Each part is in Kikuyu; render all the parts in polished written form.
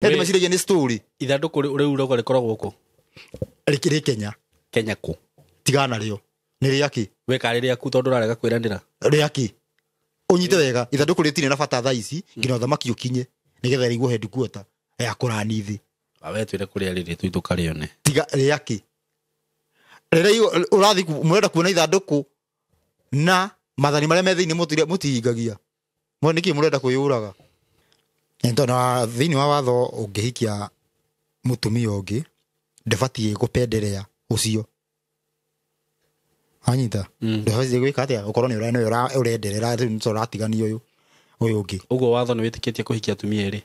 He meciragia nĩ story. Ithandũkũ rĩu ũrauga rĩkoragwo kũ? Rĩkĩrĩ Kenya. Kenya kũ? Tigana narĩo. Nĩ rĩakĩ? We karĩ rĩaku tondũ ũrarega kwĩranĩra. Rĩakĩ? Ũnyite wega, ithandũkũ rĩtirĩ na bata thaa ici nginya ũthamaki ũkinye nĩgetha rĩigwo headquarter ya kũrani thĩ. We twĩre kũrĩa rĩrĩ tũi tũkarĩone. Tiga rĩakĩ? Rĩrĩa ũrathiĩ mũrenda kuona ithandũkũ na mathani marĩa me thĩinĩ mũtihingagia. Mwe nĩkĩ mũrenda kwĩyũraga? Tondũ thĩinĩ wa watho ũngĩhikia mũtumia ũngĩ ndũbatiĩ gũpenderea ũcio. Wanyita? Ndũbatiĩ gwĩka atĩa? Ũkorwo nĩ nĩwe ũrenderera rĩu nĩ ũratigania ũyũ ũyũ ũngĩ. Ũguo watho nĩ wĩtĩkĩtie kũhikia atumia erĩ?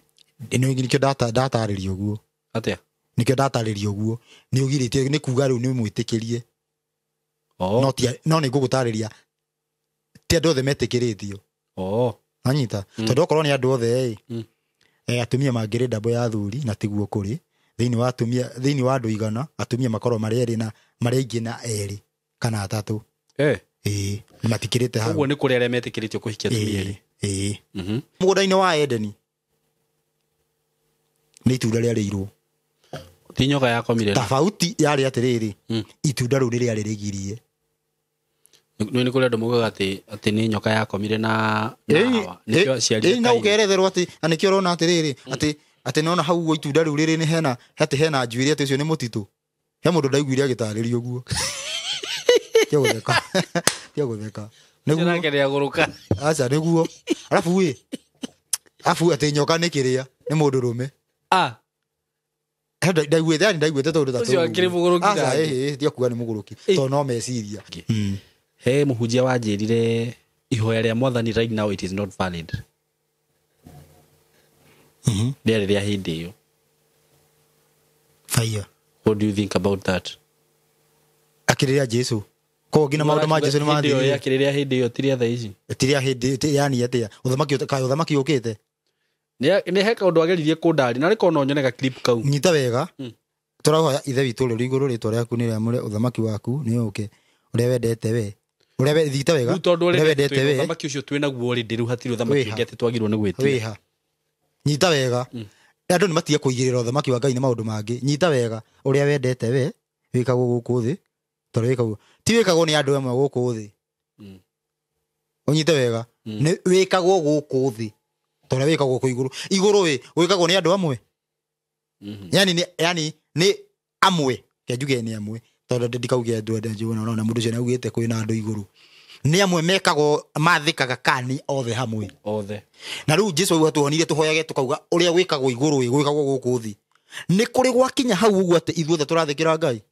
Nĩkĩo ndatarĩria ũguo. Atĩa? Nĩkĩo ndatarĩria ũguo. Nĩ ũgirĩtie nĩ kuga rĩu nĩ mwĩtĩkĩrie. No nĩ ngũgũtarĩria ti andũ othe metĩkĩrĩtio. Wanyita? Tondũ okorwo nĩ andũ othe ĩ, atumia mangĩrĩ ndambo ya athuri na tiguo kũrĩ. Thĩinĩ wa atumia, thĩinĩ wa andũ 100 atumia makorwo marĩ erĩ na marĩ aingĩ na erĩ kana atatũ. Ĩĩ, matikĩrĩte hau. Ũguo nĩ kũrĩ arĩa metĩkĩrĩtio kũhikia atumia erĩ. Ĩĩ. Mũgũnda-inĩ wa Edeni nĩ itunda rĩarĩirwo. Ti nyoka yakomire. Tofauti yarĩ atĩrĩrĩ, itunda rĩu rĩrĩa rĩgirie. Nĩ kũrĩ andũ maugaga atĩ nĩ nyoka yakomire na Hawa. Nĩkĩo aciarire Na Kaini. ũkeretherwo atĩ, na nĩkĩo ũrona atĩrĩrĩ, atĩ nona hau ũguo itunda rĩu rĩrĩ nĩ hena, atĩ hena njuĩrĩ atĩ ũcio nĩ mũtitũ. He mũndũ ndaiguire agĩtarĩria ũguo. Tiga gũtheka. Tiga gũtheka. Nĩguo. Nake nĩagũrũka. Aca, nĩguo. Arabu ĩ, arabu atĩ nyoka nĩ kĩrĩa, nĩ mũndũ rũme. He ndaiguĩte, yani ndaiguĩte tondũ ta Ũcio tũu. akĩrĩ mũgũrũki Aca, nake. ĩ, tiga kuga nĩ mũgũrũki, tondũ no meciria. He mũhunjia wanjĩrire ihoya rĩa mwathani right now it is not valid. Rĩarĩ rĩa hĩndĩ ĩyo. Fire. What do you think about that? Akĩrĩra Jesu. Koguo nginya maũndũ ma Jesu nĩ Hĩndĩ ĩyo mathirire. yakĩrĩra hĩndĩ ĩyo ti rĩa thaa ici. Ti rĩa hĩndĩ, ti yani atĩa? Ũthamaki kaĩ ũthamaki ũkĩte? Nĩ he kaũndũ ageririe kũndaria, na rĩkorwo no nyone ga clip kau. Nyita wega. Tũrahoya Ithe witũ ũrĩa ũrĩ igũrũ, rĩtwa rĩaku nĩ rĩamũre, ũthamaki waku nĩ ũũke. Ũrĩa wendete we. Ũrĩa thita wega. Rĩu tondũ Ũrĩa ũrĩa wendete we. ũthamaki ũcio twĩ naguo rĩ, rĩu hatirĩ ũthamaki Wĩha. ũngĩ atĩ twagĩrĩirwo nĩ gwĩtia. Wĩha. Nyita wega. Andũ nĩ matige kũigĩrĩra ũthamaki wa Ngai nĩ maũndũ mangĩ. Nyita wega. Ũrĩa wendete we, wĩkagwo gũkũ thĩ. Tondũ wĩkagwo. Ti wĩkagwo nĩ andũ amwe gũkũ thĩ. Ũnyite wega. Nĩ wĩkagwo gũkũ thĩ. Tondũ wĩkagwo kũ igũrũ. Igũrũ ĩ, wĩkagwo nĩ andũ amwe. Yani nĩ amwe. Ke njuge nĩ amwe. Tondũ ndikauge andũ andũ njũĩ na mũndũ ũcio nĩaugĩte kwĩna andũ igũrũ. Nĩ amwe mekagwo mathĩkaga kani othe hamwe. Othe. Na rĩu Jesu auga tuonire tũhoyage tũkauga ũrĩa gwĩkagwo igũrũ ĩ, gwĩkagwo gũkũ thĩ. Nĩ kũrĩ gwakinya hau ũguo atĩ ithuothe tũrathĩkĩra Ngai.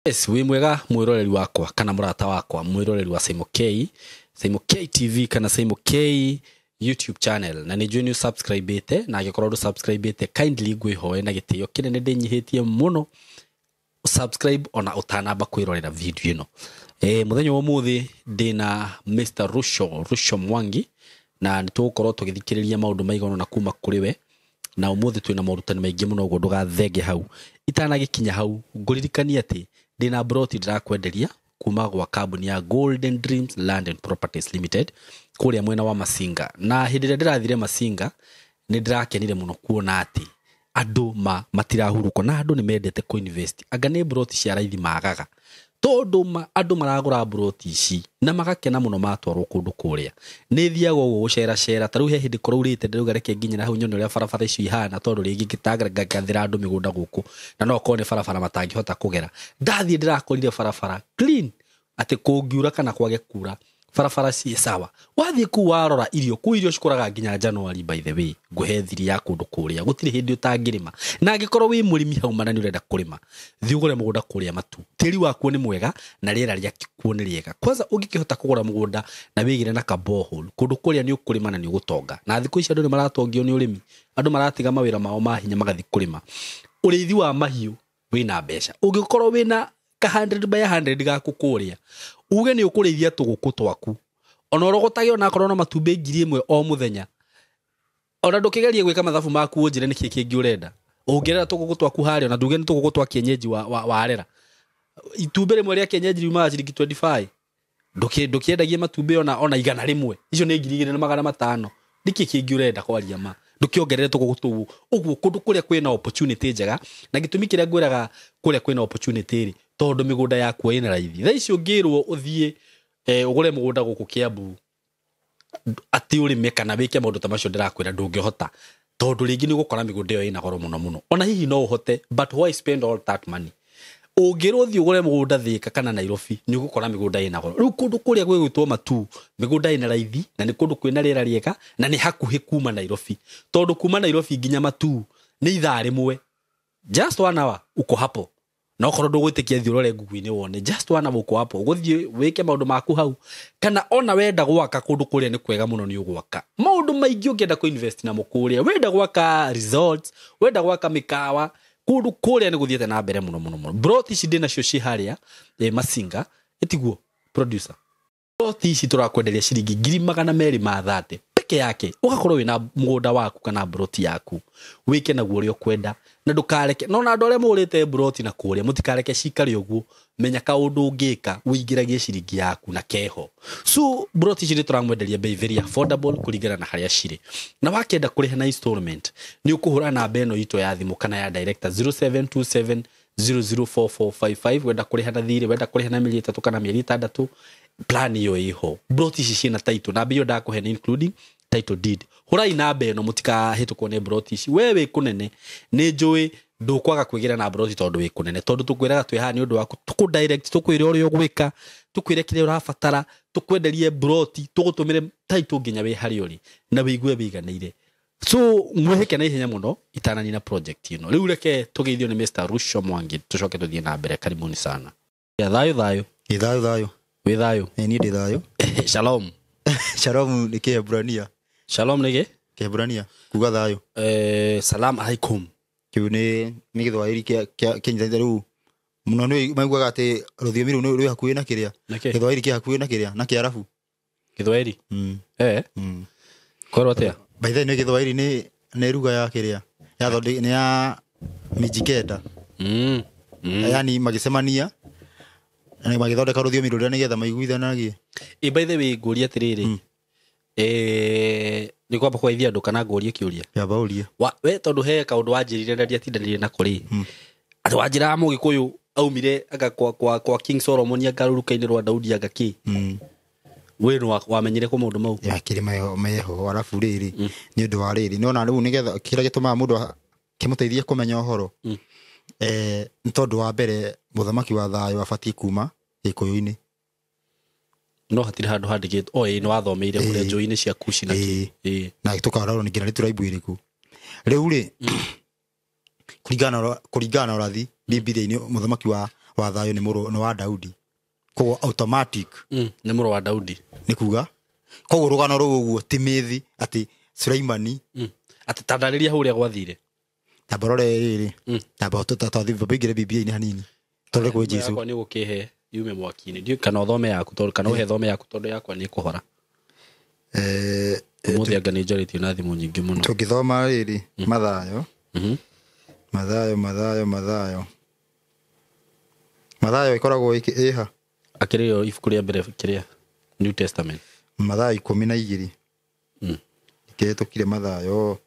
Yes, wĩ mwega mwĩroreri wakwa kana mũrata wakwa, mwĩroreri wa Saimo K, Saimo K TV kana Saimo K YouTube channel. Na nĩ njũĩ nĩ ũsubscribe-ĩte, na angĩkorwo ndũsubscribe-ĩte, kindly ngwĩhoe na gĩtĩo kĩnene ndĩnyihĩtie mũno subscribe ona ũtanamba kwĩrorera video ĩno. Mũthenya wa ũmũthĩ ndĩna Mr. Rusho Mwangi, na nĩ tũgũkorwo tũgĩthikĩrĩria maũndũ maigana ũna kuma kũrĩ we, na ũmũthĩ twĩna morutani maingĩ mũno, ũguo ndũgathenge hau. Itanagĩkinya hau, ngũririkanie atĩ ndĩna broti ndĩrakwenderia kuma gwa kambuni ya Golden Dreams Land and Properties Limited kũrĩa mwena wa Masinga. Na hĩndĩ ĩrĩa ndĩrathire Masinga nĩ ndĩrakenire mũno kuona atĩ andũ matirahurũka na andũ nĩ mendete kũ-invest. Anga nĩ broti cia raithi magaga, tondũ andũ maragũra broti ici na magakena mũno matwarwo kũndũ kũrĩa. Nĩ thiaga ũguo gũceracera, ta rĩu he hĩndĩ kũraurĩte ndĩrauga reke nginye na hau nyone ũrĩa barabara icio ihana, tondũ rĩngĩ ngĩtangathĩra andũ mĩgũnda gũkũ na no okorwo nĩ barabara matangĩhota kũgera. Ndathiĩ ndĩrakorire barabara clean, atĩ kũngiura kana kwage kura barabara ciĩ sawa. Wathiĩ kũu warora irio, kũu irio cikũraga nginya January, by the way, ngũhe thiri ya kũndũ kũrĩa, gũtirĩ hĩndĩ ũtangĩrĩma. Na angĩkorwo wĩ mũrĩmi hau mana nĩ ũrenda kũrĩma, thiĩ ũgũre mũgũnda kũrĩa Matu. Tĩri wakuo nĩ mwega na rĩera rĩakuo nĩ rĩega. Kwanza ũngĩkĩhota kũgũra mũgũnda na wĩgĩre na ka borehole, kũndũ kũrĩa nĩ ũkũrĩma na nĩ ũgũtonga. Na thikũ ici andũ nĩ maratongio nĩ ũrĩmi, andũ maratiga mawĩra mao ma hinya magathiĩ kũrĩma. Ũrĩithi wa mahiũ wĩna mbeca. Ũngĩkorwo wĩna ka 100 by 100 gaku kũrĩa, uge nĩ ũkũrĩithia tũgũkũ twaku, ona ũrogotage ona akorwo na matumbĩ ngiri ĩmwe o mũthenya, ona ndũkĩgerie gwĩka mathabu maku ũnjĩre nĩkĩ kĩngĩ ũrenda. Ũngĩrera tũgũkũ twaku harĩa, ona nduge nĩ tũgũkũ twa kienyeji warera, Itumbĩ rĩmwe rĩa kienyeji riumaga ciringi 25. Ndũkĩendagie matumbĩ ona 100. Icio nĩ 2500. Nĩkĩ kĩngĩ ũrenda kwaria ma? Ndũkĩongerere tũgũkũ tũu. Ũguo kũndũ kũrĩa kwĩna opportunity njega, na gĩtũmi kĩrĩa ngwĩraga kũrĩa kwĩna opportunity rĩ, tondũ mĩgũnda yakuo ĩna raithi. Thaa ici ũngĩrwo ũthiĩ ũgũre mũgũnda gũkũ Kiambu atĩ ũrĩme kana wĩke maũndũ ta macio ndĩrakwĩra ndũngĩhota, tondũ rĩngĩ nĩ ũgũkora mĩgũnda ĩyo ĩna goro mũno mũno. Ona hihi no ũhote, but why spend all that money? Ũngĩrwo ũthiĩ ũgũre mũgũnda Thika kana Nairobi, nĩ ũgũkora mĩgũnda ĩna goro. Rĩu kũndũ kũrĩa gwĩgwĩtwo Matuu, mĩgũnda ĩna raithi na nĩ kũndũ kwĩna rĩera rĩega na nĩ hakuhĩ kuma Nairobi, tondũ kuma Nairobi nginya Matuu nĩ ithaa rĩmwe, just 1 hour uko hapo. Na okorwo ndũgwĩtĩkia thiĩ ũrore Google-inĩ wone, just 1 hour uko hapo. Ũgũthiĩ wĩke maũndũ maku hau, kana ona wenda gwaka kũndũ kũrĩa nĩ kwega mũno nĩ ũgwaka maũndũ maingĩ. Ũngĩenda kũ invest namo kũrĩa, wenda gwaka resorts, wenda gwaka mĩkawa, kũndũ kũrĩa nĩ gũthiĩte na mbere mũno mũno mũno. Broti ici ndĩ nacio ciĩ harĩa Masinga, ĩtiguo producer. Broti ici tũrakwenderia ciringi 230,000 peke yake, ũgakorwo wĩna mũgũnda waku kana broti yaku, wĩke naguo ũrĩa ũkwenda, na ndũkareke no na andũ arĩa mũgũrĩte broti na kũrĩa mũtikareke cikare ũguo. Menya kaũndũ ũngĩka ũingĩragie ciringi yaku na keho. So broti ici nĩ tũramwenderia bei very affordable kũringana na harĩa cirĩ, na wakĩenda kũrĩha na installment nĩ ũkũhũra namba ĩno itũ ya thimũ kana ya director 0727 004455. Wenda kũrĩha na thirĩ, wenda kũrĩha na mĩeri 3 kana mĩeri 6, plan ĩyo ĩho. Broti ici ciĩna title, namba ĩyo ndakũhe nĩ including title deed. Hũrai namba ĩno mũtikahĩtũkwo nĩ broti ici. We wĩ kũnene nĩ njũĩ ndũkwaga kwĩgĩra na broti tondũ wĩ kũnene, tondũ tũkwĩraga twĩ haha nĩ ũndũ waku, tũkũ direct, tũkwĩre ũrĩa ũgwĩka, tũkwĩre kĩrĩa ũrabatara, tũkwenderie broti, tũgũtũmĩre title nginya wĩ harĩa ũrĩ na wĩigue wĩiganĩire. So mwĩhĩke na ihenya mũno itananina project ĩno. Rĩu reke tũgeithio nĩ Mr. Ruco Mwangi, tũcoke tũthiĩ na mbere. Karibuni sana. Ya thayũ thayũ. Ĩ thayũ thayũ. Wĩ thayũ? Niĩ ndĩ thayũ. Shalom. Shalom nĩ Kĩheburania. Shalom nĩ kĩ? Kĩheburania kuga thayũ. Salam alaikum. Kĩu nĩ Gĩthwaĩri kĩnyitanĩte rĩu mũno, nĩ maiguaga atĩ rũthiomi rũu rwĩ hakuhĩ na kĩrĩa. Gĩthwaĩri kĩ hakuhĩ na kĩrĩa na Kĩarabu. Gĩthwaĩri? Kwerwo atĩa? By the way, nĩ Gĩthwaĩri nĩ ruga ya kĩrĩa ya nĩ ya Mijikenda. Yani magĩcemania na magĩthondeka rũthiomi rũrĩa nĩgetha maiguithanagie. By the way, ngũrie atĩrĩrĩ, nĩ kwamba kũgeithia andũ kana ngũrie kĩũria? Yamba ũrie. We tondũ he kaũndũ wanjĩrire na ndiatindanĩire nako rĩ, atĩ wanjĩraga Mũgĩkũyũ aumire anga kwa King Solomon anga rũruka-inĩ rwa Daudi anga kĩ. We nĩ wamenyire kũ maũndũ mau? Ya kĩrĩ meho arabu rĩrĩ nĩ ũndũ wa rĩrĩ nĩwona rĩu nĩgetha kĩrĩa gĩtũmaga mũndũ kĩmũteithie kũmenya ũhoro, nĩ tondũ wa mbere mũthamaki wa thayũ abatiĩ kuma Gĩkũyũ-inĩ. No hatirĩ handũ handĩkĩtwo. O ĩ nĩ wathomeire kũrĩa njũĩ-inĩ cia Kushi na kĩ. Na tũkarora nginya nĩ tribe ĩrĩkũ. Rĩu rĩ kũringana na ũrathi Bibilia-inĩ mũthamaki wa thayũ nĩ mũrũ nĩ wa Daudi. Koguo automatic nĩ mũrũ wa Daudi. Nĩ kuga koguo rũgano rũu ũguo ti mĩthi atĩ Suleimani atĩ tandarĩria hau ũrĩa gwathire. Tamba rore rĩrĩ. Tamba tũthiĩ Bibilia-inĩ hanini. Tũrore kwĩ Jesũ. Yakwa nĩ ũgũkĩhe yume mwaki-inĩ. Ndiũĩ kana ũthome yaku tondũ kana ũhe thome yaku tondũ yakwa nĩ ĩkũhora. Ũmũthĩ anga nĩ njarĩtio na thimũ nyingĩ mũno. Tũngĩthoma rĩrĩ Mathayo. Mathayo Mathayo Mathayo. Mathayo ĩkoragwo ĩha. Akĩrĩ yo ibuku rĩa mbere kĩrĩa New Testament. Mathayo 12. Kĩhĩtũkire Mathayo.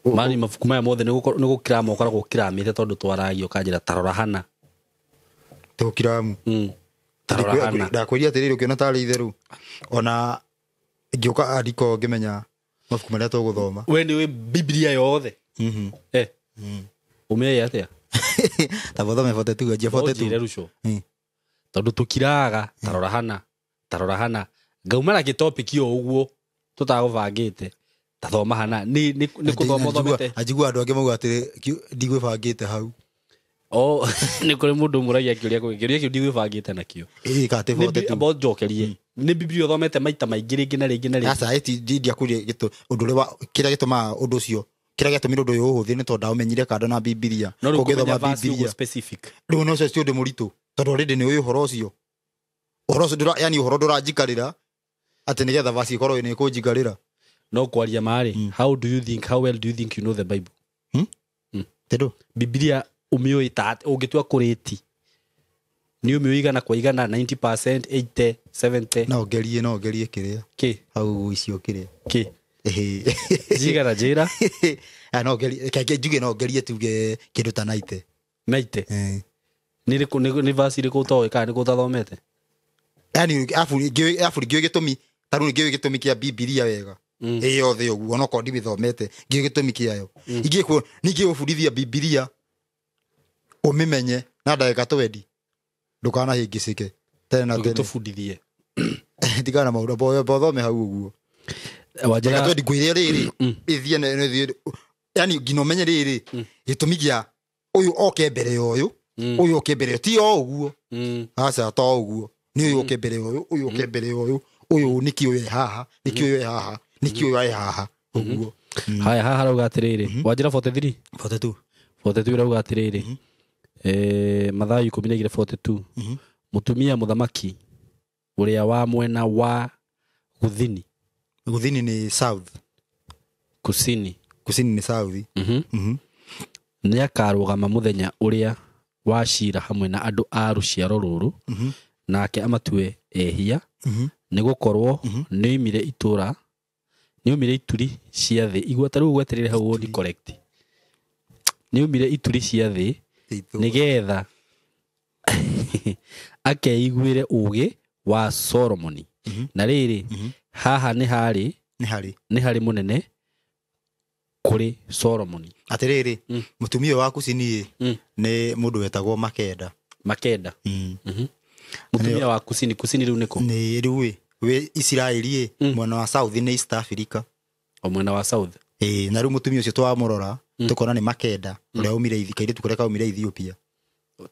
Mani mabuku maya mothe nĩ gũkirama ũkoragwo ũkiramĩte tondũ twaragia ũkanjĩra tarora hana. Tũkiramu. Tarora hana. Ndakwĩria atĩrĩrĩ ũkĩona tarĩ itherũ. Ona ngĩũka andiko ngĩmenya mabuku marĩa tũgũthoma. We nĩũĩ Biblia yothe? Ũmĩoĩ atĩa? Ta bothome 42 anjia 42. Ũnjĩre Ruco. Tondũ tũkiraga tarora hana. Tarora hana. Ngauma na gĩtopic o ũguo tũtagũbangĩte. Tathoma hana nĩ kũthoma ũthomete. Anjigua andũ angĩ mauga atĩrĩ ndigwĩbangĩte hau. O nĩ kũrĩ mũndũ ũmũragia kĩũria kĩũria kĩu ndigwĩbangĩte nakĩo. Ĩĩ ka atĩ 42. Amba ũnjokerie. Nĩ Biblia ũthomete maita maingĩ rĩngĩ na rĩngĩ na rĩngĩ. Aca ĩti ndiakwĩrire ũndũ ũrĩa kĩrĩa gĩtũmaga ũndũ ũcio kĩrĩa gĩatũmire ũndũ ũyũ ũhũthie nĩ tondũ ndaũmenyire kando na Biblia. Kũngĩthoma Biblia specific. Rĩu no ũcio ti ũndũ mũritũ tondũ already nĩ ũĩ ũhoro ũcio. Ũhoro ũcio yani ũhoro ndũranjikarĩra atĩ nĩgetha verse ĩkorwo nĩ ĩkũnjikarĩra. No kwaria marĩ, how do you think, how well do you think you know the Bible? Tendo Biblia ũmĩũĩ ta ũngĩtua kũrĩti Nĩ ũmĩũĩ igana kwa igana, 90%, 80, 70? No ngerie kĩrĩa Kĩ? Hau icio kĩrĩa. Kĩ? Ĩhĩ. Njigana, njĩra. Ah, no ngerie, reke njuge, no ngerie tuge kĩndũ ta 90. 90? Eh. Nĩ rĩkũ? Nĩ verse irĩkũ ũtoĩ kana nĩkũ ũtathomete? Yani abu ngĩũĩ gĩtũmi, ta rĩu ngĩũĩ gĩtũmi kĩa Bibilia wega ĩ yothe ũguo, onokorwo ndimĩthomete, ngĩũĩ gĩtũmi kĩayo. Ingĩkwo ningĩ gũbundithia Bibilia ũmĩmenye na ndagĩka 20, ndũkanahĩngĩcĩke tene na tene. Tũbundithie. Tigana na maũndũ, bothome hau ũguo. Wanjĩra. Ndagĩka 20 ngwĩre rĩrĩ ĩthiĩ ĩthiĩ, yani nginya ũmenye rĩrĩ gĩtũmi gĩa ũyũ oke mbere ya ũyũ, ũyũ oke mbere ya ti o ũguo. Aca, to ũguo, nĩ ũyũ oke mbere ya ũyũ, ũyũ oke mbere ya ũyũ, ũyũ nĩkĩ ũyũ e haha, nĩkĩ ũyũ e haha, nĩkĩ ũyũ e haha ũguo. Haya, haha harauga atĩrĩrĩ, wanjĩra 43? 42. 42 irauga atĩrĩrĩ, Mathayo 12:42, mũtumia mũthamaki ũrĩa wa mwena wa gũthini. Gũthini nĩ south. Kusini. Kusini nĩ south. Nĩ akarũgama mũthenya ũrĩa wa cira hamwe na andũ a rũciaro rũrũ, nake amatue ehia, nĩ gũkorwo nĩoimire itũra, nĩoimire ituri cia thĩ. Igua ta rĩu gweterere hau ũni correct, nĩoimire ituri cia thĩ nĩgetha akeiguĩre ũũgĩ wa Solomoni, na rĩrĩ, haha nĩ harĩ Nĩ harĩ nĩ harĩ mũnene kũrĩ Solomoni. Atĩrĩrĩ, mũtumia ũyũ wa kusini nĩ mũndũ wetagwo Makenda. Makenda. Mũtumia wa kusini, kusini rĩu nĩkũ? Nĩ rĩu ĩ wĩ Isiraeli ĩ mwena wa south, nĩ East Africa. O mwena wa south. Ĩ, na rĩu mũtumia ũcio twamũrora tũkona nĩ Makenda ũrĩa aumire kairĩtu karĩa kaumire Ethiopia.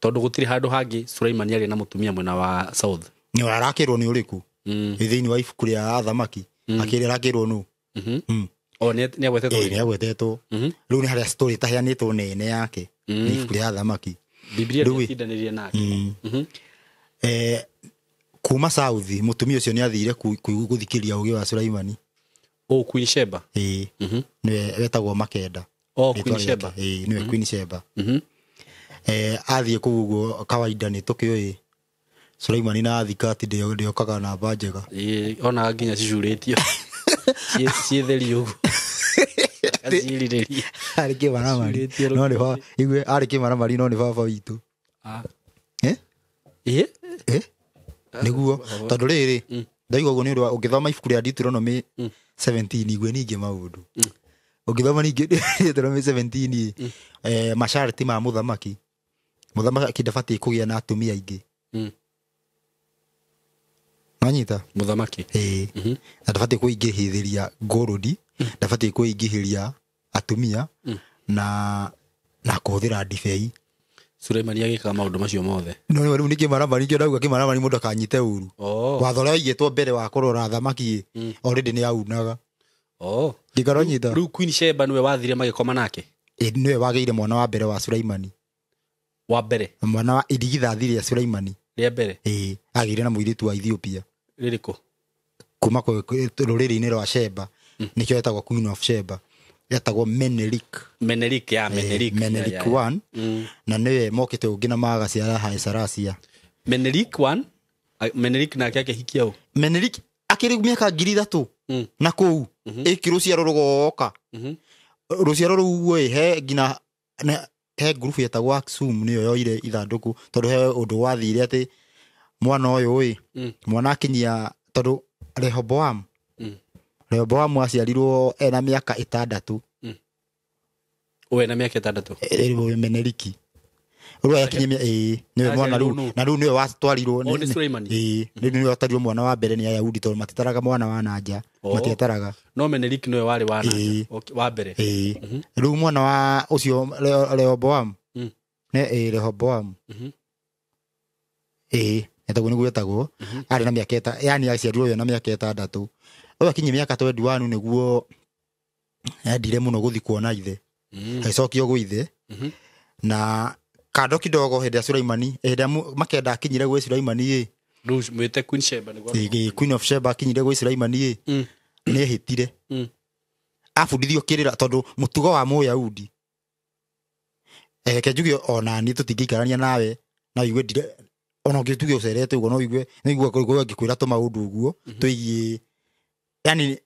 Tondũ gũtirĩ handũ hangĩ Suleimani arĩ na mũtumia mwena wa south. Nĩ arakĩrwo nĩ ũrĩkũ? Ĩ thĩinĩ wa ibuku rĩa athamaki akĩrĩ arakĩrwo nũ? O nĩ agwetetwo? Ĩ, nĩ agwetetwo. Rĩu nĩ harĩa story ĩtaheanĩtwo nene yake nĩ ibuku rĩa athamaki. Biblia Rĩu ĩ- ndĩatindanĩrie nake. Kuma south mũtumia ũcio nĩ athire gũthikĩria ũgĩ wa Sulaimani. O Queen Sheba? Ĩ, nĩwe wetagwo Makenda. O Rĩtwa Queen rĩake. Sheba. Ĩ, nĩwe Queen Sheba. Athiĩ kũu ũguo kawaida nĩ tũkĩũĩ Sulaimani na thikati ndĩokaga namba njega. Ĩ, ona nginya cicurĩtio ciĩtheri ũguo acirirĩria. Arĩ kĩmaramari. Cicurĩtio. No nĩ igue arĩ kĩmaramari, no nĩ baba witũ. Eh? Ĩ. Eh? Nĩguo, tondũ rĩrĩ ndaigua ũguo nĩ ũndũ wa ũngĩthoma ibuku rĩa Deuteronomy 17, igue ningĩ maũndũ ũngĩthoma ningĩ Deuteronomy 17, masharti ma mũthamaki, mũthamaki ndabatiĩ kũgĩa na atumia aingĩ. Nanyita? Mũthamaki. Ĩĩ, na ndabatiĩ kwĩingĩhĩria ngũrũdi, ndabatiĩ kwĩingĩhĩria atumia na kũhũthĩra ndibei. Suleimani agĩkaga maũndũ macio mothe? No rĩu nĩ kĩmaramari, kĩo ndauga kĩmaramari mũndũ akanyite ũru. Watho ũrĩa waigĩtwo mbere wa kũrora thamaki already nĩ aunaga. Ngĩkorwo nyita. Rĩu Queen Sheba nĩwe wathire magĩkoma nake? Ĩ, nĩwe wagĩire mwana wa mbere wa Sulaimani. Wa mbere? Mwana wa irigithathi rĩa Sulaimani. Rĩa mbere? Ĩ, agĩire na mũirĩtu wa Ethiopia. Rĩrĩkũ? Kuma rũrĩrĩ-inĩ rwa Sheba, nĩkĩo etagwo Queen of Sheba, etagwo Menelik. Menelik, ya Menelik. Menelik ya, ya, ya. 1, na nĩwe mokĩte ũngĩ na magaciara Haesaracia. Menelik 1. Menelik nake akĩhikia ũ? Menelik akĩrĩ mĩaka 3000 na kũu ĩkĩ rũciaro rũgoka, rũciaro rũu ĩ he nginya he ngurubu yetagwo Aksum, nĩyo yoire ithandũkũ, tondũ he ũndũ wathire atĩ mwana ũyũ ĩ mwana akinyia, tondũ Rehoboam Rehoboamu aciarirwo ena mĩaka 6. Ũwe na mĩaka 6? Meneliki rĩu akinyia ĩ nĩwe mwana Aciarirwo rĩu nũ? Na rĩu nĩwe watwarirwo. O, nĩ Suleimani? Ĩ, rĩu nĩwe watwarirwo mwana wa mbere nĩ Ayahudi, tondũ matitaraga mwana wa nanja. Matiataraga. No Menelik nĩwe warĩ wa nanja? Ĩĩ. Okay, wa mbere. Ĩ, rĩu mwana wa ũcio Rehoboam nĩ ĩ Rehoboam ĩ etagwo nĩguo etagwo, arĩ na mĩaka yani aciarirwo yo na mĩaka 6, ũyũ akinyia mĩaka 21 nĩguo endire mũno gũthiĩ kuona ithe. Agĩcokio gwĩ ithe. Na kando kidogo hĩndĩ ya Sulaimani, hĩndĩ ya Makenda akinyire gwĩ Sulaimani ĩ Rĩu mwĩte Queen Sheba nĩguo. Queen of Sheba akinyire gwĩ Sulaimani ĩ nĩ ehĩtire. Abundithio kĩrĩra, tondũ mũtugo wa Mũyahudi, reke njuge ona niĩ tũtingĩikarania nawe na ũigue ndire Ona ũngĩtuge ũcerete ũguo no ũigue no ũigue kũigua ngĩkwĩra tũmaũndũ ũguo twĩgiĩ yani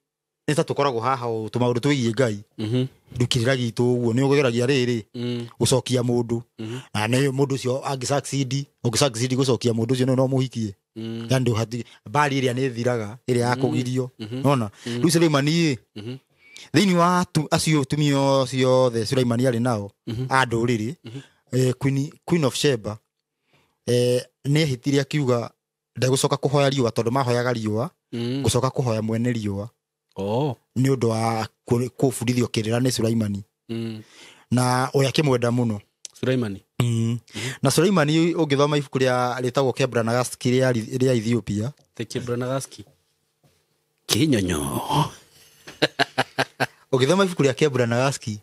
nĩ ta tũkoragwo haha ũũ tũmaũndũ twĩgiĩ Ngai. Rĩu kĩrĩra gitũ ũguo nĩ ũgeragia rĩrĩ gũcokia mũndũ na nĩ mũndũ ũcio angĩ succeed ũngĩ succeed gũcokia mũndũ ũcio no mũhikie. Yani ndũhati mbari ĩrĩa nĩ ĩthiraga ĩrĩa ya kũgirio nona rĩu Suleimani ĩ thĩinĩ wa acio atumia ciothe Suleimani arĩ nao a ndũrĩrĩ Queen of Sheba nĩ ehĩtire akiuga ndegũcoka kũhoya riũa tondũ mahoyaga riũa gũcoka kũhoya mwene riũa nĩ ũndũ wa kũbundithio kĩrĩra nĩ Suleimani na ũrĩa akĩmwenda mũno Suleimani. Na Suleimani ũngĩthoma ibuku rĩa rĩtagwo Kebra Nagaski rĩa Ethiopia. The Kebra Nagaski kinyonyo. Ũngĩthoma ibuku rĩa Kebra Nagaski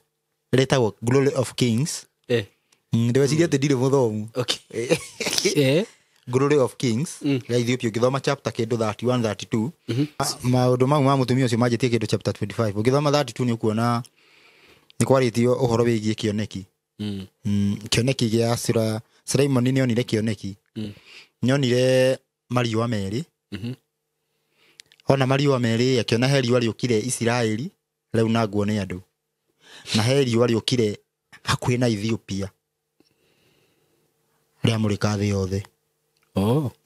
rĩtagwo Glory of Kings. Ndĩreciria atĩ ndirĩ mũthomu. Okay. Glory of Kings rĩa Ethiopia ũngĩthoma chapter kĩndũ 31 32 maũndũ mau ma mũtumia ũcio manjĩtie kĩndũ chapter 25 ũngĩthoma 32 nĩ ũkuona nĩ kwarĩtio ũhoro wĩgiĩ kĩoneki. Kĩoneki gĩa Suleimani nĩ onire kĩoneki. Nĩ onire mariũa merĩ. Ona mariũa merĩ akĩona he riũa rĩũkire Isiraeli rĩu nangwo nĩ andũ na he riũa rĩũkire hakuhĩ na Ethiopia rĩamũrĩka thĩ yothe.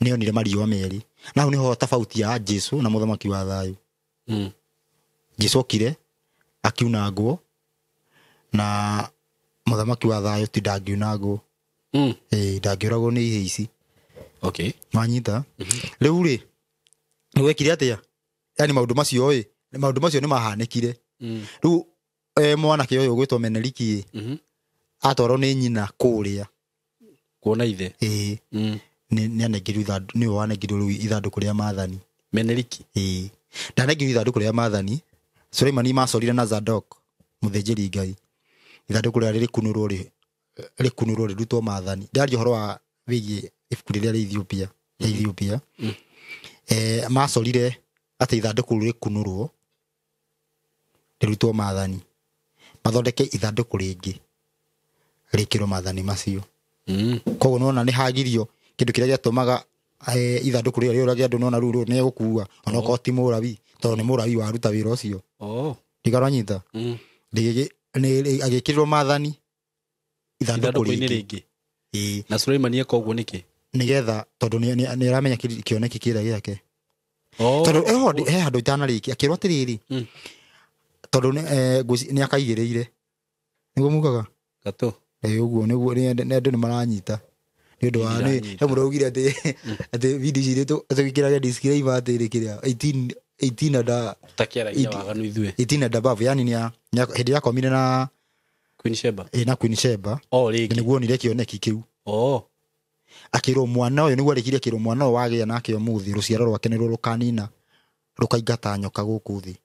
Nĩ onire mariũa merĩ na hau nĩho tofauti ya Jesu na mũthamaki wa thayũ. Jesu okire akiunangwo na mũthamaki wa thayũ ti ndangiunangwo. Ndangĩũragwo nĩ ihĩ ici. Okay. Manyita rĩu rĩ nĩ wekire atĩa yani maũndũ macio ĩ maũndũ macio nĩ mahanĩkire. Rĩu mwanake ũyũ ũgwĩtwo Meneriki ĩ atwarwo nĩ nyina kũrĩa kuona ithe. Nĩ anengerirwo ithandũ nĩwe wanengerirwo rĩu ithandũkũ rĩa maathani. Meneriki. Ndanengerirwo ithandũkũ rĩa maathani. Suleimani macorire na Zadok mũthĩnjĩri Ngai ithandũkũ rĩrĩa rĩkunũrwo rĩrutwo maathani. Ndaria ũhoro wa wĩgiĩ ibuku rĩrĩa rĩa Ethiopia rĩa Ethiopia. Macorire atĩ ithandũkũ rĩkunũrwo rĩrutwo maathani mathondeke ithandũkũ rĩngĩ rĩkĩrwo maathani macio. Koguo nona nĩ hagirio kĩndũ kĩrĩa gĩatũmaga ithandũkũ rĩrĩa rĩũrage andũ nona rĩu nĩ egũkua ona okorwo ti Mũlawi tondũ nĩ Mũlawi waruta wĩra ũcio. Ndikaranyita agĩkĩrĩrwo maathani ithandũkũ rĩngĩ. Na Suleimani eka ũguo nĩkĩ? Nĩgetha tondũ nĩ aramenya kĩoneki kĩrĩa gĩake. Tondũ he handũ itanarĩkia akĩrwo atĩrĩrĩ tondũ nĩ akaigĩrĩire nĩguo mugaga gatũ ũguo nĩguo andũ nĩ maranyita nĩ ũndũ wa nĩ he mũndũ augire atĩ video ici tũgĩkĩraga disclaimer atĩ kĩrĩa 18 and takĩaragia waganu ithuĩ 18 and above yani nĩ hĩndĩ yakomire na Queen Sheba na Queen Sheba rĩngĩ nĩguo onire kĩoneki kĩu. Akĩrwo mwana ũyũ nĩguo arĩkirie akĩrwo mwana ũyũ wagĩa nake ũmũthĩ rũciaro rwake nĩruo rũkanina rũkaingata nyoka gũkũ thĩ.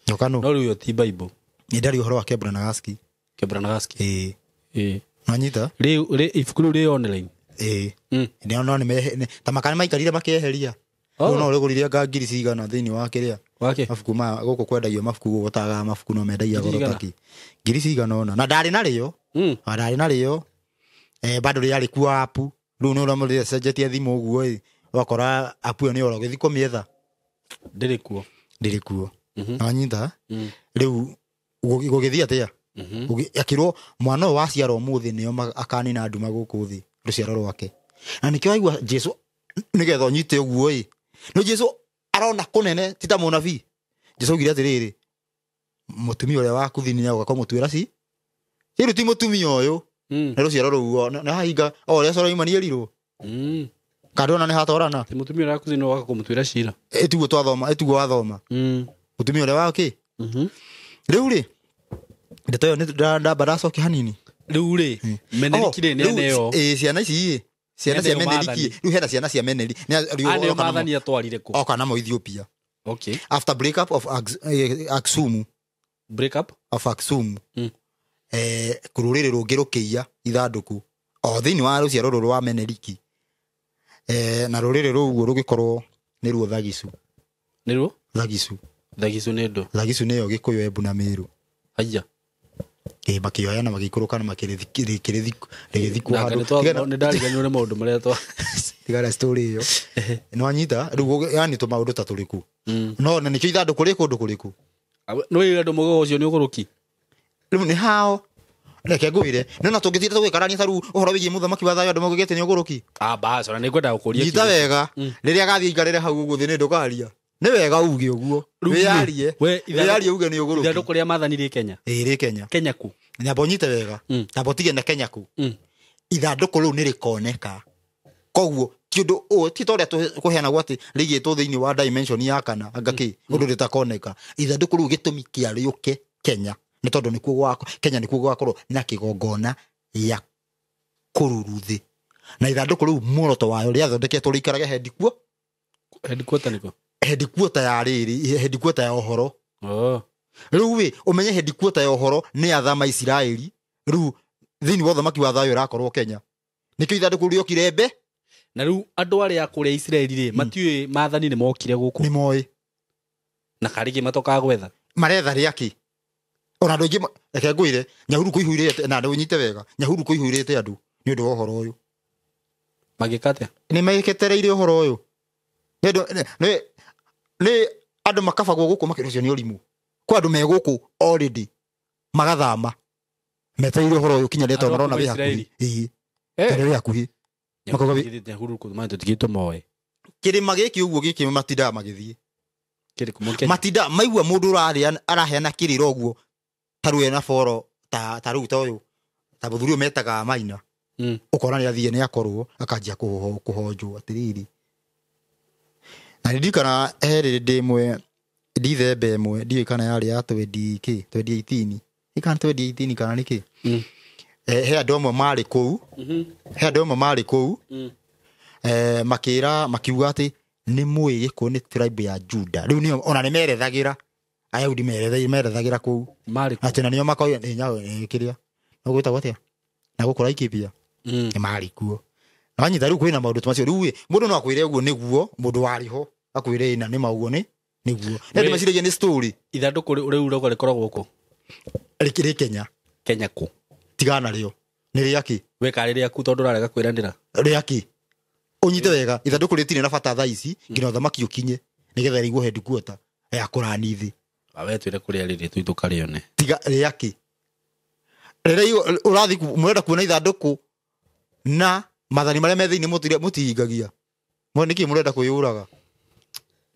Nyoka no rĩu ti Bible nĩ ndaria ũhoro wa Kebra Nagaski. Kebra Nagaski. Manyita rĩu ibuku rĩu rĩ online. Nĩ no nĩ ta makana maikarire makĩeheria. No ũrĩgũrire nga ngiri cigana thĩinĩ wa kĩrĩa mabuku ma gũkũ kwendagio mabuku gũgũtaga mabuku no mendagia goro taki ngiri cigana ona na ndarĩ narĩo. Ndarĩ narĩo bado rĩarĩ kuo app rĩu nĩ ũramũrĩra cenjetie thimũ ũguo ĩ ũgakora app ĩyo nĩ ora ũgĩthiĩ kũmĩetha ndĩrĩ kuo. Ndĩrĩ kuo. Wanyita rĩu gũgĩthiĩ atĩa akĩrwo mwana ũyũ waciarwo ũmũthĩ nĩo akanina nduma gũkũ thĩ rũciaro rwake na nĩkĩo waigua Jesu nĩgetha ũnyite ũguo ĩ no Jesu arona kũnene ti ta mũnabii. Jesu augire atĩrĩrĩ mũtumia ũrĩa wa kuthini nĩ agũka kũmũtuĩra ci rĩu ti mũtumia ũyũ nĩ rũciaro rũu nĩ hahinga o ũrĩa Suleimani erirwo. Kandũ ona nĩ hatorana ti mũtumia ũrĩa wa kuthini waka kũmũtuĩra cira ĩtiguo twathoma ĩtiguo wathoma mũtumia ũrĩa wa kĩ rĩu rĩ ndeto ĩyo nĩ ndamba ndacokia hanini rĩu rĩ Meneriki rĩ nĩ neo ciana ici ĩ ciana cia Meneriki rĩu hena ciana cia Meneriki nĩ maathani atwarire kũ oka namo Ethiopia. Okay. After breakup of Aksum breakup of Aksum rũrĩrĩ rũngĩ rũkĩiya ithandũkũ o thĩinĩ wa rũciaro rũrũ rwa Meneriki na rũrĩrĩ rũu rũgĩkorwo nĩ ruo Thagicu. Nĩ ruo Thagicu. Thagicu nĩ ndũ? Thagicu nĩyo Gĩkũyũ, Embu na Meru. Haiya. Makĩoya na magĩikũrũka na rĩgĩthikwo handũ. Nĩ ndariganĩrwo nĩ maũndũ marĩa twa Tigana story ĩyo. Nĩwanyita rĩu yani tũmaũndũ ta tũrĩkũ. No na nĩkĩo ithandũkũ rĩ kũndũ kũrĩkũ. Nĩ wĩire andũ mũgogo ũcio nĩ ũgũrũki. Rĩu nĩ hao. Reke ngwĩre, nĩ ona tũngĩtinda tũgĩkarania ta rĩu ũhoro wĩgiĩ mũthamaki wa thayũ andũ maugĩte nĩ ũgũrũki. Bas, ona nĩ ngwendaga gũkũria. Nyita wega, rĩrĩa agathiĩ aikarĩre hau ũguo thĩ nĩ ndũkaria. Nĩ wega uge ũguo. Wĩyarie. Wĩyarie uge nĩ ũgũrũki. Ithandũkũ rĩa maathani rĩ Kenya. Ĩĩ rĩ Kenya. Kenya ku. Nyamba ũnyite wega. Nyamba ũtige na Kenya ku. Ithandũkũ rĩu nĩ rĩkoneka. Koguo ti ũndũ ti ta ũrĩa kũheanagwo atĩ rĩigĩtwo thĩinĩ wa dimension ya kana anga kĩ ũndũ rĩtakoneka. Ithandũkũ rĩu gĩtũmi kĩa rĩũke Kenya nĩ tondũ nĩkuo gwako Kenya nĩkuo gwakorwo na kĩgongona ya kũruru thĩ. Na ithandũkũ rĩu muoroto wayo rĩathondeketwo rĩikarage headquarter nĩkũ? Headquarter ya rĩrĩ, headquarter ya ũhoro. Rĩu ĩ ũmenye headquarter ya ũhoro nĩ athama Isiraeli. Rĩu thĩinĩ wa ũthamaki wa thayũ ĩrakorwo Kenya. Nĩkĩo ithandũkũ rĩokire mbe. Na rĩu andũ arĩa kũrĩa Isiraeli rĩ matiũĩ maathani nĩ mokire gũkũ. Nĩ moĩ. Na karĩngĩ matokaga gwetha. Maretha rĩakĩ. Ona andũ aingĩ reke ngwĩre Nyahururu kũihũrĩte na ũnyite wega. Nyahururu kũihũrĩte andũ nĩ ũndũ wa ũhoro ũyũ. Magĩka atĩa? Nĩ magĩketereire ũhoro ũyũ. Nĩ andũ makabagwo gũkũ makĩrwo ũcio nĩ ũrimũ. Kwa andũ me gũkũ already magathama. Metereire ũhoro ũyũ kinya rĩtwa marona wĩ hakuhĩ. Ĩĩ. Tondũ wĩ hakuhĩ. Kĩrĩma gĩkĩ ũguo gĩkĩ matindaga magĩthiĩ. Matinda maigua mũndũ ũrarĩa araheana kĩrĩra ũguo ta rĩu ena boro ta rĩu ta ũyũ ta mũthuri ũyũ metaga Maina. Ũkona nĩ athiĩ nĩ akorwo akanjia kũhonjwo atĩrĩrĩ. Na ndirikana he rĩndĩ ĩmwe ndithemba ĩmwe ndiũĩ kana yarĩ ya 2018 kana 2018 kana nĩkĩ. He andũ amwe marĩ kũu. He andũ amwe marĩ kũu. Makĩra makiuga atĩ nĩ mũĩ gĩkũ nĩ tribe ya Juda. Rĩu nĩo ona nĩ merethagĩra. Ayahudi merethagĩra kũu. Atĩ na nĩo makoiga nĩ kĩrĩa. No gwĩtagwo atĩa? Na gũkũ Laikipia. Nĩ marĩ kuo. Na wanyita rĩu kwĩna maũndũ ta macio. Rĩu mũndũ no akwĩre ũguo nĩguo mũndũ warĩ ho akwĩre ĩna nĩ ma ũguo nĩ nĩguo. Nĩ andũ meciragia nĩ story. Ithandũkũ rĩu rĩu rĩkoragwo kũ? Rĩ Kenya. Kenya kũ? Tigana rĩo. Nĩ rĩakĩ? We karĩ rĩaku tondũ ũrarega kwĩranĩra. Rĩakĩ? Ũnyite wega ithandũkũ rĩtirĩ na bata thaa ici nginya ũthamaki ũkinye nĩgetha rĩigwo headquarter ya kũrani thĩ. We twĩre kũrĩa rĩrĩ tũi tũkarĩone. Tiga rĩakĩ? Rĩrĩa ũrathiĩ mũrenda kuona ithandũkũ na maathani marĩa me thĩinĩ mũtihingagia. Mwe nĩkĩ mũrenda kwĩyũraga?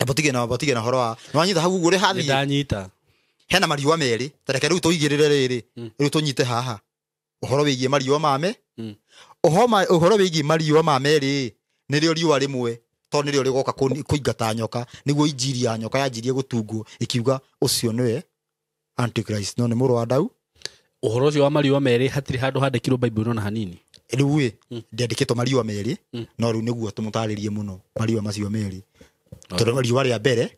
Batige na ũhoro wa nĩwanyita hau ũguo rĩ hathiĩ. Nĩndanyita. Hena mariũa merĩ ta reke rĩu tũigĩrĩre rĩrĩ rĩu tũnyite haha ũhoro wĩgiĩ mariũa mame. Ũhoro wĩgiĩ mariũa ma merĩ nĩrĩo riũa rĩmwe tondũ nĩrĩo rĩgoka kũingata nyoka nĩguo injiri ya nyoka yanjirie gũtungwo ĩkiuga ũcio nĩwe Antichrist no nĩ mũrũ wa Dau. Ũhoro ũcio wa mariũa merĩ hatirĩ handũ handĩkirwo Bible ona hanini. Rĩu ĩ ndĩandĩkĩtwo mariũa merĩ no rĩu nĩguo tũmũtarĩrie mũno mariũa macio merĩ. Tondũ riũa rĩa mbere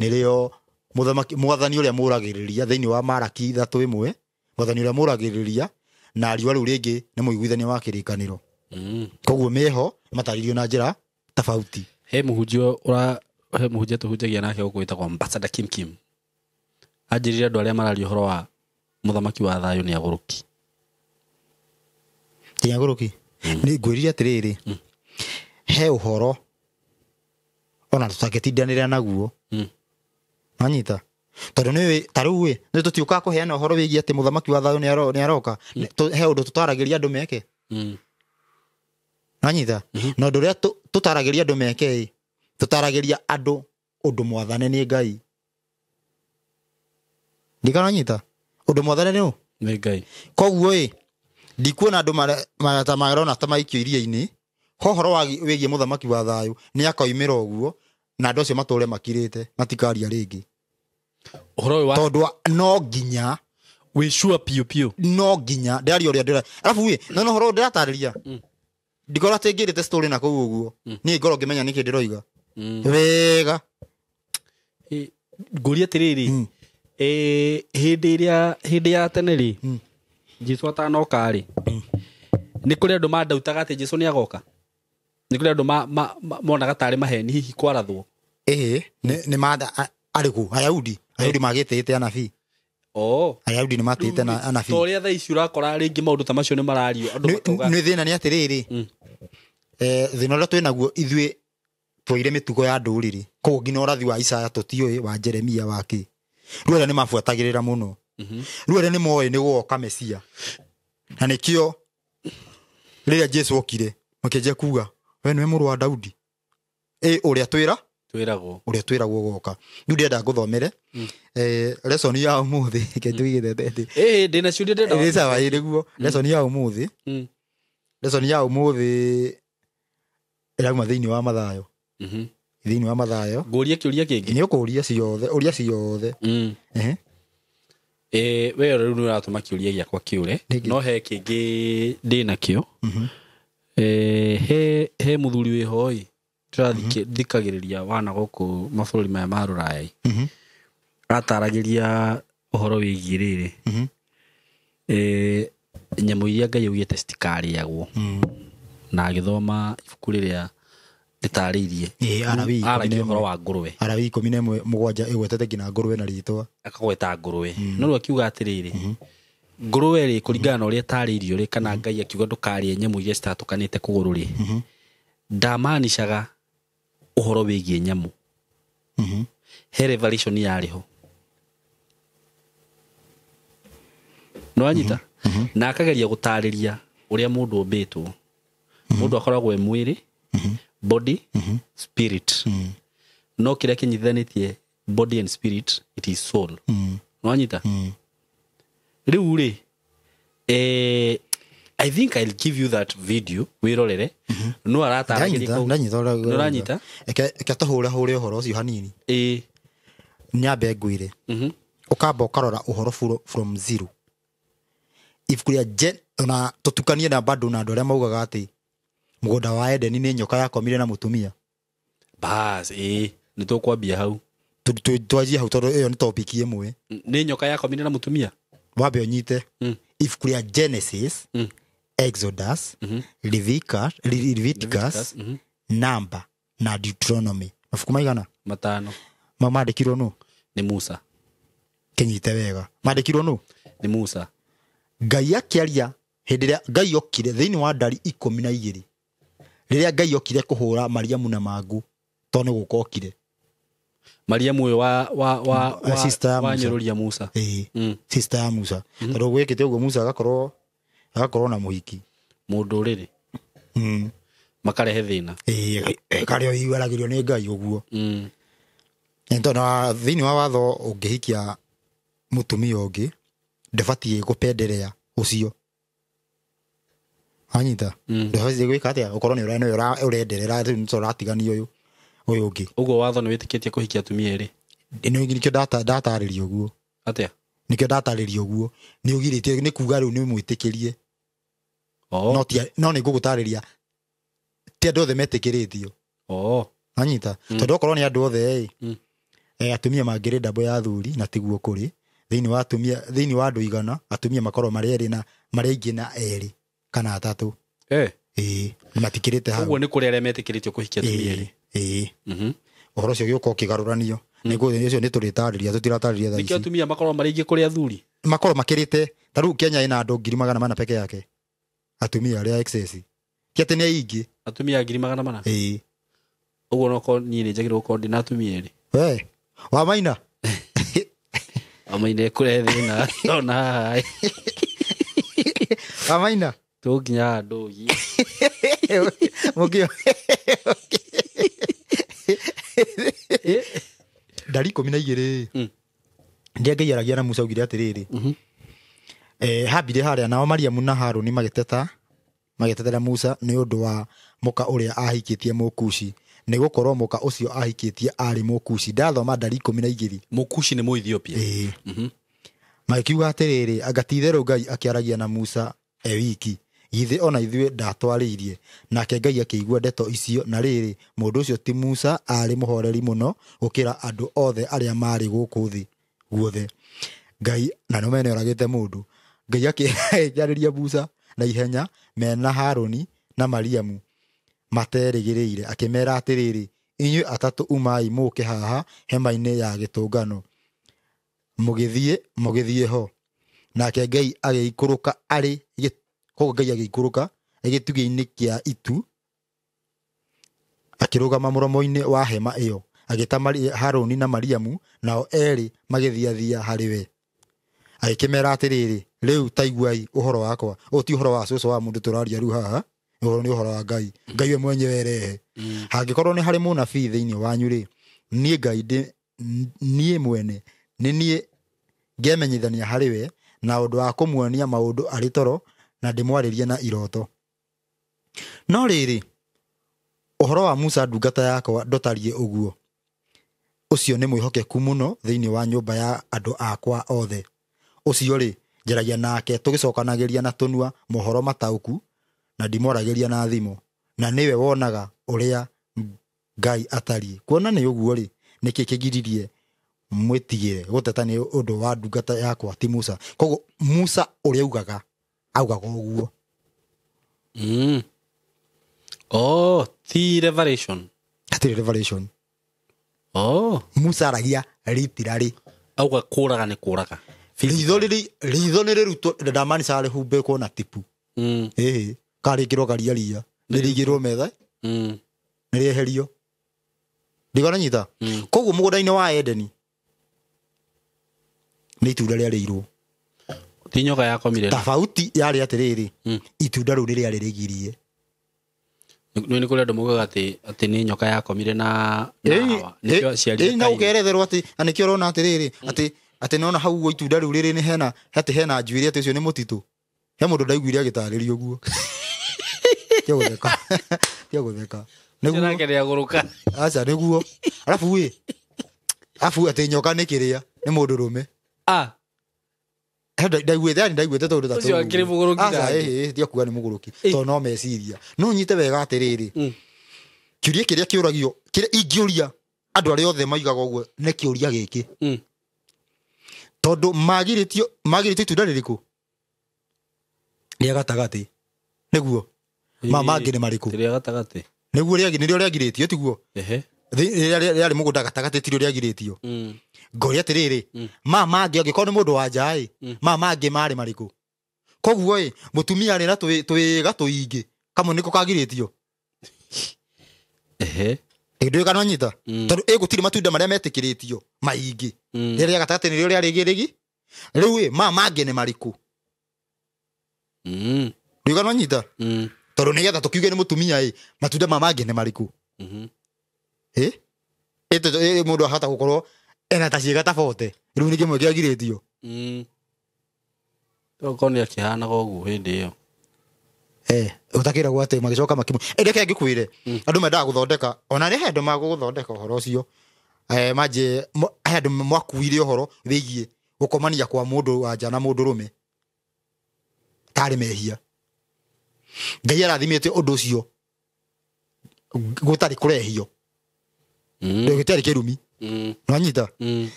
nĩrĩo mũthamaki mwathani ũrĩa mũragĩrĩria thĩinĩ wa Maraki 3:1 mwathani ũrĩa mũragĩrĩria na riũa rĩu rĩngĩ nĩ mũiguithania wa kĩrĩkanĩro. Koguo meho matarĩrio na njĩra tofauti. He mũhunjia tũhunjagia nake gũkũ wĩtagwo Ambassador Kim Kim. Anjĩrire andũ arĩa mararia ũhoro wa mũthamaki wa thayũ nĩ agũrũki. Ti agũrũki. Nĩ ngwĩrire atĩrĩrĩ he ũhoro ona tũtangĩtindanĩra naguo. Wanyita tondũ nĩ ta rĩu ĩ nĩ tũtiũkaga kũheana ũhoro wĩgiĩ atĩ mũthamaki wa thayũ nĩ aroka. He ũndũ tũtaragĩria andũ meke. Wanyita na ũndũ ũrĩa tũtaragĩria andũ meke ĩ tũtaragĩria andũ ũndũ mwathane nĩ Ngai. Ndikana nyita ũndũ mwathane nĩ ũ? Nĩ Ngai. Koguo ĩ ndikuona andũ ta marona ta maikio iria-inĩ ho ũhoro wĩgiĩ mũthamaki wa thayũ nĩ akoimĩra ũguo na andũ acio matũre makirĩte matikaria rĩngĩ. Ũhoro ũyũ wa tondũ no nginya wĩ sure piũ piũ no nginya ndĩraria ũrĩa ndĩra arabu ĩ no ũhoro ndĩratarĩria ndikora atĩ ngĩrĩte story na kũu ũguo niĩ ngorwo ngĩmenya nĩkĩ ndĩroiga wega. Ngũria atĩrĩrĩ hĩndĩ ya tene rĩ Jesu atanoka rĩ nĩ kũrĩ andũ mandautaga atĩ Jesu nĩ agoka? Nĩ kũrĩ andũ monaga tarĩ maheni hihi kwarathwo? Ĩĩ nĩ arĩkũ Ayahudi magĩtĩĩte anabii. Oh. Ayahudi nĩ matĩĩte na anabii. Ta ũrĩa thaa ici ũrakora rĩngĩ maũndũ ta macio nĩ marario andũ makauga Nĩ thĩna nĩ atĩrĩrĩ, thĩna ũrĩa twĩ naguo ithuĩ twoire mĩtugo ya ndũrĩrĩ, koguo nginya ũrathi wa Isaya tũtiũĩ, wa Jeremia wa kĩ, rĩu arĩa nĩ mabuatagĩrĩra mũno, rĩu arĩa nĩ moĩ nĩ gũgoka Mesia, na nĩkĩo rĩrĩa Jesu okire makĩanjia kuga we nĩwe mũrũ wa Daudi, ĩ ũrĩa twĩra twĩragwo, ũrĩa twĩragwo goka. Rĩu ndĩrenda ngũthomere lesson ya ũmũthĩ, reke tũigĩte atĩ ĩ ndĩna ciũria ndĩrenda. Ĩ sawa, ĩ nĩguo lesson ya ũmũthĩ, lesson ya ũmũthĩ ĩrauma thĩinĩ wa Mathayo, thĩinĩ wa Mathayo. Ngũrie kĩũria kĩngĩ. Nĩ ũkũria ciothe, ũria ciothe. We rĩu nĩ ũratũma kĩũria gĩakwa kĩũre, no he kĩngĩ ndĩ nakĩo. He mũthuri wĩho ĩ ndĩrathikagĩrĩria wana gũkũ mabũrũri maya ma rũraya, ataragĩria ũhoro wĩgiĩ rĩrĩ, nyamũ iria Ngai augĩte citikarĩagwo, na agĩthoma ibuku rĩrĩa rĩtarĩirie aragia ũhoro wa ngũrwe. Alawii 11:7 ĩgwetete nginya ngũrwe na rĩtwa, akagweta ngũrwe. No rĩu akiuga atĩrĩrĩ, ngũrwe rĩ kũringana na ũrĩa ĩtarĩirio rĩ, kana Ngai akiuga ndũkarĩe nyamũ iria citatũkanĩte kũgũrũ rĩ, ndamaanishaga ũhoro wĩgiĩ nyamũ. He revelation yarĩ ho, nĩwanyita? Na akageria gũtarĩria ũrĩa mũndũ ũmbĩtwo. Mũndũ akoragwo e mwĩrĩ, body, spirit. No kĩrĩa kĩnyitithanĩtie body and spirit, it is soul. Nĩwanyita? Rĩu rĩ, I think I'll give you that video wĩrorere. No aratarĩria kau. Nĩũranyita? Eke tũhũre hũre ũhoro ũcio hanini. Nyambe ngwĩre. Ũkamba ũkarora ũhoro from zero. Ibuku rĩa ona tũtukanie na bado na andũ arĩa maugaga atĩ mũgũnda wa Edeni nĩ nyoka yakomire na mũtumia. Bas, nĩ tũkwambia hau. Twanjie hau tondũ ĩyo nĩ topic ĩmwe. Nĩ nyoka yakomire na mũtumia? Wambe ũnyite. Ibuku rĩa Genesis, Exodus, Leviticus, Number na Deuteronomy. Mabuku maigana? 5. Mandĩkirwo nũ? Nĩ Musa. Kĩnyite wega. Mandĩkirwo nũ? Nĩ Musa. Ngai akĩaria hĩndĩ ĩrĩa Ngai okire thĩinĩ wa ndari 12. Rĩrĩa Ngai okire kũhũra Mariamu na mangũ, tondũ nĩ gũka okire. Mariamu ũyũ wa nyũrũria Musa. Sister ya Musa. Tondũ gwĩkĩte ũguo Musa agakorwo na mũhiki. Mũndũ rĩrĩ. Makarehe thĩna. Karĩa ũiguaragĩrio nĩ Ngai ũguo. Tondũ thĩinĩ wa watho ũngĩhikia mũtumia ũngĩ, ndũbatiĩ gũpenderea ũcio. Anyita. Ndũbatiĩ gwĩka atĩa? Ũkorwo nĩ ũrenderera rĩu nĩ ũratigania ũyũ ũngĩ. Ũguo watho nĩ wĩtĩkĩtie kũhikia atumia erĩ? Nĩkĩo ndatarĩria ũguo. Atĩa? Nĩkĩo ndatarĩria ũguo. Nĩ ũgirĩtie nĩ kuga rĩu nĩ mwĩtĩkĩrie. No nĩ ngũgũtarĩria ti andũ othe metĩkĩrĩtio. Anyita. Tondũ okorwo nĩ andũ othe ĩ, atumia mangĩrĩ ndambo ya athuri na tiguo kũrĩ. Thĩinĩ wa atumia, thĩinĩ wa andũ 100, atumia makorwo marĩ erĩ na marĩ aingĩ na 2 kana 3. Matikĩrĩte hau. Ũguo nĩ kũrĩ arĩa metĩkĩrĩtio kũhikia atumia erĩ. Ũhoro ũcio ũgĩũka ũkĩgarũranio. Nĩguo ũcio nĩ tũrĩtarĩria, tũtiratarĩria thaa ici. Nĩkĩo atumia makorwo marĩ aingĩ kũrĩ athuri? Makorwo makĩrĩte, ta rĩu Kenya ĩna andũ 400,000 peke yake. Atumia arĩa excess. Ti atĩ nĩ aingĩ. Atumia 400,000? Ũguo no korwo niĩ nĩ njagĩrĩirwo gũkorwo ndĩna atumia erĩ. We, wa Maina? Wamaina kũrehe thĩna. Ona haha. Wa Maina? Tũnginya handũ ũgie. Mũkĩo. Ndari 12. Ndĩa Ngai aragia na Musa augire atĩrĩrĩ. Hambire harĩa nao Mariamu na Harũni magĩtetera Musa nĩ ũndũ wa mũka ũrĩa ahikĩtie Mũkushi, nĩ gũkorwo mũka ũcio ahikĩtie arĩ Mũkushi. Ndathoma ndari 12. Mũkushi nĩ Mũethiopia. Magĩkiuga atĩrĩrĩ, anga ti-itherũ Ngai akĩaragia na Musa e wiki, githĩ ona ithuĩ ndatwarĩirie? Nake Ngai akĩigua ndeto icio, na rĩrĩ, mũndũ ũcio ti Musa arĩ mũhoreri mũno gũkĩra andũ othe arĩa marĩ gũkũ thĩ guothe. Ngai na no mene oragĩte mũndũ. Ngai akĩarĩria Musa na ihenya mena Harũni na Mariamu materĩgĩrĩire, akĩmera atĩrĩrĩ, inyuĩ atatũ umai mũke haha hema-inĩ ya gĩtũngano. Mũgĩthiĩ ho. Nake Ngai agĩikũrũka arĩ koguo Ngai agĩikũrũka gĩtugĩ-inĩ kĩa itu, akĩrũgama mũromo-inĩ wa hema ĩyo, agĩta Harũni na Mariamu, nao erĩ magĩthiathia harĩ we. Agĩkĩmera atĩrĩrĩ, rĩu taiguai ũhoro wakwa. Ũyũ ti ũhoro wa cũcũ wa mũndũ tũraria rĩu haha, ũhoro nĩ ũhoro wa Ngai. Ngai we mwenyewe erehe. Hangĩkorwo nĩ harĩ mũnabii thĩinĩ wanyu rĩ, niĩ Ngai niĩ mwene nĩ niĩ ngemenyithania harĩ we na ũndũ wa kũmuonia maũndũ arĩ toro na ndĩmwarĩrie na iroto. No rĩrĩ, ũhoro wa Musa ndungata yakwa ndũtariĩ ũguo. Ũcio nĩ mwĩhokeku mũno thĩinĩ wa nyũmba ya andũ akwa othe. Ũcio rĩ, njaragia nake tũgĩcokanagĩria na tũnua mohoro mataũku na ndimwaragĩria na thimo, na nĩwe wonaga ũrĩa Ngai atariĩ. Kuona nĩ ũguo rĩ, nĩkĩ kĩgiririe mwĩtigĩre gũteta nĩ ũndũ wa ndungata yakwa ti Musa? Koguo Musa ũrĩa augaga, augaga ũguo. Oh, ti revelation. Hatirĩ revelation. Oh. Musa aragia literally. Auga kũraga nĩ kũraga. Ritho nĩ rĩrutwo, ndamaanisha rĩhumbĩkwo na tipu. Ĩhĩ, karĩkĩrwo karia ria, nĩrĩigĩrwo metha, nĩrĩeherio. Ndigona nyita. Koguo mũgũnda-inĩ wa Edeni nĩ itunda rĩarĩirwo. Ti nyoka yakomire. Tofauti yarĩ atĩrĩrĩ, itunda rĩu nĩ rĩarĩ rĩgirie. Nĩ kũrĩ andũ maugaga atĩ nĩ nyoka yakomire na Hawa. Nĩkĩo aciarire na Kaini. ũkeretherwo atĩ na nĩkĩo ũrona atĩrĩrĩ, atĩ nona hau ũguo itunda rĩu rĩrĩ nĩ hena, atĩ hena njuĩrĩ atĩ ũcio nĩ mũtitũ. He mũndũ ndaiguire agĩtarĩria ũguo. Tiga gũtheka. Tiga gũtheka. Nĩguo. Nake nĩagũrũka. Aca, nĩguo. Arabu ĩ, arabu atĩ nyoka nĩ kĩrĩa, nĩ mũndũ rũme. Ah. He ndaiguĩte, yani ndaiguĩte tondũ ta Ũcio tũu. akĩrĩ mũgũrũki Aca, nake. ĩhĩ, tiga kuga nĩ mũgũrũki. Tondũ no meciria. No nyite wega atĩrĩrĩ, kĩũria kĩrĩa kĩũragio, kĩrĩa ingĩũria andũ arĩa othe maigaga ũguo nĩ kĩũria gĩkĩ. Tondũ magirĩtio itunda rĩrĩkũ? Rĩa gatagatĩ. Nĩguo. Ma mangĩ nĩ marĩkũ? Rĩa gatagatĩ. Nĩguo nĩrĩo rĩagirĩtio, tiguo? Ehe. Rĩarĩ mũgũnda gatagatĩ tirĩo rĩagirĩtio. Ngoria atĩrĩrĩ, ma mangĩ angĩkorwo nĩ mũndũ wa nja ĩ, ma mangĩ marĩ marĩkũ? Koguo ĩ, mũtumia arĩ na twĩga tũingĩ, kamwe nĩko kagirĩtio. Ehe. Ndũĩ kana wanyita? Tondũ ĩ gũtirĩ matunda marĩa metĩkĩrĩtio maingĩ. Rĩrĩa rĩa gatagatĩ nĩrĩo rĩarĩ rĩgi. Rĩu ĩ, ma mangĩ nĩ marĩkũ? Ndũĩ kana wanyita? Tondũ nĩgetha tũkiuge nĩ mũtumia ĩ, matunda ma mangĩ nĩ marĩkũ? Ĩ? Ĩ, mũndũ ahota gũkorwo ena ta ciĩga ta 40. Rĩu nĩ kĩmwe kĩagirĩtio. Okorwo nĩ akĩhanaga ũguo hĩndĩ ĩyo. Ũtakĩragwo atĩ magĩcoka makĩmũ. Reke ngĩkwĩre, andũ mendaga gũthondeka, ona nĩ he andũ magũgũthondeka ũhoro ũcio. Manjie, he andũ mwakuire ũhoro wĩgiĩ gũkomania kwa mũndũ wa nja na mũndũ rũme. Tarĩ mehia. Ngai arathimĩte ũndũ ũcio gũtarĩ kũrehio. Gũtarĩ kĩrumi. Nwanyita?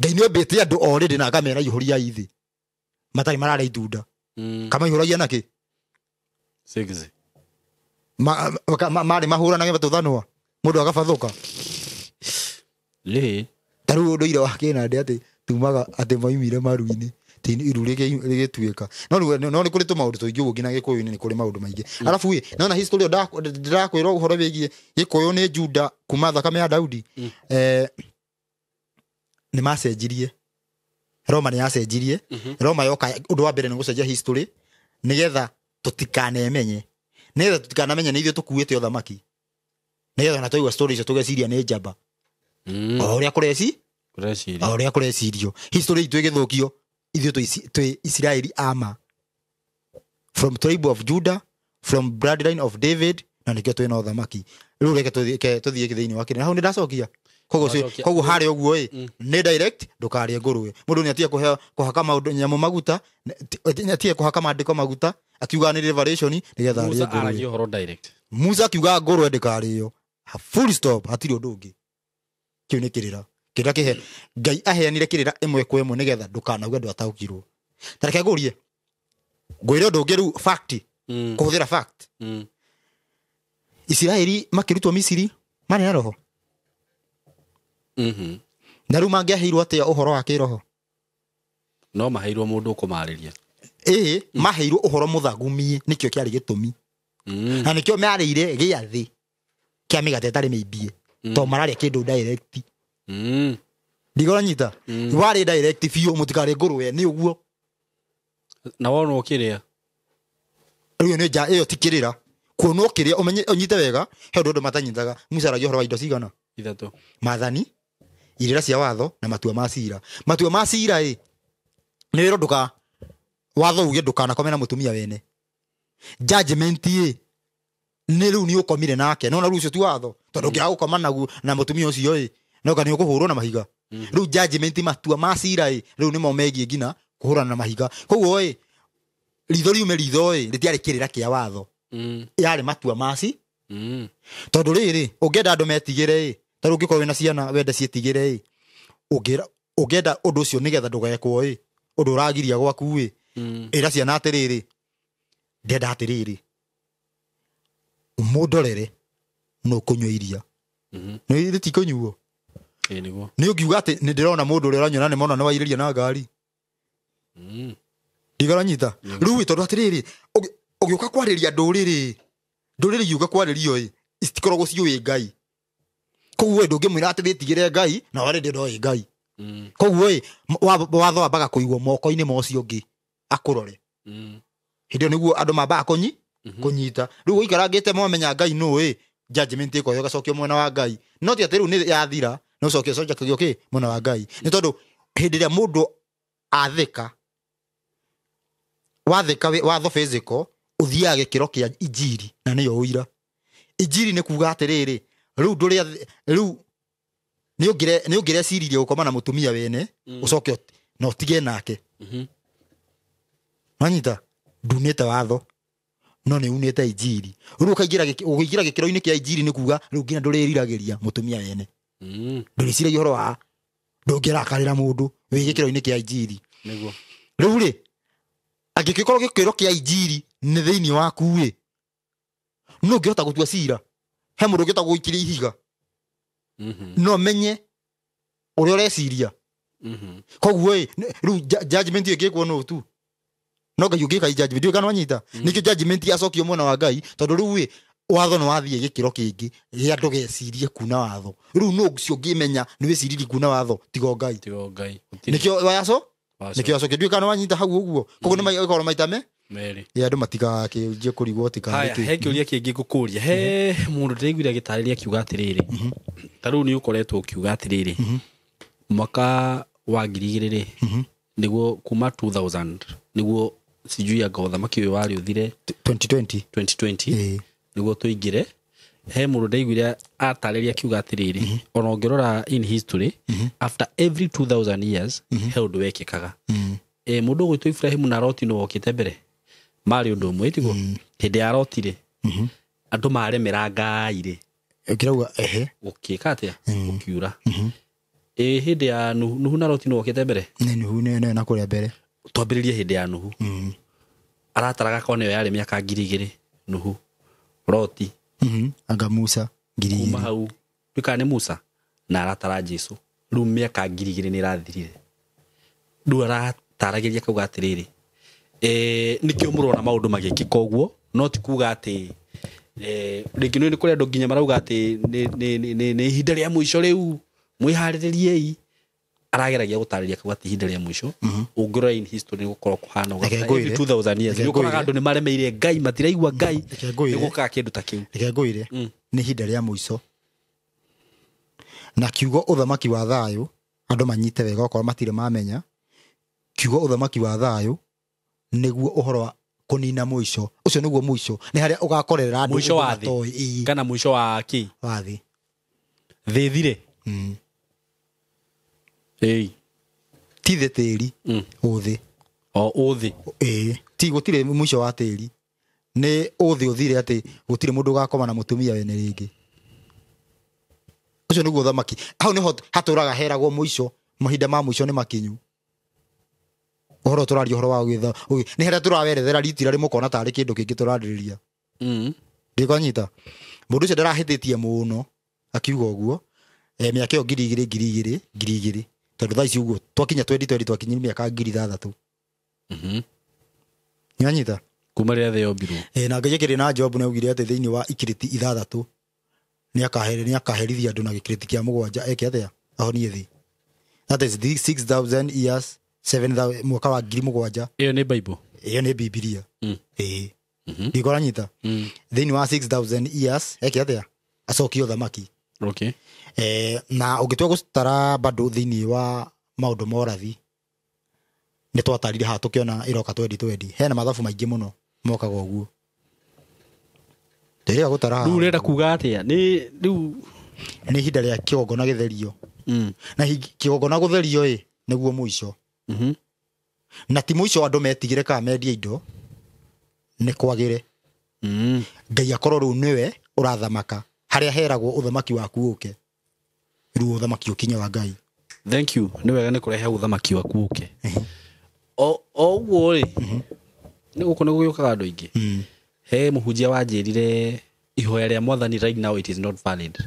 Ngai nĩ ombĩte andũ already na akamera ihũria ithi. Matarĩ mararĩa itunda. Kamaihũragia nakĩ? Six. Marĩ mahũranage matũthanwa. Mũndũ agabathũka. Ĩĩ. Ta rĩu ũndũire wa kĩnandĩ atĩ tumaga atĩ maumire maru-inĩ. Iru rĩgĩtuĩka. No rĩu, no nĩ kũrĩ tũmaũndũ tũingĩ ũguo nginya Gĩkũyũ-inĩ nĩ kũrĩ maũndũ maingĩ. Arabu ĩ, nona history ĩyo ndĩrakwĩra ũhoro wĩgiĩ Gĩkũyũ nĩ Juda kuma thakame ya Daudi. Nĩ macenjirie. Roma nĩ yacenjirie. Roma yoka ũndũ wa mbere nĩ gũcenjia history nĩgetha tũtikanemenye. Nĩgetha tũtikanamenye nĩ ithuĩ tũkuĩte ũthamaki. Nĩgetha ona twaigua story icio tũgeciria nĩ njamba. O ũrĩa kũreci? Kũrecirio. O ũrĩa kũrecirio. History itũ ĩgĩthũkio, ithuĩ twĩ Isiraeli ama. From tribe of Judah, from bloodline of David, na nĩkĩo twĩna ũthamaki. Rĩu reke tũthiĩ thĩinĩ wa kĩrĩra. Hau nĩ ndacokia. Koguo harĩa ũguo ĩ, nĩ direct ndũkarĩe ngũrwe. Mũndũ nĩ atige kũhaka maũndũ nyamũ maguta, nĩ atige kũhaka maandĩko maguta, akiuga nĩ revelation nĩgetha arĩe Musa ngũrwe. aragia ũhoro direct. Musa akiuga ngũrwe ndĩkarĩo. Full stop, hatirĩ ũndũ ũngĩ. Kĩu nĩ kĩrĩra. Kĩrĩra kĩhe Ngai aheanire kĩrĩra ĩmwe kwa ĩmwe nĩgetha ndũkanauge ndwataũkirwo. Ta reke ngũrie. Ngwĩre ũndũ ũngĩ rĩu fact. Kũhũthĩra fact. Isiraeli makĩrutwo Misiri marĩ na roho. Na rĩu mangĩaheirwo atĩa ũhoro wa kĩroho? No maheirwo mũndũ ũkũmarĩria. Ĩĩ, maheirwo ũhoro mũthagumie, nĩkĩo kĩarĩ gĩtũmi. Na nĩkĩo marĩire gĩathĩ kĩa mĩgate ĩtarĩ mĩimbie, to mararĩa kĩndũ direct. Ndigoranyita warĩ direct biũ, mũtikarĩ ngũrwe nĩ ũguo. Na wona ũkĩrĩa rĩu nĩ nja ĩyo ti kĩrĩra kuona ũkĩrĩa ũmenye ũnyite wega. He ũndũ andũ matanyitaga. Musa aragia ũhoro wa indo cigana? 3. Maathani, irĩra cia watho na matua ma cira. Matua ma cira ĩ nĩ wĩrwo ndũka watho uge ndũkanakome na mũtumia wene. Judgment ĩ nĩ rĩu nĩ ũkomire nake, no na rĩu ũcio ti watho, tondũ ũngĩaga gũkoma na mũtumia ũcio ĩ no kana nĩ ũkũhũrwo na mahiga. Rĩu judgment matua ma cira ĩ rĩu nĩmo megiĩ nginya kũhũrana na mahiga. Koguo ĩ ritho riume ritho ĩ rĩtiarĩ kĩrĩra kĩa watho, yarĩ matua maci. Tondũ rĩrĩ ũngĩenda andũ metigĩre ĩ, tondũ ũngĩkorwo wĩna ciana wende ciĩtigĩre ĩ, ũngĩenda ũndũ ũcio nĩgetha ndũgekwo ĩ, ũndũ ũragiria gwaku ĩ, ĩra ciana atĩrĩrĩ, ndenda atĩrĩrĩ mũndorere no kũnyua iria. Nĩ rĩtikũnyuo. Ĩ nĩguo. Nĩ ũngiuga atĩ nĩ ndĩrona mũndũ ũrĩa ũranyua na nĩ mona nĩ wairĩria na ngari. Ndigoranyita. Rĩu tondũ atĩrĩrĩ ũgĩũka kwarĩria ndũrĩrĩ, ndũrĩrĩ igiũka kwarĩrio ĩ citikoragwo ciũĩ Ngai. Koguo ĩ ndũngĩmwĩra atĩ wĩtigĩre Ngai na warĩria ndoĩ Ngai. Koguo ĩ watho wambaga kũigwo moko-inĩ ma ũcio ũngĩ akũrore. Hĩndĩ ĩyo nĩguo andũ mambaga kũnyita. Rĩu ũikarangĩte mwamenya Ngai nũ ĩ, judgment ĩkoyo ĩgacokio mwena wa Ngai. No ti atĩ rĩu nĩ yathira, no ũcoke ũcokio kĩ mwena wa Ngai. Nĩ tondũ hĩndĩ ĩrĩa mũndũ athĩka, wathĩka watho physical, ũthiaga gĩkĩro kĩa injiri na nĩyo ũira. Injiri nĩ kuga atĩrĩrĩ, rĩu ndũrĩa rĩu nĩ ũngĩreciririe gũkoma na mũtumia wene, ũcoke na ũtige nake. Wanyita ndunĩte watho no nĩ unĩte injiri. Rĩu ũkaingĩra ũkĩingĩra gĩkĩro-inĩ kĩa injiri nĩ kuga rĩu nginya ndũrĩriragĩria mũtumia wene. Ndũrĩciragia ũhoro wa ndũngĩrakarĩra mũndũ wĩ gĩkĩro-inĩ kĩa injiri. Nĩguo. Rĩu rĩ angĩgĩkorwo gĩkĩro kĩa injiri nĩ thĩinĩ waku ĩ, no ũngĩhota gũtua cira. He mũndũ ũngĩhota gũgũikĩria ihiga. No menye ũrĩa ũreciria. Koguo ĩ rĩu judgment ĩngĩkwo nũ tu. No Ngai ũngĩka judgment ndiũĩ kana wanyita. Nĩkĩo judgment yacokio mwena wa Ngai, tondũ rĩu ĩ watho nĩ wathiĩ gĩkĩro kĩngĩ gĩa ndũgecirie kuna watho. Rĩu nũ ũcio ũngĩmenya nĩ wĩciririe kuna watho tiga Ngai. Tiga Ngai. Nĩkĩo waco? Nĩkĩo wacokio ndiũĩ kana wanyita hau ũguo. Koguo nĩ makorwo maita me merĩ. Ya andũ matigakĩnjie kũrigwo tikarĩ Haya, kĩ. he kĩũria kĩngĩ ngũkũria. He mũndũ ndĩraiguire agĩtarĩria akiuga atĩrĩrĩ, ta rĩu nĩ ũkoretwo ũkiuga atĩrĩrĩ, mwaka wa 2000 rĩ, nĩguo kuma 2000 nĩguo sijui anga ũthamaki ũyũ warĩ ũthire 2020. 2020 nĩguo tũingĩre. He mũndũ ndaiguire atarĩria akiuga atĩrĩrĩ, ona ũngĩrora in history after every 2000 years he ũndũ wekĩkaga. Mũndũ ũgwĩtwo Ibrahimu na Loti nĩ wokĩte mbere, marĩ ũndũ ũmwe tiguo. Hĩndĩ ya Loti rĩ, andũ maremera Ngai rĩ, Ũkĩrauga ehe, gũkĩka atĩa? Gũkiura. Hĩndĩ ya Nuhu, Nuhu na Loti nĩ wokĩte mbere. Nĩ Nuhu nĩ na kũrĩa mbere. Twambĩrĩrie hĩndĩ ya Nuhu. Arataraga kona ĩyo yarĩ mĩaka 2000 Nuhu, Loti, Anga Musa 2000. Kuma hau nduĩkaga nĩ Musa na aratara Jesu. Rĩu mĩaka 2000 nĩ ĩrathirire. Rĩu arataragĩria akauga atĩrĩrĩ, nĩkĩo mũrona maũndũ magĩkĩka ũguo, no ti kuga atĩ rĩngĩ nĩ kũrĩ andũ nginya marauga atĩ nĩ ihinda rĩa mũico rĩu mwĩharĩrĩriei. Arageragia gũtarĩria akauga atĩ ihinda rĩa mũico ũngĩrora in history nĩ gũkorwo kũhana ũguo. Reke ngwĩre. Every 2000 years Reke nĩ ũkoraga ngwĩre. andũ nĩ maremeire Ngai, matiraigua Ngai, Reke ngwĩre. nĩ gũkaga kĩndũ ta kĩu. Reke ngwĩre, nĩ ihinda rĩa mũico. Na kiugo ũthamaki wa thayũ andũ manyite wega okorwo matirĩ mamenya, kiugo ũthamaki wa thayũ nĩguo ũhoro wa kũnina mũico. Ũcio nĩguo mũico, nĩ harĩa ũgakorerera andũ Mũico wa ũndũ thĩ. matoĩ. Ĩĩ. Kana mũico wa kĩ? Wa thĩ. Thĩ thire. Ĩĩ. Ti thĩ tĩri, ũthĩ. O ũthĩ. Ĩĩ. Ti gũtirĩ mũico wa tĩri. Nĩ ũthĩ ũthire atĩ gũtirĩ mũndũ ũgakoma na mũtumia wene rĩngĩ. Ũcio nĩguo ũthamaki. Hau nĩho hatũraga heragwo mũico, mahinda ma mũico nĩ makinyu. Ũhoro tũraria ũhoro wa gwĩtha, nĩ harĩa tũrawerethera ritira rĩmwe ũkona tarĩ kĩndũ kĩngĩ tũrarĩrĩria. Ndĩkwanyita. Mũndũ ũcio ndarahĩtĩtie mũno akiuga ũguo. Mĩaka ĩyo 2000, 2000, 2000. Tondũ thaa ici ũguo twakinya 2020 twakinyire mĩaka 6,000. Nĩwanyita? Kuma rĩrĩa thĩ yombirwo. Na Ngai akĩrĩ na Job nĩaugire atĩ thĩinĩ wa ikiriti 6 nĩakaherithia andũ na gĩkiriti kĩa 7 eke atĩa? Ahonie thĩ. That is the 6,000 years 7,000 mwaka wa 7,000. Ĩyo nĩ Bible. Ĩyo nĩ Bibilia. Ĩĩ. Ndikũranyita. Thĩinĩ wa 6,000 years eke atĩa? Acokie ũthamaki. Okay. Na ũngĩtua gũcitara bado thĩinĩ wa maũndũ ma ũrathi nĩ twatarire haha tũkĩona ĩroka 2020. Hena mathabu maingĩ mũno mokaga ũguo. Ndĩrĩga gũtara haha. Rĩu ũrenda kuga atĩa? Nĩ rĩu nĩ ihinda rĩa kĩgongona gĩtherio. Na kĩgongona gũtherio ĩ nĩguo mũico. Na ti mũico andũ metigĩre kana mendie indo nĩ kwagĩre. Ngai akorwo rĩu nĩwe ũrathamaka harĩa heragwo ũthamaki waku ũke. Rĩu ũthamaki ũkinye wa Ngai. Thank you. Nĩ wega nĩ kũrehe ũthamaki waku ũke. O ũguo rĩ, nĩ gũkũ nĩ gũgĩũkaga andũ aingĩ. He mũhunjia wanjĩrire ihoya rĩa mwathani right now it is not valid.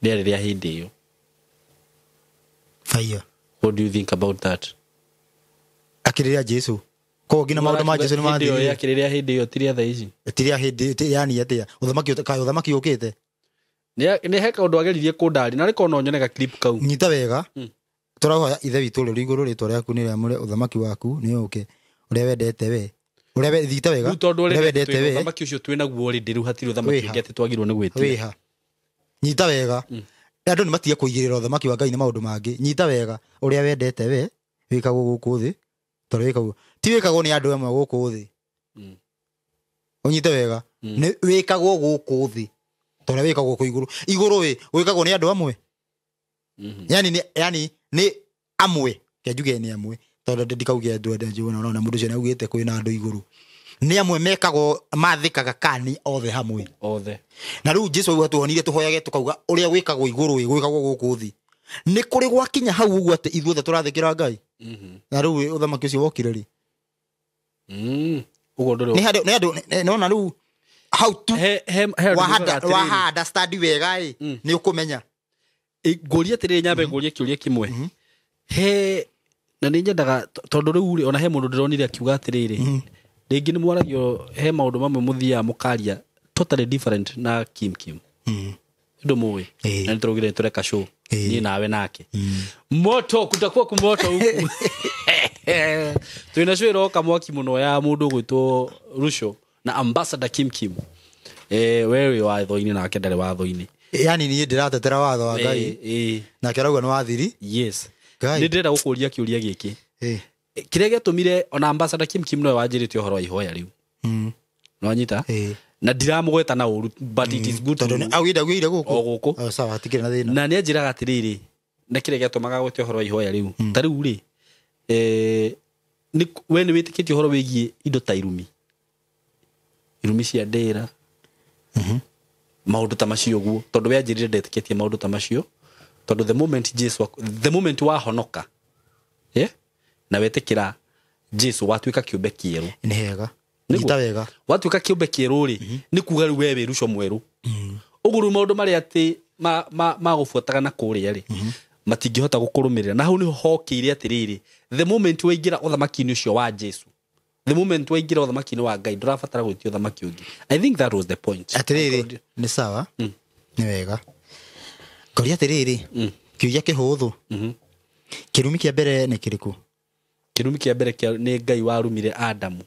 Rĩarĩ rĩa hĩndĩ ĩyo. Fire. What do you think about that? Akĩrĩra Jesu. Koguo nginya maũndũ ma Jesu nĩ mathirire. Akĩrĩra hĩndĩ ĩyo ti rĩa thaa ici. Ti rĩa hĩndĩ yani atĩa? Ũthamaki ũthamaki ũkĩte. Nĩ he kaũndũ ageririe kũndaria na rĩkorwo no nyone ga clip kau. Nyita wega. Tũrahoya Ithe witũ ũrĩa ũrĩ igũrũ rĩtwa rĩaku nĩ rĩamũre ũthamaki waku nĩ ũke. Ũrĩa wendete we. Ũrĩa wendete wega. Ũrĩa wendete we. Ũthamaki ũcio twĩ naguo rĩ rĩu hatirĩ ũthamaki ũngĩ atĩ twagĩrĩirwo nĩ gwĩtia. Wĩha. Nyita wega. Andũ nĩ matige kũigĩrĩra ũthamaki wa Ngai nĩ maũndũ mangĩ. Nyita wega ũrĩa wendete we wĩkagwo gũkũ thĩ tondũ wĩkagwo ti wĩkagwo nĩ andũ amwe gũkũ thĩ. Ũnyite wega. Nĩ wĩkagwo gũkũ thĩ tondũ wĩkagwo kũ igũrũ. Igũrũ ĩ wĩkagwo nĩ andũ amwe. Yani nĩ amwe. Ke njuge nĩ amwe tondũ ndikauge andũ andũ njũĩ na mũndũ ũcio nĩaugĩte kwĩna andũ igũrũ. Nĩ amwe mekagwo mathĩkaga kani othe hamwe. Othe. Na rĩu Jesu auga tuonire tũhoyage tũkauga ũrĩa wĩkagwo igũrũ ĩ gwĩkagwo gũkũ thĩ. Nĩ kũrĩ gwakinya hau ũguo atĩ ithuothe tũrathĩkĩra Ngai. Na rĩu ũthamaki ũcio wokire rĩ. Ũguo ndũrĩ. Nĩ handũ nĩ andũ nona rĩu how to wa understand wega ĩ nĩ ũkũmenya. Ngũria atĩrĩrĩ nyambe ngũrie kĩũria kĩmwe. He na nĩ nyendaga tondũ rĩu rĩ ona he mũndũ ndĩronire akiuga atĩrĩrĩ rĩngĩ nĩ mwaragio he maũndũ mamwe mũthiaga mũkaria totally different na Kim Kim. Ndũ mũĩ. Na nĩ tũraugire tũreka show niĩ nawe nake. Moto kutakuwa kumoto huku. Twĩna show ĩroka mwaki mũno ya mũndũ ũgwĩtwo Rusho na Ambassador Kim Kim. Wewe watho-inĩ nake ndarĩ watho-inĩ. Yani niĩ ndĩratetera watho wa Ngai. Nake arauga nĩ wathiri. Yes. Nĩ ndĩrenda gũkũria kĩũria gĩkĩ. Kĩrĩa gĩatũmire ona Ambassador Kim Kim nowe wanjĩrĩte ũhoro wa ihoya rĩu. Nĩwanyita? Na ndiramũgweta na ũru but it is good. Tondũ augire augire gũkũ. O gũkũ. Sawa hatikĩrĩ na thĩna. Na nĩanjĩraga atĩrĩrĩ na kĩrĩa gĩatũmaga gwete ũhoro wa ihoya rĩu. Ta rĩu rĩ we nĩ wĩtĩkĩtie ũhoro wĩgiĩ indo ta irumi. Irumi cia ndĩra. Maũndũ ta macio ũguo tondũ we anjĩrire ndetĩkĩtie maũndũ ta macio tondũ the moment Jesu the moment wahonoka na wetĩkĩra Jesu watuĩka kĩũmbe kĩerũ. Nĩ hega. Nyita wega. Watuĩka kĩũmbe kĩerũ rĩ nĩ kuga rĩu we wĩ Ruco mwerũ. Ũguo rĩu maũndũ marĩa atĩ magũbuataga na kũrĩa rĩ matingĩhota gũkũrũmĩrĩra. Na hau nĩho hokĩire atĩrĩrĩ the moment waingĩra ũthamaki-inĩ ũcio wa Jesu the moment waingĩra ũthamaki-inĩ wa Ngai ndũrabatara gwĩtia ũthamaki ũngĩ. I think that was the point. Atĩrĩrĩ nĩ sawa. Nĩ wega. Ngoria atĩrĩrĩ kĩũria kĩhũthũ. Kĩrumi kĩa mbere nĩ kĩrĩkũ? Kĩrumi kĩa mbere nĩ Ngai warumire Adamu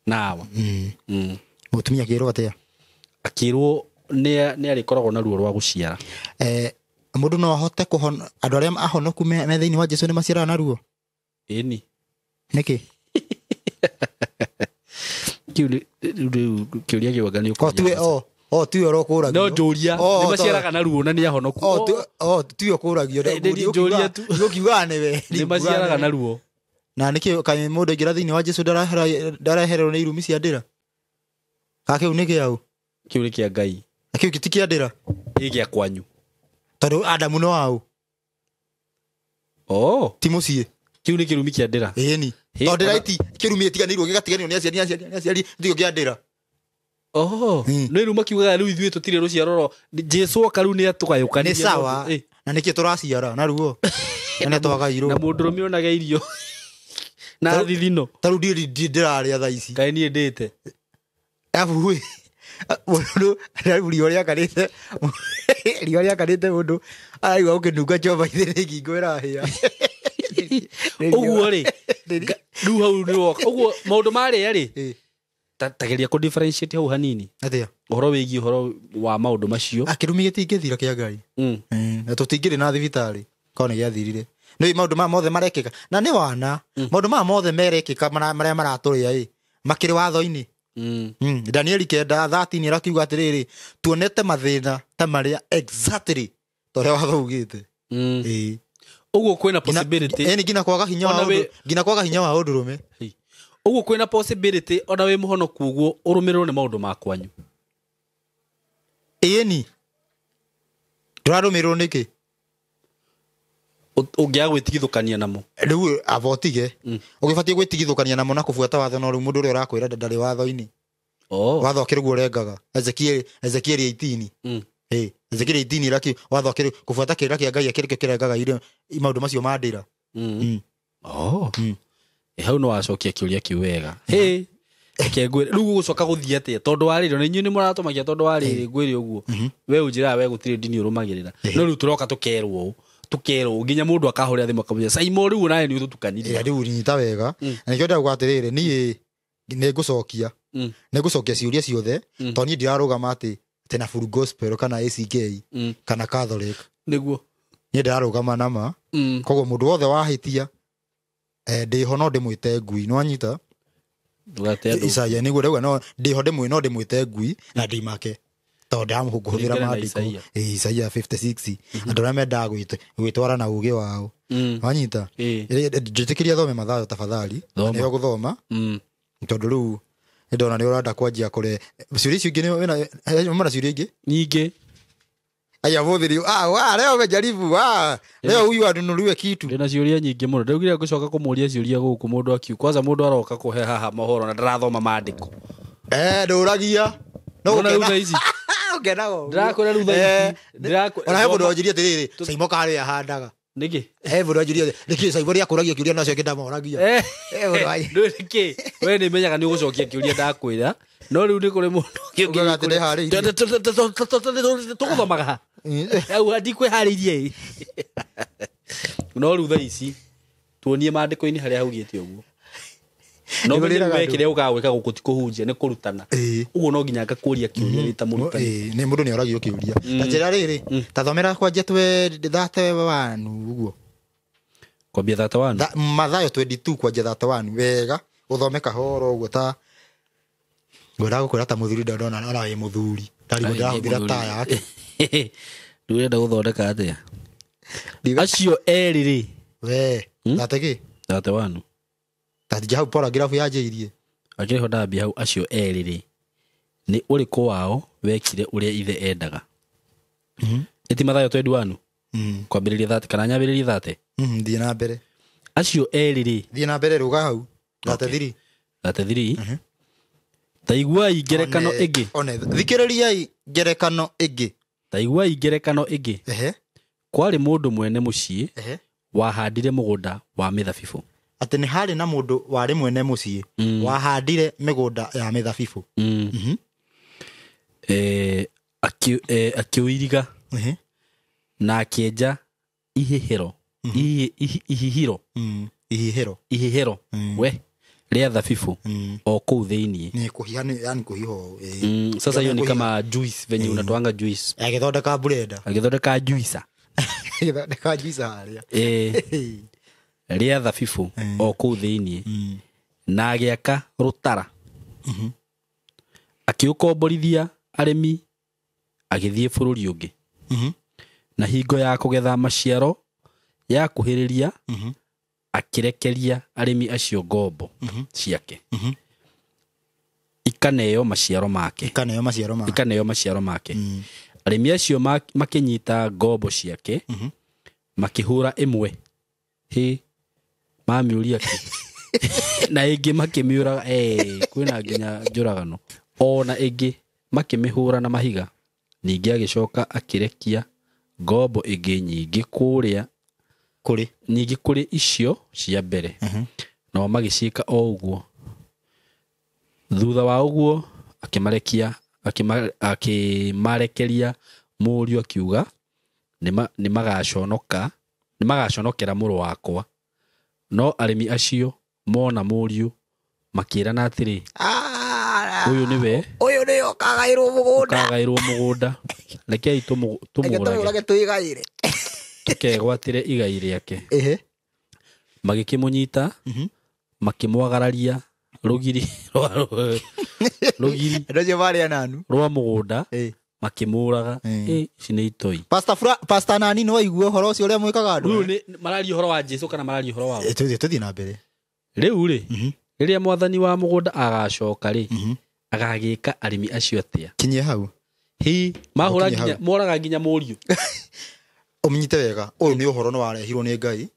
na Hawa. Mũtumia akĩrwo atĩa? Akĩrwo nĩ arĩkoragwo na ruo rwa gũciara. Mũndũ no ahote kũhona andũ arĩa ahonoku me thĩinĩ wa Jesu nĩ maciaraga na ruo? Ĩni. Nĩkĩ? Kĩũria kĩu anga nĩ ũkũria. O tiwe ũrokũragio. No njũria nĩ maciaraga na ruo na nĩ ahonoku. O tiwe ũkũragio. Njũria tu. Ũkiugaga nĩwe. Nĩ maciaraga na ruo. Na nĩkĩ kaĩ mũndũ aingĩra thĩinĩ wa Jesu ndarehererwo nĩ irumi cia ndĩra? Ka kĩu nĩ kĩaũ? Kĩu nĩ kĩa Ngai. Na kĩu ti kĩa ndĩra? Nĩ gĩa kwanyu. Tondũ Adamu no aũ. Ti mũciĩ. Kĩu nĩ kĩrumi kĩa ndĩra. Ĩni. Tondũ ndĩra iti kĩrumi ĩtiganĩirwo gĩgatiganĩrwo nĩ aciari nĩ aciari nĩ aciari tikĩo kĩa ndĩra. Oho. Nĩ rĩu makiugaga rĩu ithuĩ tũtirĩ rũciaro ro Jesu oka rĩu nĩ atũgayũkanirie. Nĩ sawa. Na nĩkĩ tũraciara na ruo. Na nĩ twagairwo. Na mũndũrũme onaga irio. Na thithino. Ta rĩu ndĩrarĩa thaa ici. Kaĩ niĩ ndĩte. Abu mũndũ riũa rĩakanĩte riũa rĩakanĩte mũndũ araigua gũkĩnunga njoba-inĩ nĩ ngingo ĩrahĩa. Ũguo rĩ rĩu hau nĩ woka ũguo maũndũ marĩa rĩ tageria kũ differentiate hau hanini. Atĩa? Ũhoro wĩgiĩ ũhoro wa maũndũ macio. Kĩrumi gĩtingĩthira kĩa Ngai. Na tũtingĩrĩ na thibitarĩ korwo nĩ gĩathirire. Nĩ maũndũ maya mothe marekĩka na nĩ wana maũndũ maya mothe merekĩka marĩa maratũrĩa ĩ makĩrĩ watho-inĩ. Danieli 9:13 arakiuga atĩrĩrĩ tuonete mathĩna ta marĩa exactly ta ũrĩa watho ugĩte. Ũguo kwĩna possibility nginya kwaga hinya wa nginya kwaga hinya wa ũndũrũme. Ũguo kwĩna possibility ona wĩ mũhonoku ũguo ũrũmĩrĩrwo nĩ maũndũ ma kwanyu. Ĩni ndũrarũmĩrĩrwo nĩkĩ? Ũngĩaga gwĩtigithũkania namo. Rĩu avotige ũgĩbatiĩ gwĩtigithũkania namo na kũbuata watho no rĩu mũndũ ũrĩa ũrakwĩra ndarĩ watho-inĩ. Watho akĩrĩ guo ũrengaga. Ezekiel 18. Ezekiel 18 ĩraki watho akĩrĩ kũbuata kĩrĩra kĩa Ngai akĩrĩ kĩo kĩrengaga irio maũndũ macio ma ndĩra. Hau no wacokia kĩũria kĩu wega. Reke ngwĩre rĩu gũgũcoka gũthiĩ atĩa tondũ wa rĩrĩ na inyuĩ nĩ mũratũmagia tondũ wa rĩrĩ ngwĩre ũguo we ũnjĩraga we gũtirĩ ndini ũrũmagĩrĩra no rĩu tũroka tũkerwo ũũ tũkerwo nginya mũndũ akahũrĩra thimũ akamũria Saimo rĩu nawe nĩ ũtũtukanirie. Rĩu nyita wega na nĩkĩo ndĩrauga atĩrĩrĩ niĩ nĩ ngũcokia nĩ ngũcokia ciũria ciothe tondũ niĩ ndirarũgama atĩ na Full Gospel kana ACK kana Catholic nĩguo niĩ ndĩrarũgama nama koguo mũndũ wothe wahĩtia ndĩho no ndĩmwĩte ngui no anyita Isaia nĩguo ndauga no ndĩho ndĩmwĩ no ndĩmwĩte ngui na ndimake tondũ ndĩramũhũthĩra maandĩko. Isaia 56 andũ arĩa mendaga gwĩtwara na ũũgĩ wao wanyita njĩtĩkĩria thome Mathayo tafadhali nĩho gũthoma tondũ rĩu nĩndona nĩ ũrenda kwanjia kũre ciũria icio ingĩ nĩ ciũria ingĩ nyingĩ. Aya mũthiri leo umejaribu leo huyu anunuliwe kitu. Ndina ciũria nyingĩ mũno ndaugire ngũcoka kũmũria ciũria gũkũ mũndũ akiu kwanza mũndũ aroka kũhe haha mohoro na ndarathoma maandĩko. Ndũragia no ũkena rĩu ici ũkenaga ũguo. Ndĩrakwĩra rĩu thaa ici ndĩrakwĩra ona he mũndũ wanjĩria atĩrĩrĩ Saimo karĩa ahandaga nĩkĩ he mũndũ wanjĩria nĩkĩ Saimo rĩakũragia kĩũria nacio kĩndamoragia. Ndũĩ nĩkĩ we nĩ menyaga nĩ ũgũcokia kĩũria ndakwĩra no rĩu nĩ kũrĩ mũndũ ũngĩuga atĩ ndĩharĩirie tũgũthomaga ha au ndikwĩharĩirie no rĩu thaa ici tuonie maandĩko-inĩ harĩa haugĩte ũguo no we kĩrĩa ũkaga gwĩka gũkũ ti kũhunjia nĩ kũrutana ũguo no nginya ngakũria kĩũria wĩ ta mũrutani. Nĩ mũndũ nĩ oragio kĩũria ta njĩra rĩrĩ ta thomera kwanjia 31 ũguo kwambia 31 Mathayo 22 kwanjia 31 wega ũthome kahoro ũguo ta ngwendaga gũkwĩra ta mũthuri ndona ona wĩ mũthuri ndarigwo ndĩrahũthĩra ta yake. Rĩu ũrenda gũthondeka atĩa acio erĩ rĩ we thate kĩ 31 Tatija hau paragraph yanjĩirie akĩrĩho ndambia hau acio erĩ rĩ nĩ ũrĩkũ wao wekire ũrĩa ithe endaga. Ĩti Mathayo 21 kwambĩrĩria 30 kana nyambĩrĩrie 30 thiĩ na mbere acio erĩ rĩ thiĩ na mbere rũga hau 33 33 taiguai ngerekano ĩngĩ one thikĩrĩriai ngerekano ĩngĩ taiguai ngerekano ĩngĩ kwarĩ mũndũ mwene mũciĩ wahandire mũgũnda wa mĩthabibũ. Atĩ nĩ harĩ na mũndũ warĩ mwene mũciĩ wahandire mĩgũnda ya mĩthabibũ akĩũiriga na akĩenja ihihĩro ihihĩro ihihĩro we rĩa thabibũ o kũu thĩinĩ ni kũhiha yani kũhiha. Sasa hiyo ni kama juice venye unatoanga juice agĩthondeka blender agĩthondeka juice agĩthondeka juice harĩa rĩa thabibũ o kũu thĩinĩ na agĩaka rũtara akĩũkomborithia arĩmi agĩthiĩ bũrũri ũngĩ na hingo ya kũgetha maciaro ya kuhĩrĩria akĩrekeria arĩmi acio ngombo ciake ikaneo maciaro make ikaneo maciaro make ikaneo maciaro make arĩmi acio makĩnyita ngombo ciake makĩhũra ĩmwe hĩ mamiũria kĩ na ĩngĩ makĩmĩũraga kwĩna nginya njũragano ona ĩngĩ Makĩmĩhũũra na mahiga. Ningĩ agĩcoka akĩrekia ngombo ĩngĩ nyingĩ kũrĩa Kũrĩ. Nyingĩ kũrĩ icio cia mbere, nao magĩciĩka o ũguo. Thutha wa ũguo akĩmarekia akĩmarekeria mũriũ akiuga, nĩmagaconokera mũrũ wakwa. No arĩmi acio mona mũriũ makĩĩrana atĩrĩ, ũyũ nĩwe Ũyũ nĩwe ũkagaĩrwo mũgũnda. Ũkagaĩrwo mũgũnda, rekei Reke tũmũrage tũmũrage twĩgaĩre. Tũkegwatĩre igai rĩake. Ehe. Magĩkĩmũnyita, makĩmwagararia rũgiri rũgiri Andũ acio marĩ ananu. Rwa mũgũnda, Ĩ. makĩmũraga. Ĩ. Ĩ, ici nĩ itoi. Pastor Pastor nani no waigua ũhoro ũcio ũrĩa mwĩkaga andũ? Rĩu nĩ mararia ũhoro wa Jesu kana mararia ũhoro wa Ĩ, tũthiĩ na mbere. Rĩu rĩ, rĩrĩa mwathani wa mũgũnda agacoka rĩ, agagĩka arĩmi acio atĩa? Kinyie hau. Hi mahũra Ũkinye nginya hau. moraga nginya mũriũ. Ũmnyite wega, ũyũ nĩ ũhoro nĩ warehirwo nĩ Ngai,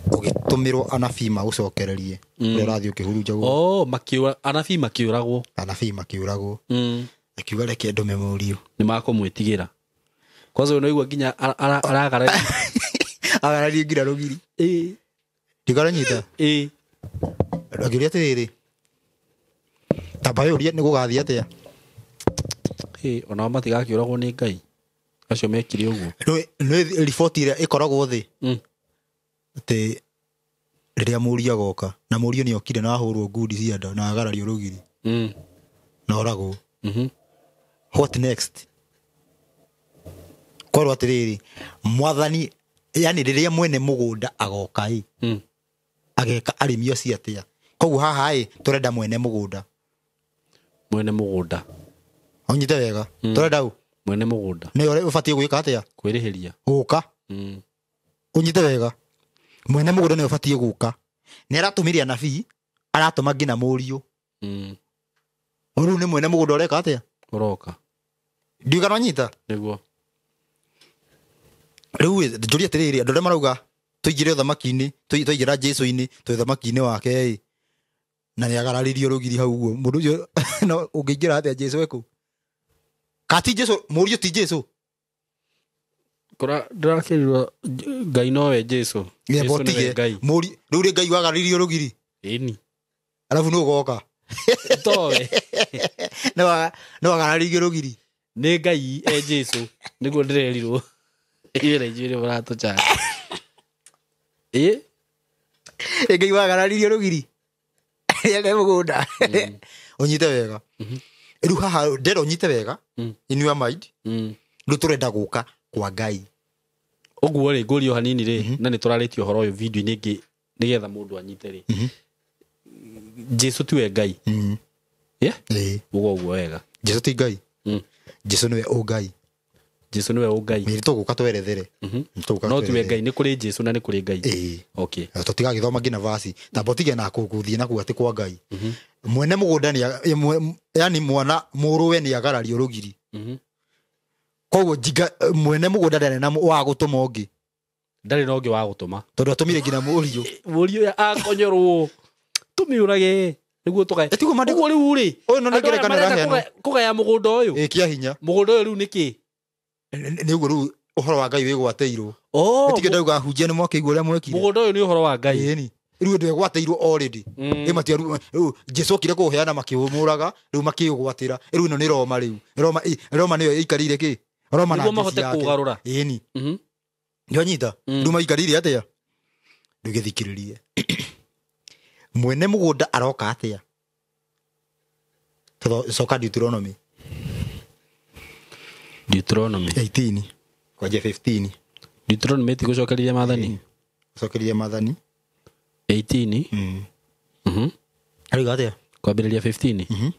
ũgĩtũmĩrwo anabii maũcokererie, ũrĩa ũrathiĩ ũkĩhurunjagwo. Oh, makĩũra anabii makĩũragwo. Anabii makĩũragwo. Akiuga reke ndũme mũriũ. Nĩ makũmwĩtigĩra kwanza ũyũ naigua nginya aragararia. Agararie nginya rũgiri. Ĩ. Ndikaranyita. Ĩ. Akĩũria atĩrĩrĩ, tamba yũrie nĩ gũgathiĩ atĩa? Ĩ, onao matigakĩũragwo nĩ Ngai acio mekire ũguo. Nĩ riboti ĩrĩa ĩkoragwo thĩ, atĩ rĩrĩa mũriũ agoka, na mũriũ nĩ okire na ahũrwo ngundi cia nda na agarario rũgiri na oragwo. What next? Kwerwo atĩrĩrĩ, mwathani, yani rĩrĩa mwene mũgũnda agoka ĩ, ageka arĩmi acio atĩa? Koguo haha ĩ, tũrenda mwene mũgũnda. Mwene mũgũnda. Ũnyite wega. Tũrenda ũ? Mwene mũgũnda. Nĩwe ũrĩa ũbatiĩ gwĩka atĩa? Kwĩrĩhĩria. Gũka. Ũnyite wega, mwene mũgũnda nĩwe ũbatiĩ gũka. Nĩ aratũmire anabii, aratũma nginya mũriũ. Rĩu nĩ mwene mũgũnda ũreka atĩa? Ũroka. Ndiũĩ kana wanyita? Nĩguo. Rĩu ĩ, njũrie atĩrĩrĩ, andũ arĩa marauga tũingĩre ũthamaki-inĩ, twaingĩra Jesũ-inĩ, twĩ ũthamaki-inĩ wake ĩ, na nĩ agararirio rũgiri hau ũguo, mũndũ ũcio no ũngĩingĩra atĩa Jesũ ekũ? Ka ti Jesũ, mũriũ ti Jesũ? Kũra ndĩrakĩrirwo Ngai nowe Jesũ. Ĩ, Jesũ nĩwe botige. Ngai. Mũriũ, rĩu rĩ Ngai wagararirio rũgiri? Ĩni. Arabu nũ ũgoka? Towe. Nĩ wagararirio rũgiri. Nĩ Ngai e Jesũ nĩguo ndĩrerirwo. Inyuĩ na inyuĩ nĩ mũratũchanga. Ĩ? Nĩ Ngai wagararirio rũgiri. Ene mũgũnda. Ũnyite wega. Rĩu haha ndĩrenda ũnyite wega, in your mind, rĩu tũrenda gũka kwa Ngai. Ũguo rĩ, ngũrio hanini rĩ, na nĩ tũrarĩtie ũhoro ũyũ video-inĩ ĩngĩ nĩgetha mũndũ anyite rĩ. Jesũ tiwe Ngai. Yeah? Ĩĩ. Uga ũguo wega. Jesũ ti Ngai. Jesũ nĩwe ũngai. Jesũ nĩwe ũngai. Nĩ tũgũka twerethere. Nĩ tũgũka No tiwe twerethere. Ngai, nĩ kũrĩ Jesũ na nĩ kũrĩ Ngai. Ĩĩ. Okay. Tũtigagĩthoma nginya vaci tamba ũtige na gũthiĩ na kuu atĩ kwa Ngai. Mwene mũgũnda nĩ yani mwana mũrũwe nĩ agarario rũgiri. Koguo njinga mwene mũgũnda ndarĩ na wa gũtũma ũngĩ. Ndarĩ na ũngĩ wa gũtũma. Tondũ atũmire nginya mũriũ. Mũriũ ũyũ akonyorwo. Tũmĩũrage nĩguo tũgae. Ĩ, tiguo maandĩko- Ũguo rĩu rĩ, Ũyũ no nĩ andũ aya ngerekano marenda ĩraheanwo. kũgaya mũgũnda ũyũ. Ĩ, kĩa hinya. Mũgũnda ũyũ rĩu nĩ kĩ? Nĩ ũguo rĩu ũhoro wa Ngai wĩgwatĩirwo. Oh, Ĩtige ndauga hunjia nĩ mwakĩigua ũrĩa mwekire. mũgũnda ũyũ nĩ ũhoro wa Ngai. Ĩni. Rĩu andũ egwatĩirwo already. Ĩ, matiaru rĩu Jesũ okire kũũheana makĩũmũraga, rĩu makĩũgwatĩra. Rĩu ĩno nĩ Roma rĩu. Roma, ĩ, Roma nĩyo ĩikarĩire kĩ? Roma na Nĩguo jeshi mahote yake. kũgarũra. Ĩni. Nĩwanyita? Rĩu maikarĩire atĩa? Rĩu gĩthikĩrĩrie. Mwene mũgũnda aroka atĩa? Coka Deuteronomy. Deuteronomy. 18 kwanjia 15. Deuteronomy ti gũcokereria maathani. Cokereria maathani. 18. Arauga atĩa? Kwambĩrĩria 15.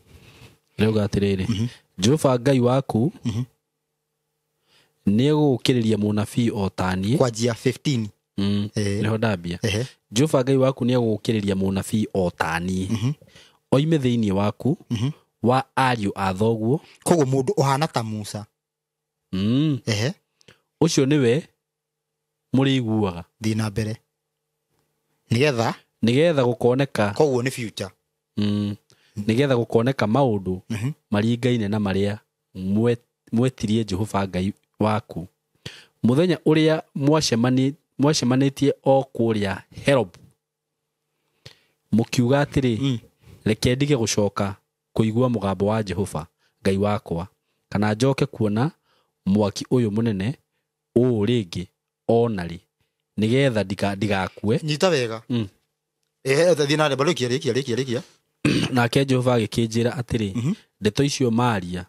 Rĩauga atĩrĩrĩ, Jehova Ngai waku nĩegũgũkĩrĩria mũnabii o ta niĩ. Kwanjia 15. Nĩho ndambia. Ehe. Jehova Ngai waku nĩegũgũkĩrĩria mũnabii o ta niĩ, oime thĩinĩ waku, wa ariũ a thoguo. Koguo mũndũ ũhana ta Musa. Ehe. Ũcio nĩwe mũrĩiguaga. Thiĩ na mbere. Nĩgetha Nĩgetha gũkoneka. Koguo nĩ future. Nĩgetha gũkoneka maũndũ maringaine na marĩa mwetirie Jehova Ngai waku mũthenya ũrĩa mwacemanĩtie o kũrĩa Herob, mũkiuga atĩrĩ, reke ndige gũcoka kũigua mũgambo wa Jehova Ngai wakwa, kana njoke kuona mwaki ũyũ mũnene ũũ rĩngĩ o na rĩ, nĩgetha ndigakue. Nyita wega. Thiĩ na mbere, rĩkia rĩkia rĩkia. Nake Jehova agĩkĩnjĩra atĩrĩ, ndeto icio maaria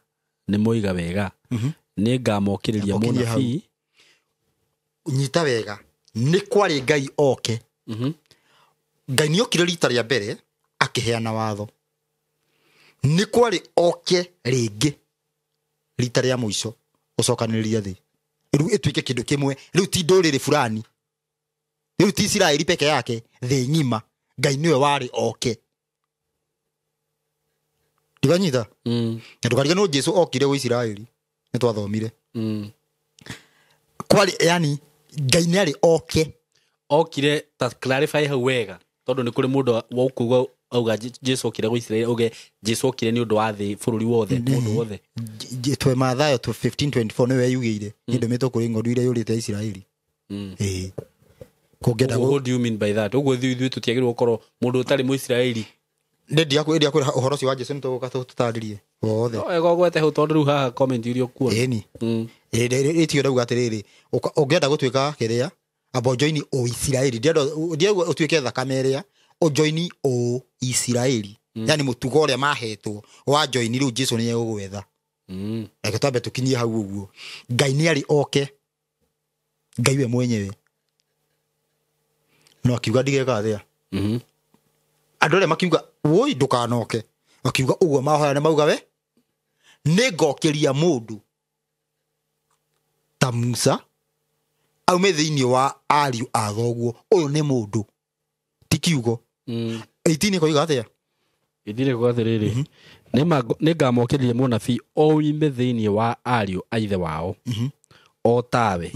nĩ moiga wega, nĩ ngamokĩrĩria mũnabii. Nyita wega, nĩ kwarĩ Ngai oke. Ngai nĩ okire rita rĩa mbere akĩheana watho. Nĩ kwarĩ oke rĩngĩ rita rĩa mũico ũcokanĩrĩria thĩ. Rĩu ĩtuĩke kĩndũ kĩmwe, rĩu ti ndũrĩrĩ fulani, rĩu ti Isiraeli peke yake, thĩ ng'ima. Ngai nĩwe warĩ oke. Ndiganyita? Na ndũkariganĩrwo Jesu okire gwĩ Isiraeli, nĩ twathomire. Kwarĩ, yani Ngai nĩ arĩ oke. Okire, ta clarify hau wega, tondũ nĩ kũrĩ mũndũ wakuuga auga Jesu okire gwĩ Isiraeli, auge Jesu okire nĩ ũndũ wa thĩ, bũrũri wothe, mũndũ wothe. Twe Mathayo 15:24 nĩwe yugĩire, nĩndũmĩtwo kũrĩ ng'ondu iria yũrĩte ya Isiraeli. Kũngĩenda What do you mean by that? Ũguo ithuĩ tũtiagĩrĩirwo gũkorwo mũndũ ũtarĩ Mũisiraeli. Nĩ ndiakwĩra ũhoro ũcio wa Jesu nĩ tũgũka tũtarĩrie wothe. No wega ũgwete hau tondũ rĩu haha comment iria ũkuona. Ĩni. Ĩtio ndauga atĩrĩrĩ, ũngĩenda gũtuĩka kĩrĩa, amba ũjoini Ũisiraeli. Ndienda ũtuĩke thakame ĩrĩa, ũjoini Ũisiraeli. Yani mũtugo ũrĩa mahetwo wa joini, rĩu Jesu nĩ egũgwetha. Reke twambe tũkinyie hau ũguo. Ngai nĩ arĩ oke. Ngai we mwenyewe. No akiuga ndigeka atĩa? Andũ arĩa makiuga woi ndũkanoke, makiuga ũguo mahoya nĩ mauga we nĩ ngokĩria mũndũ ta Musa aume thĩinĩ wa ariũ a thoguo. Ũyũ nĩ mũndũ, ti kiugo. 18 ĩkoiga atĩa? 18 ĩkoiga atĩrĩrĩ, nĩ ngamokĩria mũnabii oime thĩinĩ wa ariũ a ithe wao o tawe,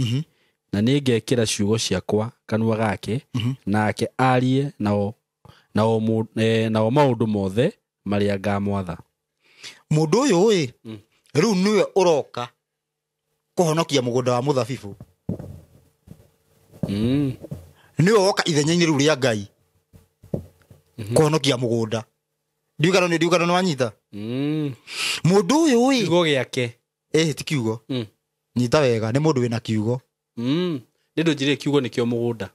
na nĩ ngekĩra ciugo ciakwa kanua gake, nake arie nao maũndũ mothe marĩa ngamwatha. Mũndũ ũyũ ĩ, rĩu nĩwe ũroka kũhonokia mũgũnda wa mũthabibũ. Nĩwe woka ithenya-inĩ rĩu rĩa Ngai kũhonokia mũgũnda. Ndiugano nĩ wanyita? Mũndũ ũyũ ĩ, kiugo gĩake. Ti kiugo. Nyita wega, nĩ mũndũ wĩna kiugo. Nĩ ndũnjĩrĩre kiugo nĩkĩo mũgũnda.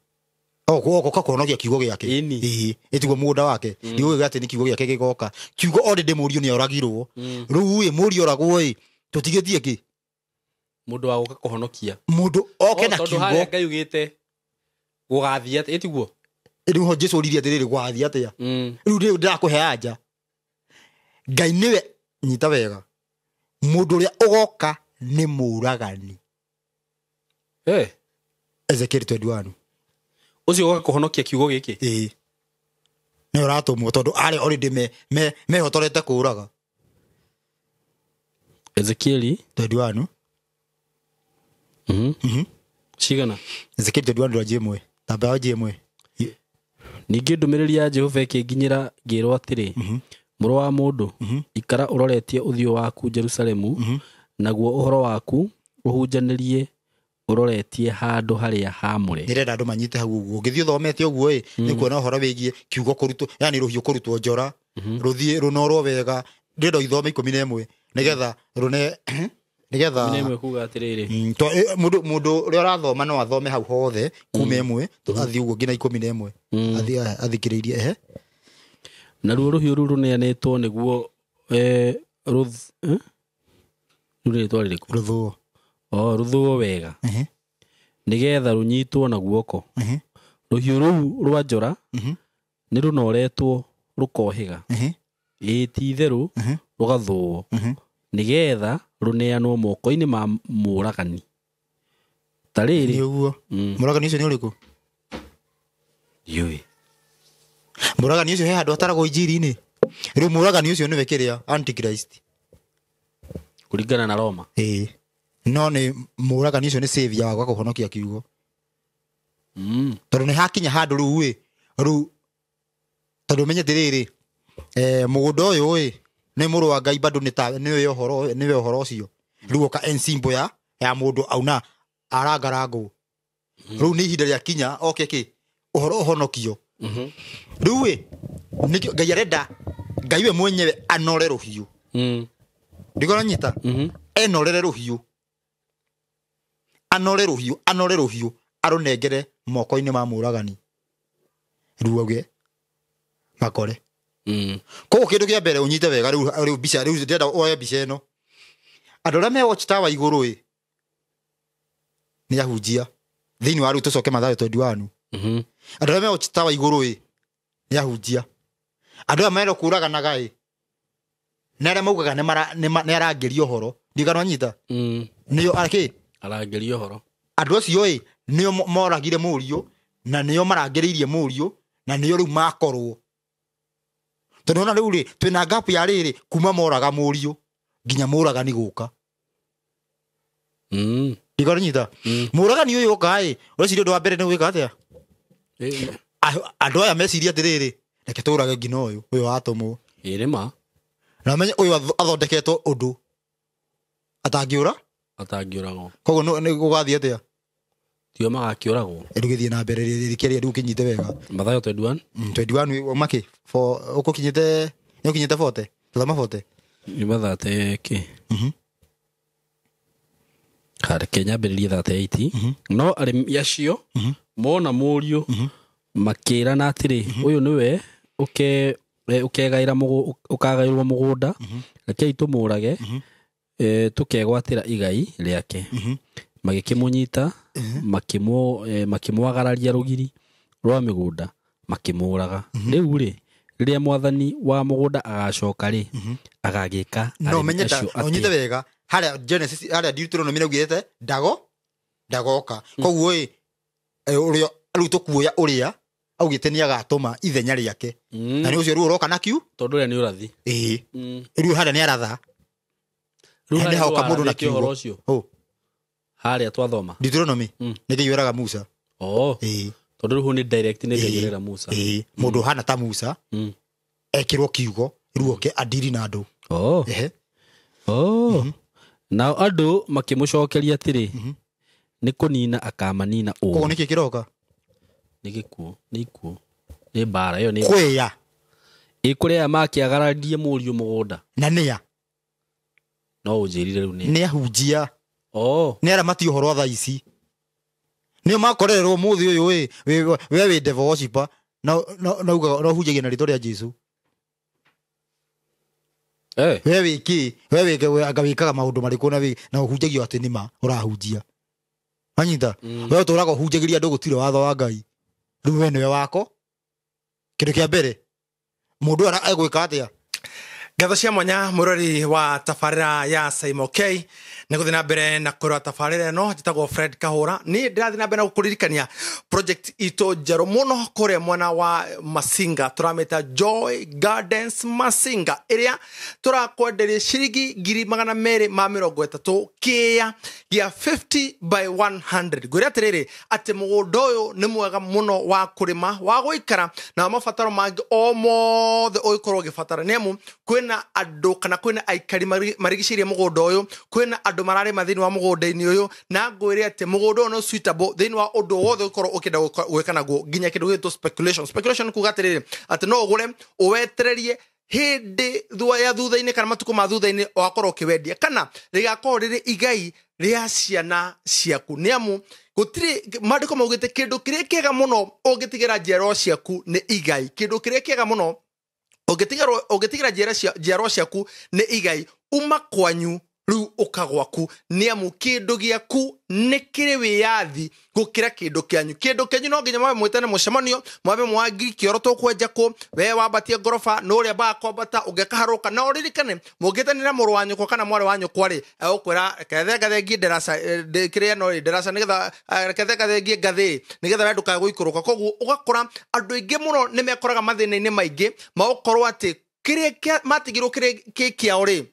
Oka kũhonokia kiugo gĩake. Ĩĩ, ĩtiguo mũgũnda wake. Ndiugaga atĩ nĩ kiugo gĩake gĩgoka. Kiugo already mũriũ nĩ oragirwo. Rĩu ĩ, mũriũ oragwo ĩ, tũtigĩtie kĩ? Mũndũ wa gũka kũhonokia. Mũndũ oke na kiugo. Tondũ harĩa Ngai ugĩte gũgathiĩ atĩa, ĩtiguo? Rĩu ho Jesu oririe atĩrĩrĩ, gũgathiĩ atĩa? Rĩu ndĩrakũhe anja. Ngai nĩwe, nyita wega, mũndũ ũrĩa ũgoka nĩ mũũragani. Ezekiel 21. Ũcio ũgoka kũhonokia kiugo gĩkĩ? Ĩĩ. Nĩ ũratũmwo tondũ arĩa already mehotorete kũũraga. Ezekiel 21. Cigana? Ezekiel 21 ndwanjie ĩmwe. Tamba wanjie ĩmwe. Ningĩ ndũmĩrĩri ya Jehova ĩkĩnginyĩra ngĩĩrwo atĩrĩ, mũrũ wa mũndũ, ikara ũroretie ũthiũ waku Jerusalemu, naguo ũhoro waku ũhunjanĩrie ũroretie handũ harĩa haamũre. Nĩrenda andũ manyite hau ũguo. Ũngĩthiĩ ũthomete ũguo ĩ, nĩ kuona ũhoro wĩgiĩ kiugo kũrutwo, yani rũhiũ kũrutwo njora, rũthiĩ rũnorwo wega. Ndĩrenda ũithome 11 nĩgetha rũne, nĩgetha 11 kuga atĩrĩrĩ. Mũndũ ũrĩa ũrathoma no athome hau hothe kuma 1 athiĩ ũguo nginya 11. Athiĩ athikĩrĩirie, ehe. Naruo rũhiũ rũu rũneanĩtwo nĩguo, rũu rĩtwa rĩrĩkũ? Rũthũo. Rũthũo wega. Nĩgetha rũnyitwo na guoko. Rũhiũ rũu rwa njora nĩ rũnoretwo rũkohĩga. Ĩĩ ti itherũ rũgathũo. Nĩgetha rũneanwo moko-inĩ ma mũũragani. Ta rĩrĩ. Nĩ ũguo. Mũũragani ũcio nĩ ũrĩkũ? Ndiũĩ. Mũũragani ũcio he handũ ataragwo injiri-inĩ. Rĩu mũũragani ũcio nĩwe kĩrĩa Antichrist. Kũringana na Roma. Ĩĩ. No nĩ mũũragani ũcio nĩ savior wa kũhonokia kiugo. Tondũ nĩ hakinya handũ rĩu ĩ, rĩu tondũ ũmenye atĩrĩrĩ, Mũgũnda ũyũ ĩ nĩ mũrũ wa Ngai bado nĩwe ũhoro, nĩwe ũhoro ũcio. Rĩu oka ensimbo ya mũndũ auna arangarangwo. Rĩu nĩ ihinda rĩa kinya oke kĩ ũhoro ũhonokio. Rĩu ĩ nĩkĩo Ngai arenda Ngai we mwenyewe anore rũhiũ. Ndikona nyita enorere rũhiũ, anore rũhiũ, anore rũhiũ arũnengere moko-inĩ ma mũragani rĩu auge makore. Koguo kĩndũ kĩa mbere ũnyite wega rĩu mbica, rĩu ndĩrenda woe mbica ĩno. Andũ arĩa me Watch Tower igũrũ ĩ nĩ ahunjia thĩinĩ wa rĩu tũcoke Mathayo 21. Andũ arĩa me Watch Tower igũrũ ĩ nĩ ahunjia. Andũ aya merwo kũraganaga ĩ nĩ arĩa maugaga nĩ arangĩria ũhoro. Ndigana nyita. Nĩo akĩ arangĩria ũhoro. Andũ acio ĩ nĩo moragire mũriũ na nĩo marangĩrĩirie mũriũ na nĩo rĩu makorwo. Tondũ ona rĩu rĩ twĩna gap ya rĩrĩ kuma moraga mũriũ nginya mũragani gũka. Ndigana nyita. Mũragani ũyũ oka ĩ ũreciria ũndũ wa mbere nĩ gwĩka atĩa? Andũ aya meciria atĩrĩrĩ reke tũrage nginya ũyũ ũyũ watũmwo. Ĩ nĩ ma. Na menye ũyũ athondeketwo ũndũ atangĩũra? Atangĩũragwo. Koguo nĩ gũgathiĩ atĩa? Tio magakĩũragwo. Rĩu gĩthiĩ na mbere rĩrĩ rĩu ũkĩnyite wega. Mathayo 21. 21 wauma kĩ? For ũkũkinyĩte, nĩ ũkinyĩte 40? Tũthoma 40. Nĩ mathate kĩ? Reke nyambĩrĩrie 38. No arĩmi acio mona mũriũ makĩrana atĩrĩ, ũyũ nĩwe ũkegaĩra ũkagaĩrwo mũgũnda, rekei tũmũrage, tũkegwatĩra igai rĩake. Magĩkĩmũnyita, makĩmwagararia rũgiri rwa mĩgũnda, makĩmũraga. Rĩu rĩ, rĩrĩa mwathani wa mũgũnda agacoka rĩ, agagĩka No menyeta, ũnyite wega harĩa Genesis, harĩa Deuteronomy nĩaugĩte ndagoka. Koguo ĩ ũrĩa rĩu tũkuoya ũrĩa augĩte nĩ agatũma ithenya rĩake. Na nĩ ũcio rĩu ũroka na kiu tondũ ũrĩa nĩ ũrathi. Ĩĩ. Rĩu harĩa nĩ aratha. Rĩu Nĩ hoka mũndũ na kiugo kiugo. ũcio. Harĩa twathoma. Deuteronomy nĩ Ngai wĩraga Musa. Ĩĩ. Tondũ rĩu nĩ direct nĩ Ngai wĩraga Musa. Ĩĩ. Mũndũ ũhana ta Musa ekĩrwo kiugo rĩu oke adiri na andũ. Ehe. Nao andũ makĩmũcokeria atĩrĩ, nĩ kũnina akamanina ũũ. Koguo nĩkĩ kĩroka? Nĩ gĩkuũ, nĩ ikuũ. Nĩ mbara ĩyo nĩ kwĩya. Ĩ kũrĩa aya makĩagararirie mũriũ mũgũnda. Na nĩa? No ũnjĩrire rĩu nĩ. Nĩ ahunjia. Nĩ aramati ũhoro wa thaa ici. Nĩo makorererwo mũthĩ ũyũ ĩ, we wĩ devil worshiper, na na ũhunjagia na rĩtwa rĩa Jesũ. We wĩ kĩ? We wĩ anga wĩkaga maũndũ marĩkũ na ũhunjagio atĩ nĩ ma ũrahunjia. Wanyita? We ũtũraga ũhunjagĩria andũ gũtirĩ watho wa Ngai. Rĩu we nĩwe wako. Kĩndũ kĩa mbere, mũndũ ara egwĩka atĩa? Ngatho cia mwanya mũrori wa tabarĩra ya Saimo K nĩ gũthiĩ na mbere na kũrora tabarĩra ĩno. Njĩtagwo Fred Kahũra. Niĩ ndĩrathiĩ na mbere na gũkũririkania project itũ njerũ mũno kũrĩa mwena wa Masinga, tũramĩta Joy Gardens Masinga, ĩrĩa tũrakwenderia ciringi 230,000 kĩĩa gĩa 50 by 100. Ngwĩre atĩrĩrĩ atĩ mũgũnda ũyũ nĩ mwega mũno wa kũrĩma, wa gũikara na mabataro mangĩ o mothe ũngĩkorwo ũgĩbatara, nĩ amu kwĩna andũ kana kwĩna aikari marigicĩirie mũgũnda ũyũ, kwĩna andũ mararĩma thĩinĩ wa mũgũnda-inĩ ũyũ, na ngwĩre atĩ mũgũnda ũyũ nĩ suitable thĩinĩ wa ũndũ wothe ũngĩkorwo ũkĩenda gwĩka naguo, nginya kĩndũ gĩgwĩtwo speculation. Speculation kuga atĩrĩrĩ atĩ no ũgũre ũwetererie hĩndĩ ya thutha-inĩ kana matukũ ma thutha-inĩ wakorwo ũkĩwendia, kana rĩgakorwo rĩrĩ igai rĩa ciana ciaku, nĩ amu gũtirĩ maandĩko maugĩte kĩndũ kĩrĩa kĩega mũno ũngĩtigĩra njiarwa ciaku nĩ igai. Kĩndũ kĩrĩa kĩega mũno ũngĩtigĩra njiarwa ciaku nĩ igai, uma kwanyu rĩu ũka gwaku, nĩ amu kĩndũ gĩaku nĩ kĩrĩ wĩyathi gũkĩra kĩndũ kĩanyu. Kĩndũ kĩanyu no nginya mwambe mwĩtane mũcemanio, mwambe mwangi kĩoro tũkwenja kũ, we wambatie ngoroba nũ ũrĩa ambaga kwambata ũngĩkaharũka. Na ũririkane mũngĩtanĩra mũrũ wa nyũkwa kana mwarĩ wa nyũkwa rĩ, egũkwĩra reke thengathengie ndaraca, kĩrĩa no rĩ, ndaraca nĩgetha, reke thengathengie ngathĩ nĩgetha we ndũkae gũikũrũka. Koguo ũgakora andũ aingĩ mũno nĩ mekoraga mathĩna-inĩ maingĩ ma gũkorwo atĩ kĩrĩa matigirwo kĩrĩa kĩ kĩao rĩ,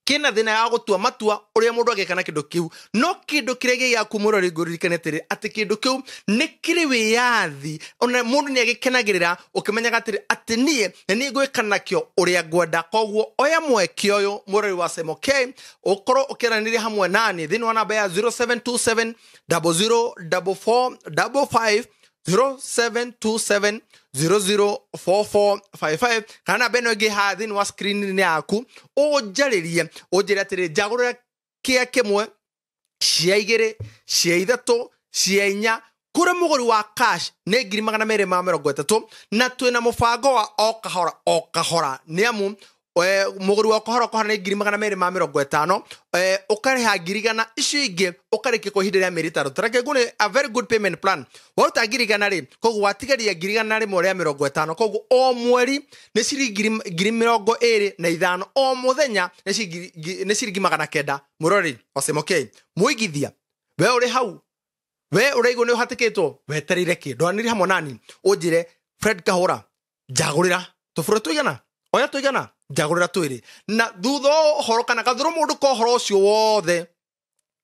Kina thina ya gutua matua uria mundu ageka na kindu kiu no kindu kiria giaku murori nguririkane atiri ati kindu kiu ni kiri wiyathi ona mundu ni agikenagirira ukimenyaga atiri ati nie ni ngwika nakio uria ngwenda. Koguo oya mweke uyu murori wa Simon K ukorwo ukiranire hamwe nani thiini wa namba ya 0727 004455 0727 004455 kana namba ĩno ĩngĩ haha thĩinĩ wa screen-inĩ yaku ũnjarĩrie ũnjĩre atĩrĩ njagũrĩra kĩa kĩmwe cia igĩrĩ cia ithatũ cia inya kũrĩ mũgũri wa cash nĩ 230,000 na twĩna mũbango wa o kahora o kahora nĩ amu mũgũri wa kahora kahora nĩ 250,000 ũkarĩha 100,000 icio ingĩ ũkarĩkia kwa ihinda rĩa mĩeri 5. Tareke ngũne a very good payment plan. Waruta 100,000 rĩ koguo watigaria 150,000 koguo o mweri nĩ ciringi 25,000 o mũthenya nĩ ciringi 900. Mũrori wa Simon K mũigithia we ũrĩ hau we ũraigua nĩ ũhatĩkĩtwo wetereire kĩ ndwanĩrie hamwe nani ũnjĩre Fred Kahũra njagũrĩra tũbũrũ tũigana oya tũigana njagũrĩra twĩrĩ na thutha ũhoro kana gathũrũ mũndũ ka ũhoro ũcio wothe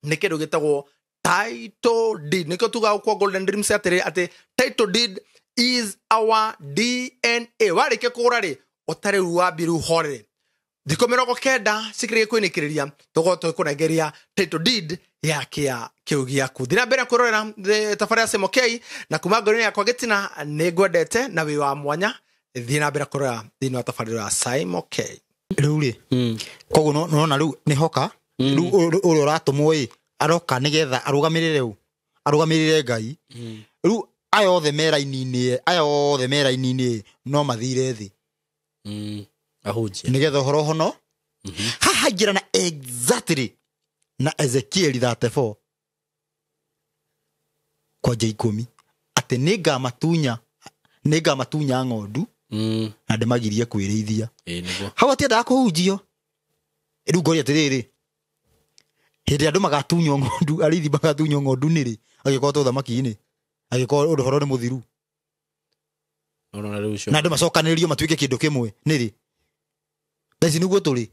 nĩ kĩndũ gĩtagwo title deed. Nĩkĩo tugaga kwa Golden Dreams atĩrĩ atĩ title deed is our DNA. Warĩkia kũgũra rĩ ũtarĩ rĩu wambie rĩu horere thikũ 90 cikĩrĩkia kwĩnĩkĩrĩria tũgũkorwo tũgĩkũnengeria title deed ya kĩa kĩu gĩaku. Thiĩ na mbere kwĩrorera tabarĩra ya Simon K na kuma ngoro-inĩ yakwa gĩtina nĩ ngwendete na wĩ wa mwanya. Thiĩ na mbere kũrora thĩinĩ wa tabarĩra ya Simon K. Rĩu rĩ koguo nona rĩu nĩ hoka rĩu ũrĩa ũratũmwo ĩ aroka nĩgetha arũgamĩrĩre ũ arũgamĩrĩre Ngai. Rĩu aya othe me raini-inĩ aya othe me raini-inĩ no mathire thĩ ahunjia nĩgetha ũhoro hono haha ingĩra na exactly na Ezekiel 34 kwanja 10 atĩ nĩngamatunya ng'ondu na ndĩmagirie kwĩrĩithia. Hau atiendaga kũhunjio. Rĩu ngoria atĩrĩrĩ hĩndĩ ĩrĩa andũ magatunywo ng'ondu arĩithi magatunywo ng'ondu nĩrĩ agĩkorwo to ũthamaki-inĩ agĩkorwo ũhoro nĩ mũthiru na andũ macokanĩrĩrio matuĩke kĩndũ kĩmwe nĩrĩ thaa ici nĩguo tũrĩ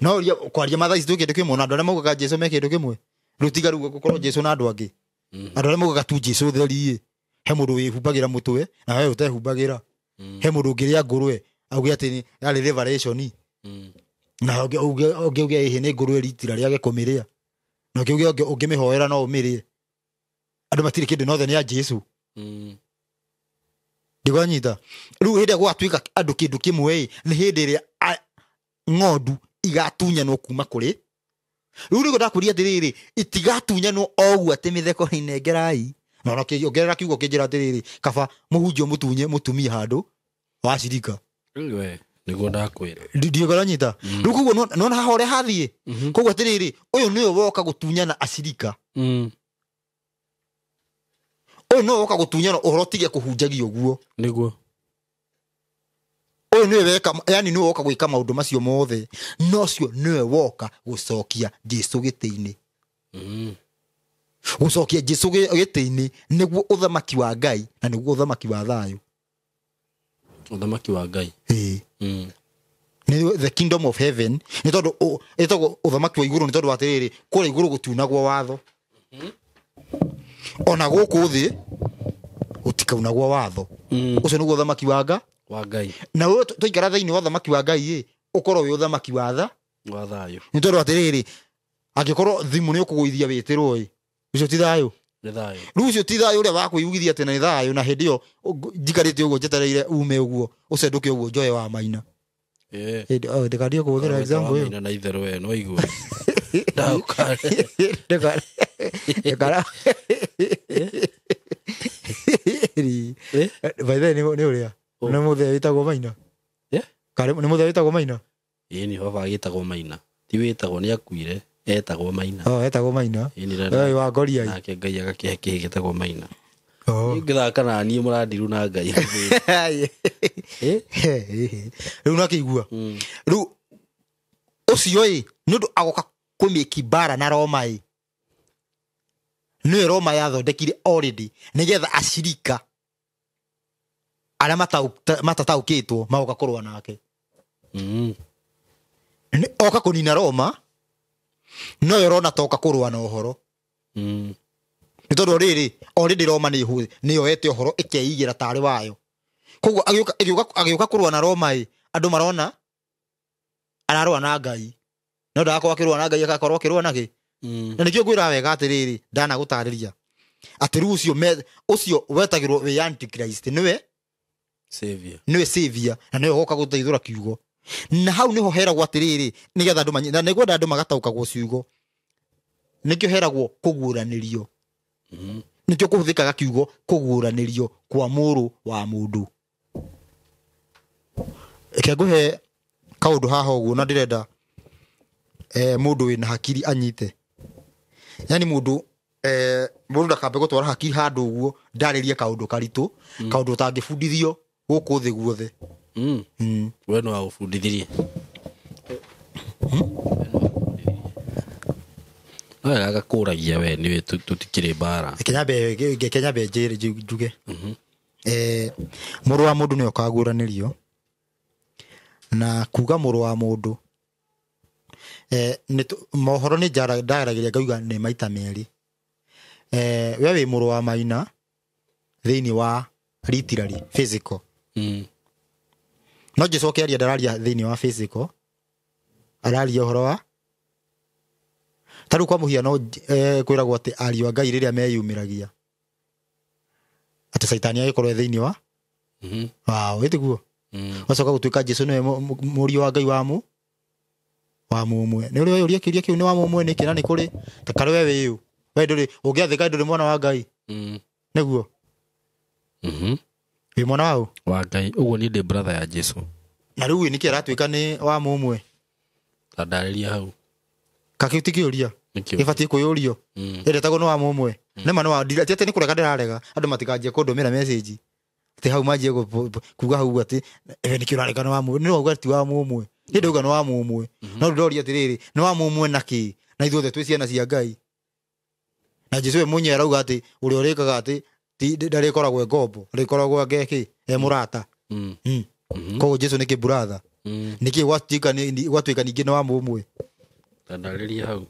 no ũria kwaria ma thaa ici twĩ kĩndũ kĩmwe na andũ arĩa maugaga Jesũ me kĩndũ kĩmwe rĩu tiga rĩu gũkorwo Jesũ na andũ angĩ andũ arĩa maugaga tu Jesũ theri ĩ he mũndũ wĩhumbagĩra mũtwe na we ũtehumbagĩra he mũndũ ũngĩrĩa ngũrwe auge atĩ yarĩ revelation na ũngĩ auge ĩhĩ nĩ ngũrwe ritira rĩage kũmĩrĩa na ũngĩ auge ũngĩmĩhoera no ũmĩrĩe. Andũ matirĩ kĩndũ nothe nĩ a Jesũ. Ndigwanyita rĩu hĩndĩ ĩrĩa gwatuĩka andũ kĩndũ kĩmwe ĩ nĩ hĩndĩ ĩrĩa ng'ondu igatunyanwo kuma kũrĩ rĩu nĩguo ndakwĩria atĩrĩrĩ itigatunyanwo o ũguo atĩ mĩtheko inengerai na ona ongerera kiugo kĩnjĩra atĩrĩrĩ kaba mũhunjio mũtunye mũtumia handũ wa cirika nĩguo ndakwĩra ndigoranyita rĩu koguo nona haha ũrĩa hathiĩ koguo atĩrĩrĩ ũyũ nĩwe woka gũtunyana acirika ũyũ nĩwe woka gũtunyana ũhoro tige kũhunjagia ũguo nĩguo ũyũ nĩwe weka yani nĩwe woka gwĩka maũndũ macio mothe nocio nĩwe woka gũcokia Jesũ gĩtĩ-inĩ gũcokia Jesũ gĩtĩ-inĩ nĩguo ũthamaki wa Ngai na nĩguo ũthamaki wa thayũ. Ũthamaki wa Ngai nĩ the kingdom of heaven nĩ tondũ ĩtagwo ũthamaki wa igũrũ nĩ tondũ atĩrĩrĩ kũrĩa igũrũ gũtiunagwo watho ona gũkũ thĩ gũtikaunagwo watho ũcio nĩguo ũthamaki wa Ngai na ũyũ twaikara thĩinĩ wa ũthamaki wa Ngai ĩ ũkorwo wĩ ũthamaki wa tha wa thayũ nĩ tondũ atĩrĩrĩ angĩkorwo thimũ nĩ ũkũgũithia wĩtĩrwo ĩ ũcio ti thayũ rĩu ũcio ti thayũ ũrĩa wa kwĩyugithia atĩ nĩ thayũ na hĩndĩ ĩyo njikarĩte ũguo njetereire ume ũguo ũcendũke ũguo njoe wa maina ndĩkandie kũhũthĩra example ĩyo na itherũ we no igue by the way nĩ ũrĩa nĩ mũthee wĩtagwo maina nĩ mũthee wĩtagwo maina ĩĩ nĩ baba agĩtagwo maina ti wĩtagwo nĩ akuire etagwo maina etagwo maina wa ngoria nake Ngai agakĩhe kĩhĩ gĩtagwo maina ngĩthaka na niĩ mũrandiru na Ngai rĩu nakĩigua rĩu ũcio ĩ nĩ ũndũ agoka kũmĩki mbara na Roma ĩ nĩwe Roma yathondekire already nĩgetha acirika arĩa matataũkĩtwo magoka kũrũa nake. Oka kũnina Roma no yo rona toka kũrũa na ũhoro. Nĩ tondũ rĩrĩ already Roma nĩ yoete ũhoro ĩkeigĩra tarĩ wayo. Koguo agĩũka kũrũa na Roma ĩ andũ marona ararũa na Ngai. No ndagakorwo akĩrũa na Ngai agakorwo akĩrũa na kĩ. Na nĩkĩo ngwĩra wega atĩrĩrĩ ndanagũtarĩria atĩ rĩu ũcio wetagĩrwo wĩ Antichrist nĩwe savior. Nĩwe savior na nĩwe ũgoka gũteithũra kiugo. Na hau nĩho heragwo atĩrĩrĩ nĩgetha andũ manye na nĩngwenda andũ magataũkagwo ciugo. Nĩkĩo heragwo kũguũranĩrio. Nĩkĩo kũhũthĩkaga kiugo kũguũranĩrio kwa mũrũ wa mũndũ. Reke ngũhe kaũndũ haha ũguo na ndĩrenda mũndũ wĩna hakiri anyite. Yani mũndũ mũndũ ndakambe gũtwara hakiri handũ ũguo ndarĩrie kaũndũ karitũ, kaũndũ ũtangĩbundithio gũkũ thĩ guothe. We no agũbundithirie. No wega agakũragia we nĩwe tũtikĩrĩ mbara. Reke nyambe njĩre njuge. Mũrũ wa mũndũ nĩwe ũkaguũranĩrio. Na kuga mũrũ wa mũndũ mohoro nĩ ndaragĩria ngauga nĩ maita merĩ. We wĩ mũrũ wa maina thĩinĩ wa literally physical. No Jesu akĩaria ndararia thĩinĩ wa physical, araria ũhoro wa ta rĩu kwa mũhiano kwĩragwo atĩ ariũ a Ngai rĩrĩa meyumĩragia atĩ Caitani agĩkorwo e thĩinĩ wa wao, ĩtiguo wacoka gũtuĩka Jesu nĩwe mũriũ wa Ngai wa mũmwe. Nĩ ũrĩ ũria kĩũria kĩu nĩ wa mũmwe nĩkĩ na nĩ kũrĩ ta karĩ we wĩũ we ndũrĩ ũngĩathĩka ndũrĩ mwana wa Ngai. Nĩguo wĩ mwana waũ wa Ngai. Ũguo niĩ ndĩ brother ya Jesu. Na rĩu nĩkĩ aratuĩka nĩ wa mũmwe? Ta ndarĩria hau. Kakĩu ti kĩũria gĩbatiĩ kwĩyũrio. Ĩretagwo nĩ wa mũmwe. Nĩma nĩ wa ti atĩ nĩ kũrega ndĩrarega andũ matikanjie kũndũmĩra message atĩ hau manjie kuga hau atĩ we nĩkĩ ũrarega nĩ wa mũmwe. Nĩ wauga ti wa mũmwe. Niĩ ndauga nĩ wa mũmwe. No ndĩroria atĩrĩrĩ nĩ wa mũmwe na kĩ? Na ithuothe twĩ ciana cia Ngai. Na Jesu we mwenyewe arauga atĩ ũrĩa ũrĩkaga atĩ ndarĩkoragwo e ngombo, arĩkoragwo ngekĩ e mũrata. Koguo Jesu nĩ kĩburatha. Nĩkĩ gwatuĩka ningĩ nĩ wa mũmwe? Ndarĩria hau.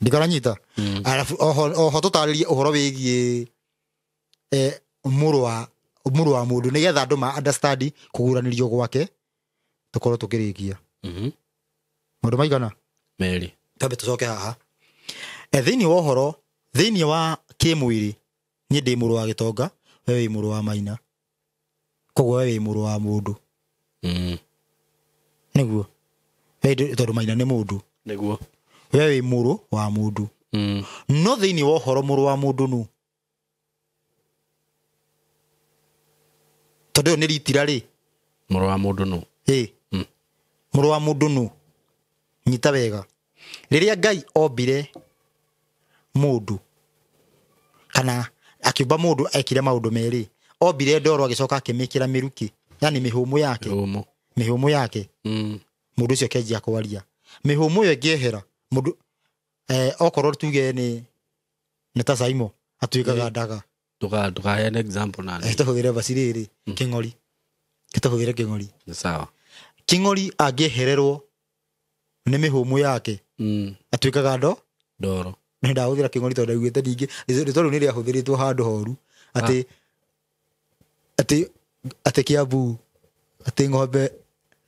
Ndikaranyita. Arabu oho tũtarĩrie ũhoro wĩgiĩ mũrũ wa mũndũ nĩgetha andũ ma understand kũguũranĩrio gwake tũkorwo tũkĩrĩkia. Maũndũ maigana? Merĩ. Twambe tũcoke haha. Thĩinĩ wa ũhoro, thĩinĩ wa kĩmwĩrĩ, niĩ ndĩ mũrũ wa gĩtonga, we wĩ mũrũ wa maina. Koguo we wĩ mũrũ wa mũndũ. Nĩguo. We tondũ maina nĩ mũndũ. Nĩguo. We wĩ mũrũ wa mũndũ. No thĩinĩ wa ũhoro mũrũ wa mũndũ nũ? Tondũ ĩyo nĩ ritira rĩ. Mũrũ wa mũndũ nũ? Mũrũ wa mũndũ nũ? Nyita wega. Rĩrĩa Ngai ombire mũndũ kana akĩũmba mũndũ ekire maũndũ merĩ. Ombire ndoro agĩcoka akĩmĩkĩra mĩrukĩ, yani mĩhũmũ yake. Mĩhũmũ yake. Mũndũ ũcio akĩanjia kwaria. Mĩhũmũ ĩyo ĩngĩehera mũndũ okorwo tuge nĩ ta Saimo atuĩkaga ndaga. Ndũkaheane example nani. Tũhũthĩre vaci rĩrĩ kĩng'ori. Tũhũthĩre kĩng'ori. Sawa. Kĩng'ori angĩehererwo nĩ mĩhũmũ yake atuĩkaga ndoro. Nĩ ndahũthĩra kĩng'ori tondũ ndaiguĩte ningĩ rĩtwa rĩu nĩ rĩahũthĩrĩtwo handũ horu atĩ atĩ Kiambu atĩ ng'ombe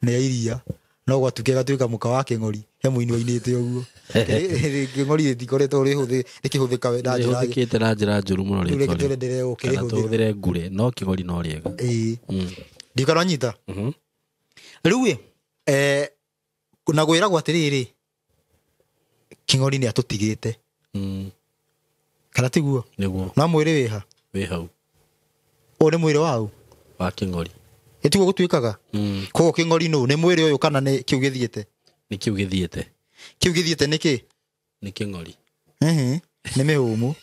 nĩ ya iria no gwatuĩka gatuĩka mũka wa kĩng'ori he mũini wainĩte ũguo. Kĩng'ori rĩtikoretwo rĩkĩhũthĩka na njĩra rĩhũthĩkĩte na njĩra njũru mũno rĩu rĩngĩ tũrenderee gũkĩrĩhũthĩra. Tũhũthĩre ngure no kĩng'ori no rĩega. Ndikaranyita. Rĩu na gwĩragwo atĩrĩrĩ kĩng'ori nĩ atũtigĩte. Kana tiguo? Nĩguo. No mwĩrĩ wĩha? Wĩ hau. Ũyũ nĩ mwĩrĩ waũ? Wa kĩng'ori. Ĩtiguo gũtuĩkaga? Koguo kĩng'ori nũ? Nĩ mwĩrĩ ũyũ kana nĩ kĩu gĩthiĩte? Nĩ kĩu gĩthiĩte. Kĩu gĩthiĩte nĩ kĩ? Nĩ kĩng'ori. Nĩ mĩhũmũ.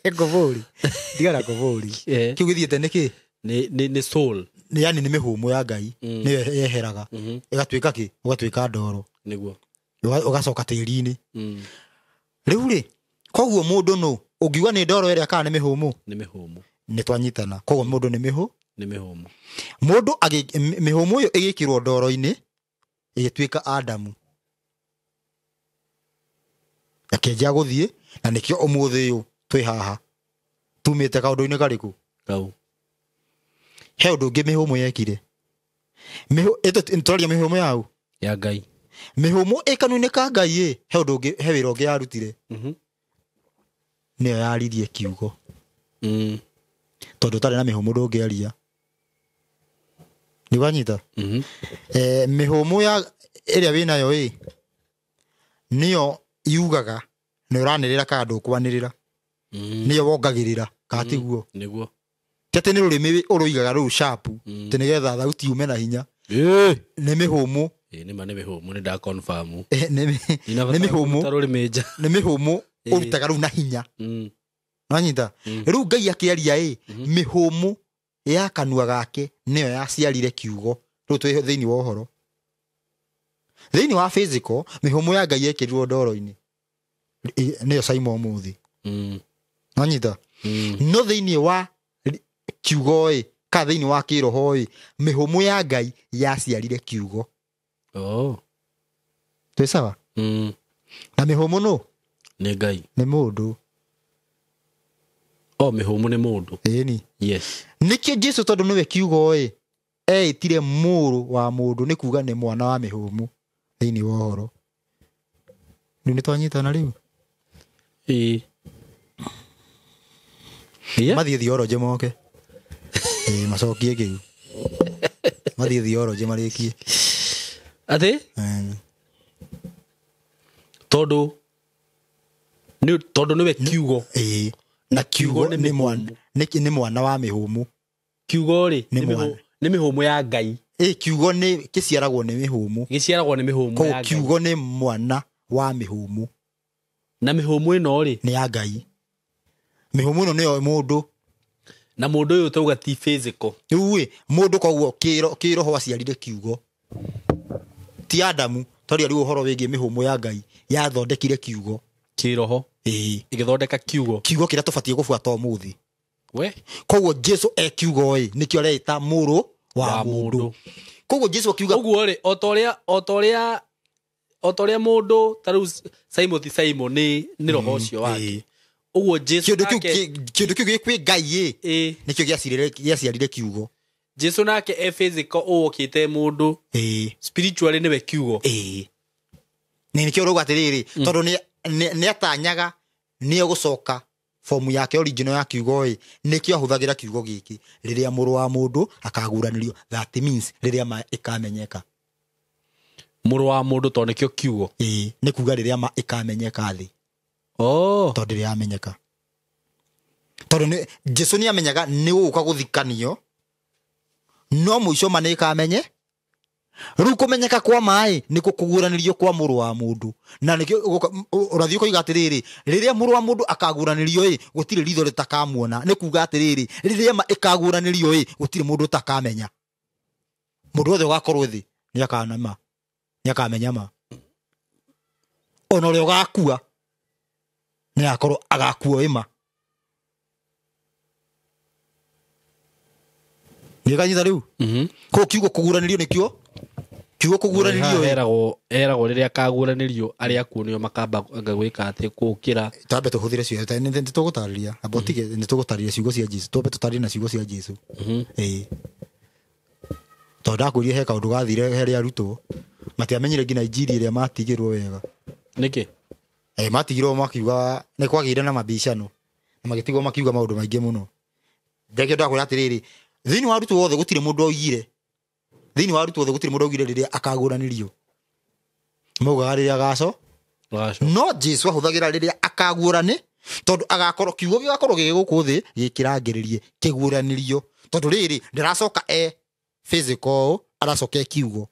Ngũbũri. Ndigana ngũbũri. Kĩu gĩthiĩte nĩ kĩ? Nĩ soul. Yani nĩ mĩhũmũ ya Ngai. Nĩyo yeheraga. Ĩgatuĩka kĩ? Ũgatuĩka ndoro. Nĩguo. Ũgacoka tĩri-inĩ. Rĩu rĩ, koguo mũndũ nũ? Ũngiuga nĩ ndoro ĩrĩa kana nĩ mĩhũmũ? Nĩ mĩhũmũ. Nĩ twanyitana. Koguo mũndũ nĩ mĩhũ? Nĩ mĩhũmũ. Mũndũ mĩhũmũ ĩyo ĩgĩkĩrwo ndoro-inĩ ĩgĩtuĩka Adamu. Akĩanjia gũthiĩ na nĩkĩo ũmũthĩ ũyũ twĩ haha. Tumĩte kaũndũ-inĩ karĩkũ? Kau. He ũndũ ũngĩ mĩhũmũ yekire. Tũraria mĩhũmũ yau? Ya Ngai. Mĩhũmũ ĩ kanua-inĩ ka Ngai ĩ, he ũndũ ũngĩ, he wĩra ũngĩ yarutire. Nĩyo yaririe kiugo. Tondũ ũtarĩ na mĩhũmũ ndũngĩaria. Nĩ wanyita? Mĩhũmũ ya ĩrĩa wĩnayo ĩ, nĩyo yugaga nĩ ũranĩrĩra kana ndũkwanĩrĩra. Nĩyo wongagĩrĩra kana tiguo? Nĩguo. Ti atĩ nĩ rũrĩmĩ ũrũigaga rũu sharp, atĩ nĩgetha thauti yume na hinya. Nĩ mĩhũmũ. Nĩ ma nĩ mĩhũmũ, nĩ nda confirm. Nĩ mĩhũmũ. Nĩ rũrĩmĩ nja. Nĩ mĩhũmũ ũrutaga rũu na hinya. Wanyita? Rĩu Ngai akĩaria ĩ, mĩhũmũ ya kanua gake nĩyo yaciarire kiugo. Rĩu twĩ thĩinĩ wa ũhoro. Thĩinĩ wa physical, mĩhũmũ ya Ngai yekĩrirwo ndoro-inĩ. Nĩyo Simon ũmũthĩ. Wanyita? No thĩinĩ wa kiugo ĩ, ka thĩinĩ wa kĩroho ĩ, mĩhũmũ ya Ngai yaciarire kiugo. Twĩ sawa? Na mĩhũmũ nũ? Nĩ Ngai. Nĩ mũndũ. Mĩhũmũ nĩ mũndũ. Ĩni. Yes. Nĩkĩo Jesu tondũ nĩwe kiugo ĩ, eĩtire mũrũ wa mũndũ, nĩ kuga nĩ mwana wa mĩhũmũ thĩinĩ wa ũhoro. Rĩu nĩ twanyitana rĩu? Ĩĩ. Mathiĩ theology moke. Macokie kĩu. Mathiĩ theology marĩkie. Atĩ? Tondũ nĩwe kiugo. Ĩĩ. Na kiugo nĩ mwana, nĩ mwana wa mĩhũmũ. Kiugo rĩ, nĩ mĩhũmũ ya Ngai. Kiugo nĩ kĩciaragwo nĩ mĩhũmũ. Gĩciaragwo nĩ mĩhũmũ ya Ngai. Kiugo nĩ mwana wa mĩhũmũ. Na mĩhũmũ ĩno rĩ, nĩ ya Ngai. Mĩhũmũ ĩno nĩyo mũndũ. Na mũndũ ũyũ tauga ti physical. Rĩu ĩ, mũndũ koguo kĩroho aciarire kiugo. Ti Adamu, tondũ rĩu ũhoro wĩgiĩ mĩhũmũ ya Ngai yathondekire kiugo. Kĩroho. Ĩgĩthondeka kiugo. Kiugo kĩrĩa tũbatiĩ gũbuata ũmũthĩ. We. Koguo Jesu e kiugo ĩ, nĩkĩo areĩta mũrũ wa mũndũ. Koguo Jesu akiuga ũguo rĩ, o ta ũrĩa mũndũ ta rĩu Simon ti Simon nĩ roho ũcio wake. Ũguo Jesu nake kĩndũ kĩu gĩ kwĩ Ngai ĩ, nĩkĩo gĩaciarire kiugo. Jesu nake e physical ũkĩte mũndũ. Spiritually nĩwe kiugo. Nĩ nĩkĩo ũrauga atĩrĩrĩ, tondũ nĩ atanyaga nĩ egũcoka fomu yake original ya kiugo ĩ, nĩkĩo ahũthagĩra kiugo gĩkĩ rĩrĩa mũrũ wa mũndũ akaguranĩrio. That means rĩrĩa ma ĩkamenyeka. Mũrũ wa mũndũ tondũ nĩkĩo kiugo. Nĩ kuga rĩrĩa ma ĩkamenyeka thĩ. Tondũ rĩrĩa yamenyeka. Tondũ Jesu nĩ amenyaga nĩ gũũka gũthikanio, no mũico ma nĩ ĩkamenye. Rĩu kũmenyeka kwa maĩ nĩ kũguranĩrio kwa mũrũ wa mũndũ. Na nĩkĩo ũrathiĩ ũkoiga atĩrĩrĩ, rĩrĩa mũrũ wa mũndũ akaguranĩrio ĩ, gũtirĩ ritho rĩtakamuona. Nĩ kuga atĩrĩrĩ, rĩrĩa ma ĩkaguranĩrio ĩ, gũtirĩ mũndũ ũtakamenya. Mũndũ wothe ũgakorwo thĩ nĩ akanama, nĩ akamenya ma. Ona ũrĩa ũgakua nĩ agakorwo agakua ĩ ma. Nĩ kanyita rĩu? Koguo kiugo kũguranĩrio nĩkĩo kiugo kũguranĩrio eragwo rĩrĩa akaguranĩrio arĩa akuũ nĩo makamba gwĩka atĩ kũũkĩra. Twambe tũhũthĩre ciugo, nĩ tũgũtarĩria. Amba ũtige, nĩ tũgũtarĩria ciugo cia Jesu. Twambe tũtarĩrie na ciugo cia Jesu. Tondũ ndakwĩrire he kaũndũ gathire harĩ arutwo, matiamenyire nginya injiri ĩrĩa matigĩrwo wega. Nĩkĩ? Matigirwo makiuga nĩ kwagĩire na mabicano na magĩtigwo makiuga maũndũ maingĩ mũno. Ndekĩo ndakwĩra atĩrĩrĩ, thĩinĩ wa arutwo othe gũtirĩ mũndũ oigire. Thĩinĩ wa arutwo othe gũtirĩ mũndũ oigire rĩrĩa akaguranĩrio. Maugaga rĩrĩa agaco. No Jesu ahũthagĩra rĩrĩa akaguũrani, tondũ agakorwo kiugo gĩgakorwo gĩ gũkũ thĩ gĩkĩrangĩrĩrie kĩguũranĩrio. Tondũ rĩrĩ ndĩracoka e physical, aracoka e kiugo.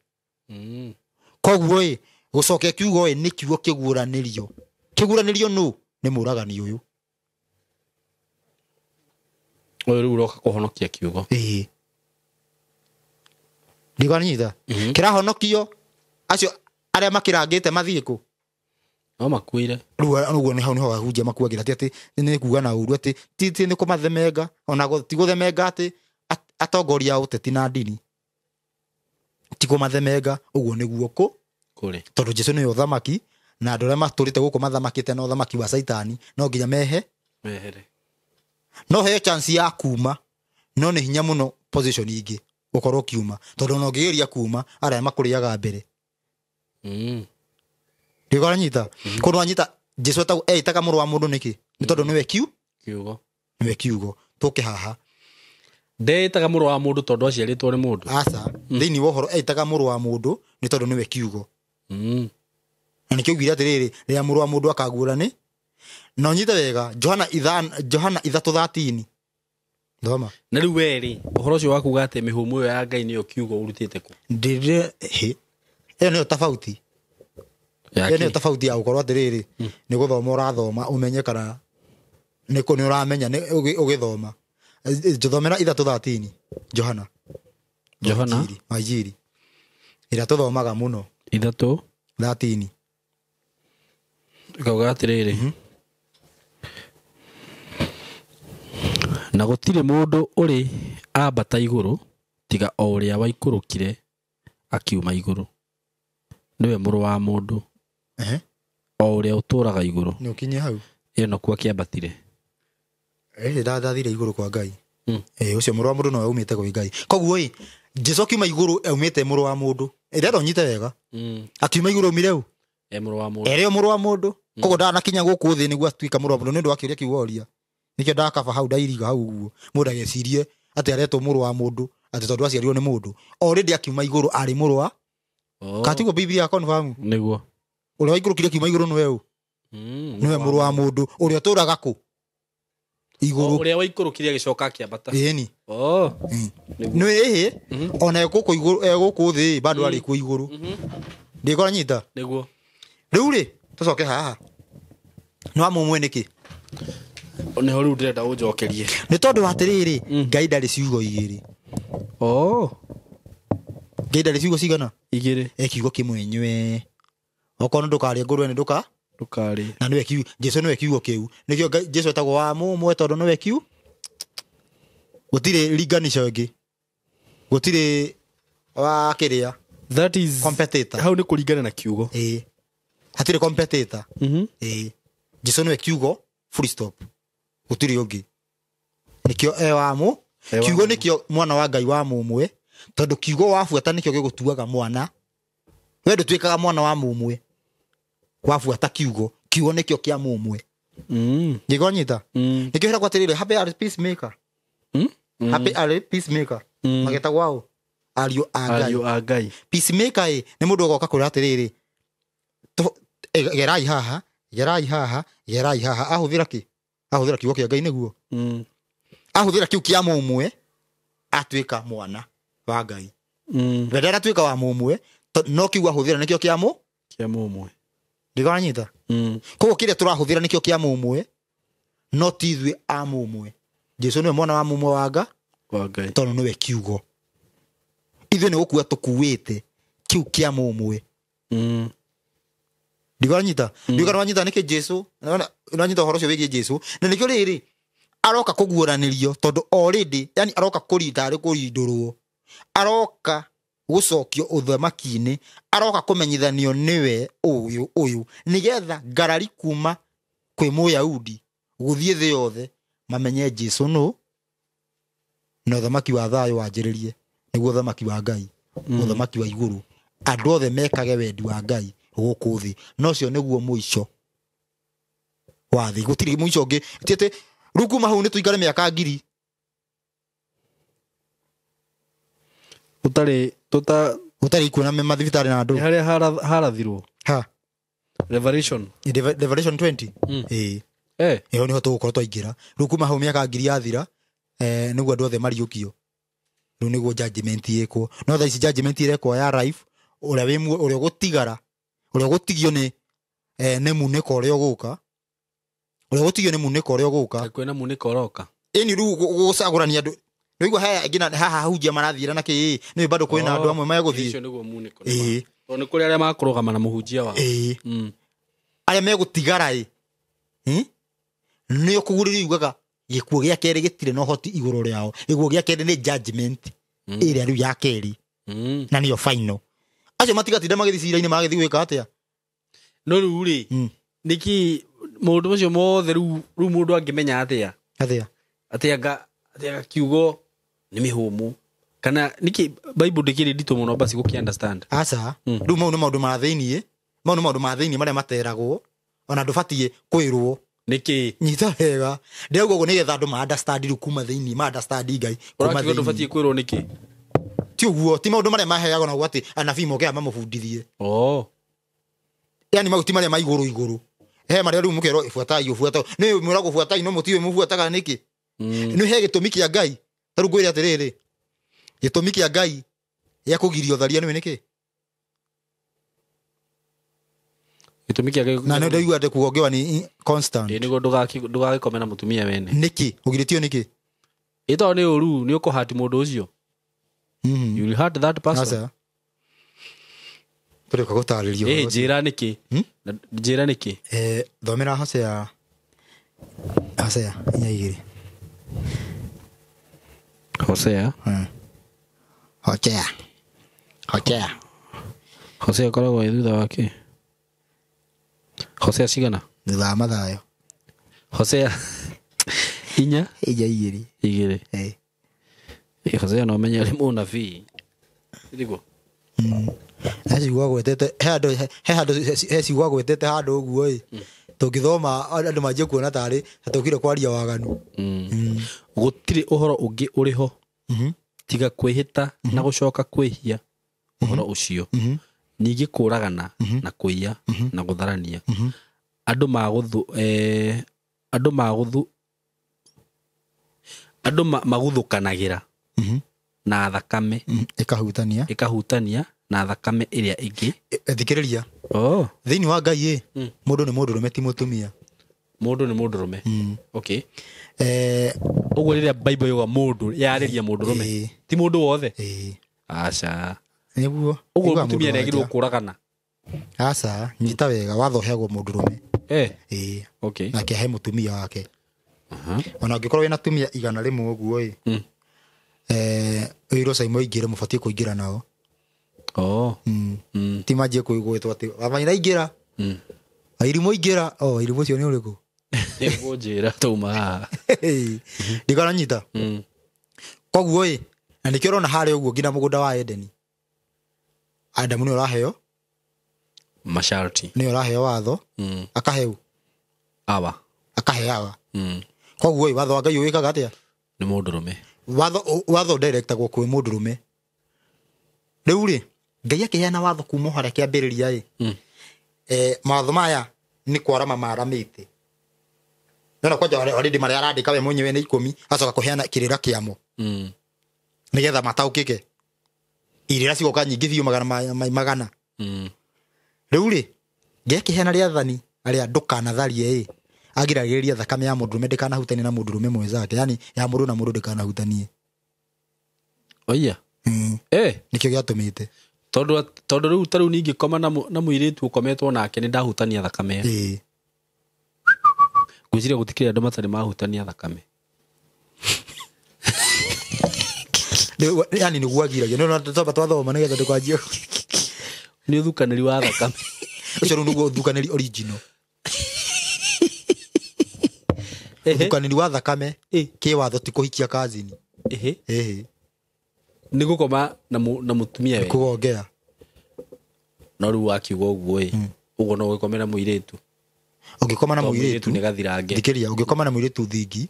Koguo ĩ, gũcoka kiugo ĩ nĩ kiugo kĩguũranĩrio. Kĩguũranĩrio nũ? Nĩ mũragani ũyũ. Ũyũ rĩu ũroka kũhonokia kiugo. Ndiganyita. Kĩrahonokio acio arĩa makĩrangĩte mathiĩ kũ? No makuire. Rĩu ũguo nĩ hau nĩho ahunjia makuagĩra, ti atĩ nĩ kuga na ũru atĩ ti nĩ kũmathemenga, ona ti gũthemenga atĩ Atongoria a ũteti na ndini ti kũmathemenga ũguo nĩguo kũ Kũrĩ. Tondũ Jesu nĩwe ũthamaki na andũ arĩa matũrĩte gũkũ mathamakĩte na ũthamaki wa Caitani no nginya mehe Mehere. No heo chance ya kuma no nĩ hinya mũno position ingĩ ũkorwo ũkiuma tondũ ona ũngĩgeria kuma arĩa makũrĩaga mbere. Ndĩgora nyita kũndũ wanyita Jesu etagwo eitaga mũrũ wa mũndũ nĩkĩ? Nĩ tondũ nĩwe kiu Kiugo. Nĩwe kiugo. Tũke haha. Ndeĩtaga mũrũ wa mũndũ tondũ aciarĩtwo nĩ mũndũ. Aca, thĩinĩ wa ũhoro eitaga mũrũ wa mũndũ nĩ tondũ nĩwe kiugo. Na nĩkĩo augire atĩrĩrĩ, rĩrĩa mũrũ wa mũndũ akaguũra nĩ na ũnyite wega Johana ithano, Johana 3:13. Thoma. Na rĩu we rĩ, ũhoro ũcio wa kuga atĩ mĩhũmũ ĩyo ya Ngai nĩyo kiugo ũrutĩte kũ? Ndĩrĩ hĩ. Ĩyo nĩyo tofauti. Ya Ĩyo nĩyo kĩ? tofauti ya gũkorwo atĩrĩrĩ, nĩ gũthoma ũrathoma ũmenye kana nĩ kũ nĩ ũramenya nĩ ũgĩthoma. Thomera 3:13 Johana. Johana. Wa Injiri. Ĩrĩa tũthomaga mũno. 3 13. Ĩkauga atĩrĩrĩ, na gũtirĩ mũndũ ũrĩ ambata igũrũ tiga o ũrĩa waikũrũkire akiuma igũrũ, nĩwe mũrũ wa mũndũ o ũrĩa ũtũũraga igũrũ. Nĩ ũkinye hau. Enoku akĩambatire. Ndathire igũrũ kwa Ngai. Ũcio mũrũ wa mũndũ nowe aumĩte kwĩ Ngai. Koguo ĩ, Jesu akiuma igũrũ aumĩte mũrũ wa mũndũ. Ndĩrenda ũnyite wega. Akiuma igũrũ aumire ũ? E mũrũ wa mũndũ. Erĩ o mũrũ wa mũndũ. Koguo ndanakinya gũkũ thĩ nĩguo atuĩka mũrũ wa mũndũ nĩ ũndũ wa kĩũria kĩu woria. Nĩkĩo ndakaba hau ndairiga hau ũguo. Mũndũ agecirie atĩ aretwo mũrũ wa mũndũ atĩ tondũ aciarirwo nĩ mũndũ. Already akiuma igũrũ arĩ mũrũ wa Katiguo Biblia confirm. Nĩguo. Ũrĩa waikũrũkire akiuma igũrũ nĩwe ũ? Nĩwe mũrũ wa mũndũ ũrĩa ũtũũraga kũ? Igũrũ. Ũrĩa waikũrũkire agĩcoka akĩambata. Ĩni. Nĩ ĩhĩ ona gũkũ igũrũ gũkũ thĩ bado arĩ kuo igũrũ. Ndĩkora nyita. Nĩguo. Rĩu rĩ tũcoke haha. Nĩ wa mũmwe nĩkĩ? Nĩho rĩu ndĩrenda ũnjokerie. Nĩ tondũ wa atĩrĩrĩ, Ngai ndarĩ ciugo igĩrĩ. Ngai ndarĩ ciugo cigana? Igĩrĩ. E kiugo kĩmwe nywe. Okorwo ndũkarĩe ngũrwe nĩ ndũka? Ndũkarĩe. Na nĩwe kiugo, Jesu nĩwe kiugo kĩu. Nĩkĩo Ngai Jesu etagwo wa mũmwe tondũ nĩwe kiu. Gũtirĩ ringanisho ĩngĩ. Gũtirĩ wa kĩrĩa. That is competitor. Hau nĩ kũringana na kiugo. Ĩĩ. Hatirĩ competitor. Ĩĩ. Jesu nĩwe kiugo, full stop. Gũtirĩ ũngĩ. Nĩkĩo e wa mũ. Kiugo nĩkĩo mwana wa Ngai wa mũmwe, tondũ kiugo wabuata nĩkĩo gĩgũtuaga mwana. We ndũtuĩkaga mwana wa mũmwe. Wabuata kiugo, kiugo nĩkĩo kĩa mũmwe. Ngĩkorwo nyita. Nĩkĩo hĩragwo atĩrĩrĩ, happy are peacemaker. Happy are peacemaker. Magetagwo ũ? Ariũ a Ngai. Ariũ a Ngai. Peacemaker ĩ, nĩ mũndũ ũgoka kwĩra atĩrĩrĩ, gerai haha, gerai haha, gerai haha. Ahũthĩra kĩ? Ahũthĩra kiugo kĩa Ngai nĩguo. Ahũthĩra kiu kĩa mũmwe, atuĩka mwana wa Ngai. We ndaratuĩka wa mũmwe, no kiu ahũthĩra nĩkĩo kĩa mũ? Kĩa mũmwe. Ndĩgora nyita. Koguo kĩrĩa tũrahũthĩra nĩkĩo kĩa mũmwe, no ti ithuĩ a mũmwe. Jesu nĩwe mwana wa mũmwe wa Ngai, Wa Ngai. tondũ nĩwe kiugo. Ithuĩ nĩ gũkua tũkuĩte kiu kĩa mũmwe. Ndĩgora nyita. Ndĩgora nyita nĩkĩ Jesu, nĩwanyita ũhoro ũcio wĩgiĩ Jesu, na nĩkĩo rĩrĩ aroka kũguũranĩrio tondũ already, yani aroka kũrinda arĩ kũrindũrwo. Aroka gũcokio ũthamaki-inĩ, aroka kũmenyithanio nĩwe ũyũ ũyũ, nĩgetha ngarari kuma kwĩ Mũyahudi gũthiĩ thĩ yothe mamenye Jesu nũ, na ũthamaki wa thayũ wanjĩrĩrie, nĩguo ũthamaki wa Ngai, ũthamaki wa igũrũ. Andũ othe mekage wendi wa Ngai gũkũ thĩ, na ũcio nĩguo mũico wa thĩ. Gũtirĩ mũico ũngĩ. Ti atĩ rĩu kuma hau nĩ tũikare mĩaka ngiri. Ũtarĩ tuta Ũtarĩ kuona mathibitarĩ na andũ. Nĩ harĩa harathirwo. Ha. Revelation. Revelation 20. Ĩĩ. Ĩyo nĩho tũgũkorwo twaingĩra. Rĩu kuma hau mĩaka ngiri yathira, nĩguo andũ othe mariũkio. Rĩu nĩguo judgment ĩkwo. No thaa ici judgment ĩrekwo ya life, ũrĩa wĩ muo, ũrĩa ũgũtigara, ũrĩa ũgũtigio nĩ munĩko ũrĩa ũgũka. Ũrĩa ũgũtigio nĩ munĩko ũrĩa ũgũka. Kwĩna munĩko ũroka. Ĩni rĩu gũcagũrania andũ. Rĩu haya nginya haha hunjia marathiĩra na kĩ, nĩ bado kwĩna andũ amwe megũthiĩ. Ũcio nĩguo munĩko. Ĩĩ. Tondũ nĩ kũrĩ arĩa makũrũgama na mũhunjia wao. Ĩĩ. Arĩa megũtigara ĩ. Nĩo kũgurĩrio yugaga Gĩkuũ gĩa kerĩ gĩtirĩ na ũhoti igũrũ rĩao. Gĩkuũ gĩa kerĩ nĩ judgment ĩrĩa rĩu ya kerĩ na nĩyo final. Acio matigatinda magĩthiĩ cira-inĩ magĩthiĩ gwĩka atĩa? No rĩu rĩ, nĩkĩ maũndũ macio mothe rĩu mũndũ angĩmenya atĩa? Atĩa? Atĩ anga kiugo nĩ mĩhũmũ. Kana nĩkĩ Bible ndĩkĩrĩ nditũ mũno basi gũkĩ understand? Aca, rĩu mau nĩ maũndũ ma thĩiniĩ. Mau nĩ maũndũ ma thĩiniĩ marĩa materagwo. Ona ndũbatiĩ kwĩrwo. Nĩkĩ? Nyita wega. Ndĩrauga ũguo nĩgetha andũ ma understand rĩu kuma thĩiniĩ, ma understand Ngai kuma Ũrakiuga thĩiniĩ. ndũbatiĩ kwĩrwo nĩkĩ? Ti ũguo, ti maũndũ marĩa maheagwo na atĩ anabii moke mamũbundithie. Oh. Yani mau ti marĩa ma igũrũ igũrũ. He marĩa rĩu mũkerwo buatai ũbuata. Nĩ mwĩragwo buatai no mũtiũĩ mũbuataga nĩkĩ? Nĩ he gĩtũmi kĩa Ngai. Ta rĩu ngwĩre atĩrĩrĩ, gĩtũmi kĩa Ngai gĩa kũgiria ũtharia nĩwe nĩkĩ? Gĩtũmi kĩa Ngai Na nĩ ndaigua atĩ kuongewa ni constant. Ĩ nĩguo ndũgagĩkome na mũtumia wene. Nĩkĩ? Ũgirĩtio nĩkĩ? Ĩ tondũ nĩ ũru, nĩ ũkũhati mũndũ ũcio. You will hurt that person. Aca. Tũrĩũka gũtarĩria ũhoro ũcio. Njĩra nĩkĩ? Njĩra nĩkĩ? Thomera Hosea. Hosea 4:2. Hosea. Hosea. Hosea. Hosea akoragwo ĩ thutha wake. Hosea cigana? Thutha wa Mathayo. Hosea 4 2. 2. Hosea no menye arĩ mũnabii. Nĩguo? He ciugo agwetete, he handũ he handũ he ciugo agwetete handũ ũguo ĩ. Tũngĩthoma andũ manjie kuona tarĩ tũkire kwaria waganu. Gũtirĩ ũhoro ũngĩ ũrĩ ho tiga kwĩhĩta na gũcoka kwĩhia ũhoro ũcio. Ningĩ kũragana na kũiya na gũtharania. Andũ andũ maguthũkanagĩra na thakame ĩkahutania ĩkahutania na thakame ĩrĩa ĩngĩ. Thikĩrĩria. Oh. Thĩinĩ wa Ngai ĩ, mũndũ nĩ mũndũrũme ti mũtumia. Mũndũ nĩ mũndũrũme. Okay. Ũguo rĩrĩa Bible yuga mũndũ yarĩria mũndũrũme ti mũndũ wothe. Aca. Nĩguo. Ũguo mũtumia nĩagĩrĩirwo kũragana. Aca, nyita wega, watho ũheagwo mũndũrũme. Okay. Nake ahe mũtumia wake. Ona ũngĩkorwo wĩna atumia 100 ũguo ĩ. Ĩirwo Saimo ingĩre mũbatiĩ kũingĩra nao. Oh. Ti manjie kũigwĩtwo atĩ Wamaina ingĩra. Wairimũ ingĩra. Oh, Wairimũ ũcio nĩ ũrĩkũ? Nĩguo njĩra tauma haha. Ndikananyita. Koguo ĩ, na nĩkĩo ũrona harĩa ũguo nginya mũgũnda wa Edeni. Adamu nĩwe ũraheo masharti. Nĩwe ũraheo watho. Akaheo. Awa. Akaheawa. Koguo ĩ, watho wa Ngai ũwĩkaga atĩa? Nĩ mũndũrũme. Watho directagwo kwĩ mũndũrũme. Rĩu rĩ, Ngai akĩheana watho kuma harĩa kĩambĩrĩria ĩ. Mawatho maya nĩ kwarama maramĩte. Nona kwanja already marĩa arandĩka we mwenyewe nĩ 10, acoka kũheana kĩrĩra kĩamo. Nĩgetha mataũkĩke. Irĩra cigoka nyingĩ biũ magana. Rĩu rĩ, Ngai akĩheana rĩathani arĩa ndũkanatharie ĩ. Agiragĩrĩria thakame ya mũndũrũme ndĩkanahutanie na mũndũrũme mwenzake, yani ya mũndũ na mũndũ ndĩkanahutanie. Oia. Nĩkĩo gĩatũmĩte. Tondũ rĩu ta rĩu ningĩkoma na mũirĩtu ũkometwo nake nĩ ndahutania thakame. Ngwĩciria gũtikĩrĩ andũ matarĩ mahutania thakame. Yani nĩguo agiragia. No twamba twathoma nĩgetha ndũkanjie. Nĩ ũthukanĩri wa thakame. Ũcio rĩu nĩguo ũthukanĩri original. Ũthukanĩri wa thakame kĩwatho ti kũhikia kazini. Nĩ gũkoma na mũtumia we. Kũgongea. No rĩu wakiuga ũguo ĩ, ũguo no ũgĩkome na mũirĩtu. Ũngĩkoma na mũirĩtu nĩ gathirange. Thikĩrĩria, ũngĩkoma na mũirĩtu thingi,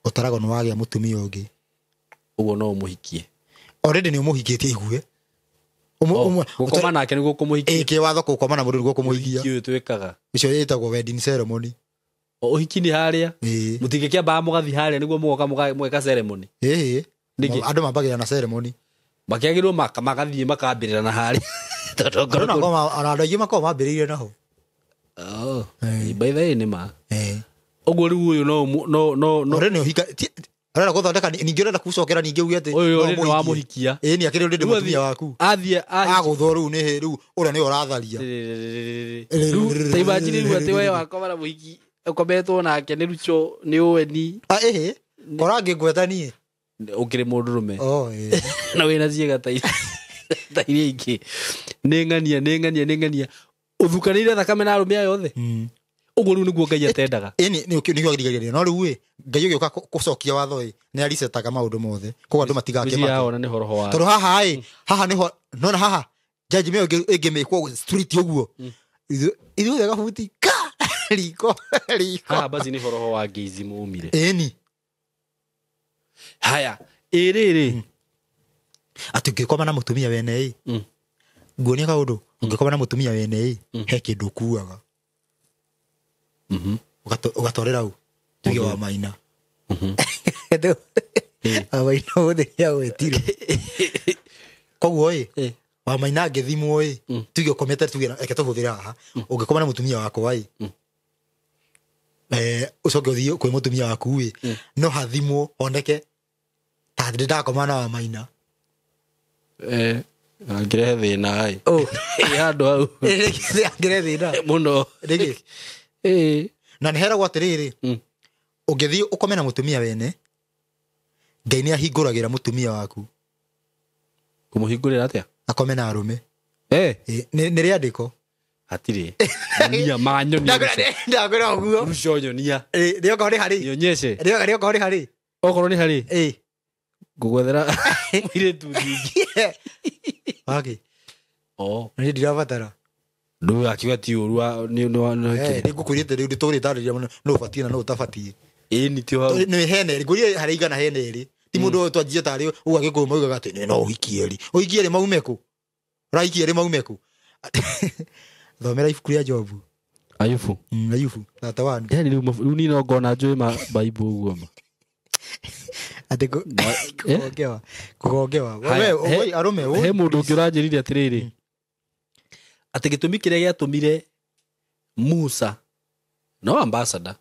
ũtaragwo nĩ wagĩa mũtumia ũngĩ. Ũguo no ũmũhikie. Already nĩ ũmũhikĩtie igue. Gũkoma nake nĩguo kũmũhikia. Kĩwatho gũkoma na mũndũ nĩguo kũmũhikia. Ũhiki ũyũ twĩkaga. Ũcio ĩtagwo wedding ceremony. Ũhiki nĩ harĩa. Mũtingĩkĩambaga mũgathiĩ harĩa nĩguo mũgoka mũgeka ceremony. Andũ mambagĩrĩra na ceremony. Makĩagĩrĩirwo magathiĩ makambĩrĩra na harĩa. Tondũ Andũ aingĩ makoragwo mambĩrĩire naho. By the way nĩ ma. Ũguo rĩu ũyũ no Already nĩ ũhika arenda gũthondeka ningĩ ũrenda gũcokera ningĩ uge atĩ ũyũ already nĩ wamũhikia. Ĩĩ nĩ akĩrĩ already mũtumia waku. Athiĩ agũthwo rĩu nĩ rĩu ũrĩa nĩwe ũratharia. Rĩu ta imagine rĩu atĩ we wakoma na mũhiki Ũkometwo nake nĩ Rucho nĩ Oweni. Ah, ĩhĩ kora ngĩngweta niĩ. Ũkĩrĩ mũndũrũme. Oh, ĩĩ. Na wĩna ciĩga ta ta iria ingĩ. Nĩ ng'ania nĩ ng'ania nĩ ng'ania. Ũthukanĩire thakame na arũme aya othe. Ũguo rĩu nĩguo Ngai atendaga. Ĩni nĩ nĩkĩo ngirigagĩrĩria no rĩu ĩ Ngai ũgĩũka gũcokia watho ĩ nĩ arisetaga maũndũ mothe koguo andũ matigakĩmake. Ona nĩ horoho wa. Tondũ haha ĩ haha nĩho nona haha jaji mĩo ĩngĩmĩkwo street ũguo ithuothe gabuti ka riko riko. Haha bazi nĩ horoho wa ngeizi mumire. Ĩni. Haya ĩrĩrĩ. Atĩ ũngĩkoma na mũtumia wene ĩ nguonia kaũndũ ũngĩkoma na mũtumia wene ĩ he kĩndũ ũkuaga. Ũgatwarĩra u tuge wa Maina. Wa Maina ũmũthĩ nĩagwetirwo. Koguo ĩ wa Maina angĩthimwo ĩ tuge ũkomete tuge reke tũhũthĩre haha ũngĩkoma na mũtumia wakwa ĩ ũcoke ũthiĩ kwĩ mũtumia waku ĩ no hathimwo honeke ta ndĩ ndakoma na wa Maina. Angĩrehe thĩna ĩ. Handũ hau. Angĩrehe thĩna. Mũno. Rĩngĩ. Na nĩ heragwo atĩrĩrĩ ũngĩthiĩ ũkome na mũtumia wene Ngai nĩ ahingũragĩra mũtumia waku. Kũmũhingũrĩra atĩa? Akome na arũme. Nĩ rĩandĩko. Hatirĩ. Nyonia manyonia. Ndakwĩra ũguo. Ruco nyonia. Rĩokorwo nĩ harĩ. Nionyeshe. Rĩokorwo nĩ harĩ. Okorwo nĩ harĩ. Ngũgwethera mũirĩtu nyingĩ. Waki. Oh. Nĩ ndirabatara. Ndũ akiuga ti ũru nĩ nĩ ngũkwĩrĩte rĩu ndĩtũrĩtarĩria mũno no ũbatiĩ na no ũtabatiĩ. Ĩni ti hau. Nĩ hene ĩrĩ ngũrie harĩ igana hene ĩrĩ. Ti mũndũ ũyũ twanjie tarĩ ũguo Agĩkũyũ maugaga atĩ no ũhikie erĩ. Ũhikie erĩ maume kũ? Ũrahikia erĩ maume kũ? Thomera ibuku rĩa Jobu. Ayubu. Ayubu. Tata wanu. Yani rĩu niĩ no ngona njũĩ ma Bible ũguo ma. Atĩ kũgongewa. Kũgongewa. We arũme he mũndũ ũngĩ ũranjĩrire atĩrĩrĩ. Atĩ gĩtũmi kĩrĩa gĩatũmire Musa no ambassador.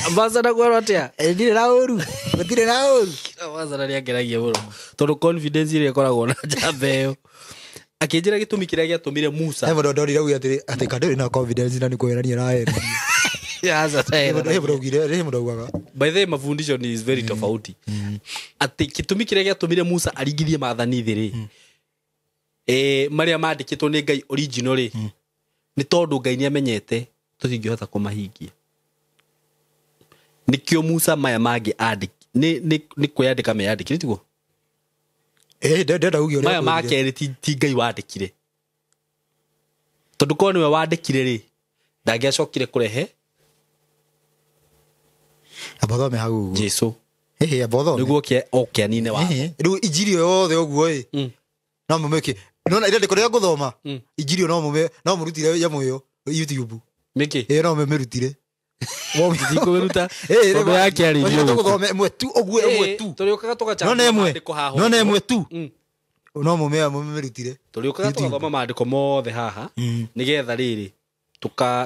Ambassador kwĩrwo atĩa? Ndirĩ na ũru. Gũtirĩ na ũru. Ambassador nĩangeragia mũno. Tondũ confidence ĩrĩa ĩkoragwo na njamba ĩyo. Akĩnjĩra gĩtũmi kĩrĩa gĩatũmire Musa. He mũndũ ndorire auge atĩrĩ atĩ kandĩ na confidence na nĩ kwĩrania araherania. He mũndũ augire, he mũndũ augaga. By the way, mafundisho ni is very tofauti. Atĩ gĩtũmi kĩrĩa gĩatũmire Musa aringithie maathani thĩ rĩ. Marĩa mandĩkĩtwo nĩ Ngai original rĩ. Nĩ tondũ Ngai nĩamenyete tũtingĩhota kũmahingia. Nĩkĩo Musa maya mangĩ nĩ kwĩyandĩka meyandĩkire tiguo? Ndenda uge ũrĩa maya ma kerĩ ti Ngai wandĩkire. Tondũ korwo nĩwe wandĩkire rĩ ndangĩacokire kũrehe Amba thome hau ũguo. Jesu. Ĩhĩ amba ũthome. Nĩguo oke anine watho. Rĩu injiri ĩyo yothe ũguo ĩ no mũmĩke. Nona irandĩko rĩrĩa ngũthoma injiri ĩyo no mũrutire nyamũ ĩyo YouTube. Nĩkĩ? Ĩyo no mũmĩrutire. Tũtikũmĩruta. Tondũ yakĩarĩirio gũkũ. Tũgũthome ĩmwe tu ũguo ĩmwe tu. Tũrĩũkaga tũgachambũra maandĩko haha. Nona ĩmwe tu. No mũmĩrutire. Tũrĩũkaga tũgathoma maandĩko mothe haha nĩgetha rĩrĩ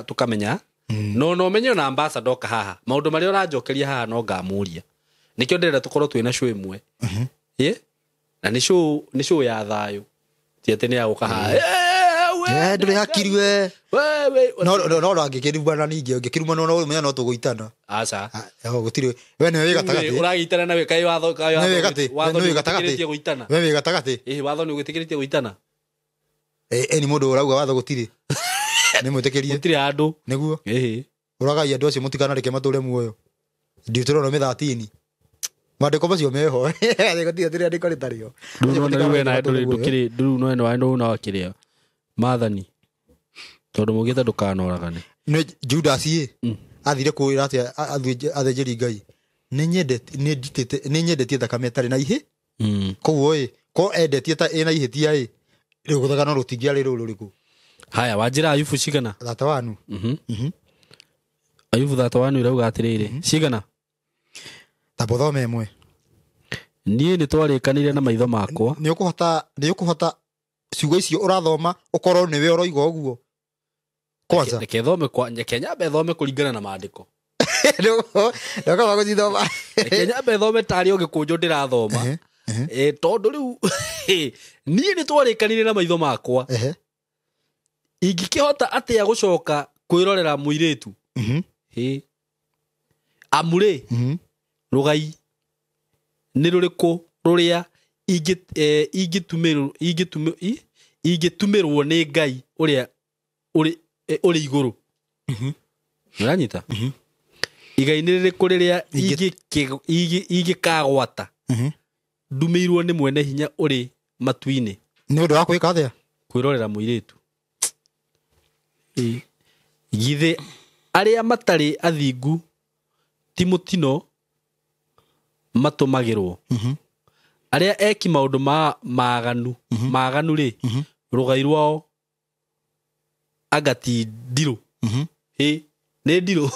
tũkamenya. No no menye ona ambassador oka haha maũndũ marĩa ũranjokeria haha no ngamũria. Nĩkĩo ndĩrenda tũkorwo twĩna show ĩmwe. Na nĩ show ya thayũ. Ti atĩ nĩ ya gũka haha. Ndũrĩ hakiri we. No no angĩkĩrumana ningĩ ũngĩkĩrumana no ũmenye no tũgũitana. Aca. Gũtirĩ. We nĩwe wĩ gatagatĩ. Ũragĩitana na we kaĩ watho watho nĩ ũgĩtĩkĩrĩtie gũitana. We wĩ gatagatĩ. Ĩĩ watho nĩ ũgĩtĩkĩrĩtie gũitana. Ĩ nĩ mũndũ ũrauga watho gũtirĩ. Nĩ mwĩtĩkĩrie. Gũtirĩ handũ. Nĩguo. Ĩĩ. Ũragai andũ acio mũtikanareke matũre muoyo. Deuteronomy 13. Maandĩko macio meho. Gũtirĩ rĩandĩko rĩtarĩ ho. Rĩu we na ndũkĩrĩ rĩu no no no na kĩrĩa. Maathani. Tondũ mũgĩte ndũkanoragane. Nĩ Judas ĩ athire kwĩra atĩa athĩnjĩri Ngai. Nĩ nyendetie thakame ĩtarĩ na ihĩ. Koguo ĩ ko endetie ta ĩna ihĩtia ĩ rĩu gũthakana rũtingĩarĩ rũrũ rũrĩkũ. Haya wanjĩra Ayubu cigana? 31. Ayubu 31 irauga atĩrĩrĩ cigana? Ta bothome ĩmwe. Niĩ nĩtwarĩkanĩire na maitho makwa. Nĩ ũkũhota ciugo icio ũrathoma ũkorwo nĩwe ũroiga ũguo. Kwanza. Reke thome kwa reke nyambe thome kũringana na maandĩko. Ndũkaba gũcithoma. Reke nyambe thome tarĩ o gĩkũnjo ndĩrathoma. Tondũ rĩu niĩ nĩtwarĩkanĩire na maitho makwa. Ingĩkĩhota atĩa gũcoka kwĩrorera mũirĩtu? Hĩ. Amu-rĩ, rũgai nĩ rũrĩkũ rũrĩa ingĩtumĩrwo nĩ Ngai ũrĩa ũrĩ igũrũ? Nĩũranyita? Igai nĩ rĩrĩkũ rĩrĩa ingĩkagwata ndumĩirwo nĩ mwene hinya ũrĩ matu-inĩ? Nĩ ũndũ wa gwĩka atĩa? Kwĩrorera mũirĩtu. Githĩ arĩa matarĩ athingu ti mũtino matũmagĩrwo? Arĩa eki maũndũ maganu maganu rĩ, rũgai rwao anga ti ndirũ? Ĩ nĩ ndirũ.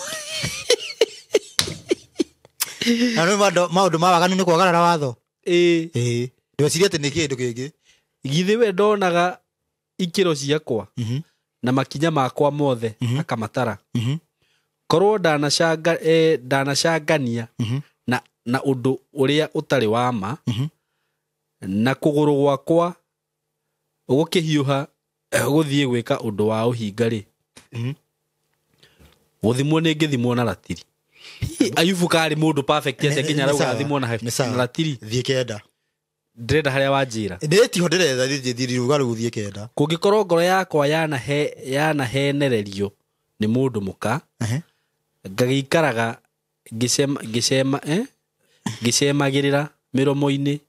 Na nĩ maũndũ ma waganu nĩ kwagarara watho. Ĩ Ndweciria atĩ nĩ kĩndũ kĩngĩ. Githĩ we ndonaga ikĩro ciakwa na makinya makwa mothe akamatara? Korwo ndanacangania na ũndũ ũrĩa ũtarĩ wa ma, na kũgũrũ gwakwa gũkĩhiũha gũthiĩ gwĩka ũndũ wa ũhinga rĩ, gũthimwo nĩ ngĩthimwo na ratiri. Ayubu karĩ mũndũ perfect atĩa nginya arauga athimwo na ratiri? Thiĩ kenda. Ndĩrenda harĩa wanjĩra. Nĩ tiho ndĩretha, thiĩ ruga rũu thiĩ kenda. Kũngĩkorwo ngoro yakwa yanahenererio nĩ mũndũ mũka, ngagĩikaraga ngĩcemagĩrĩra mĩromo-inĩ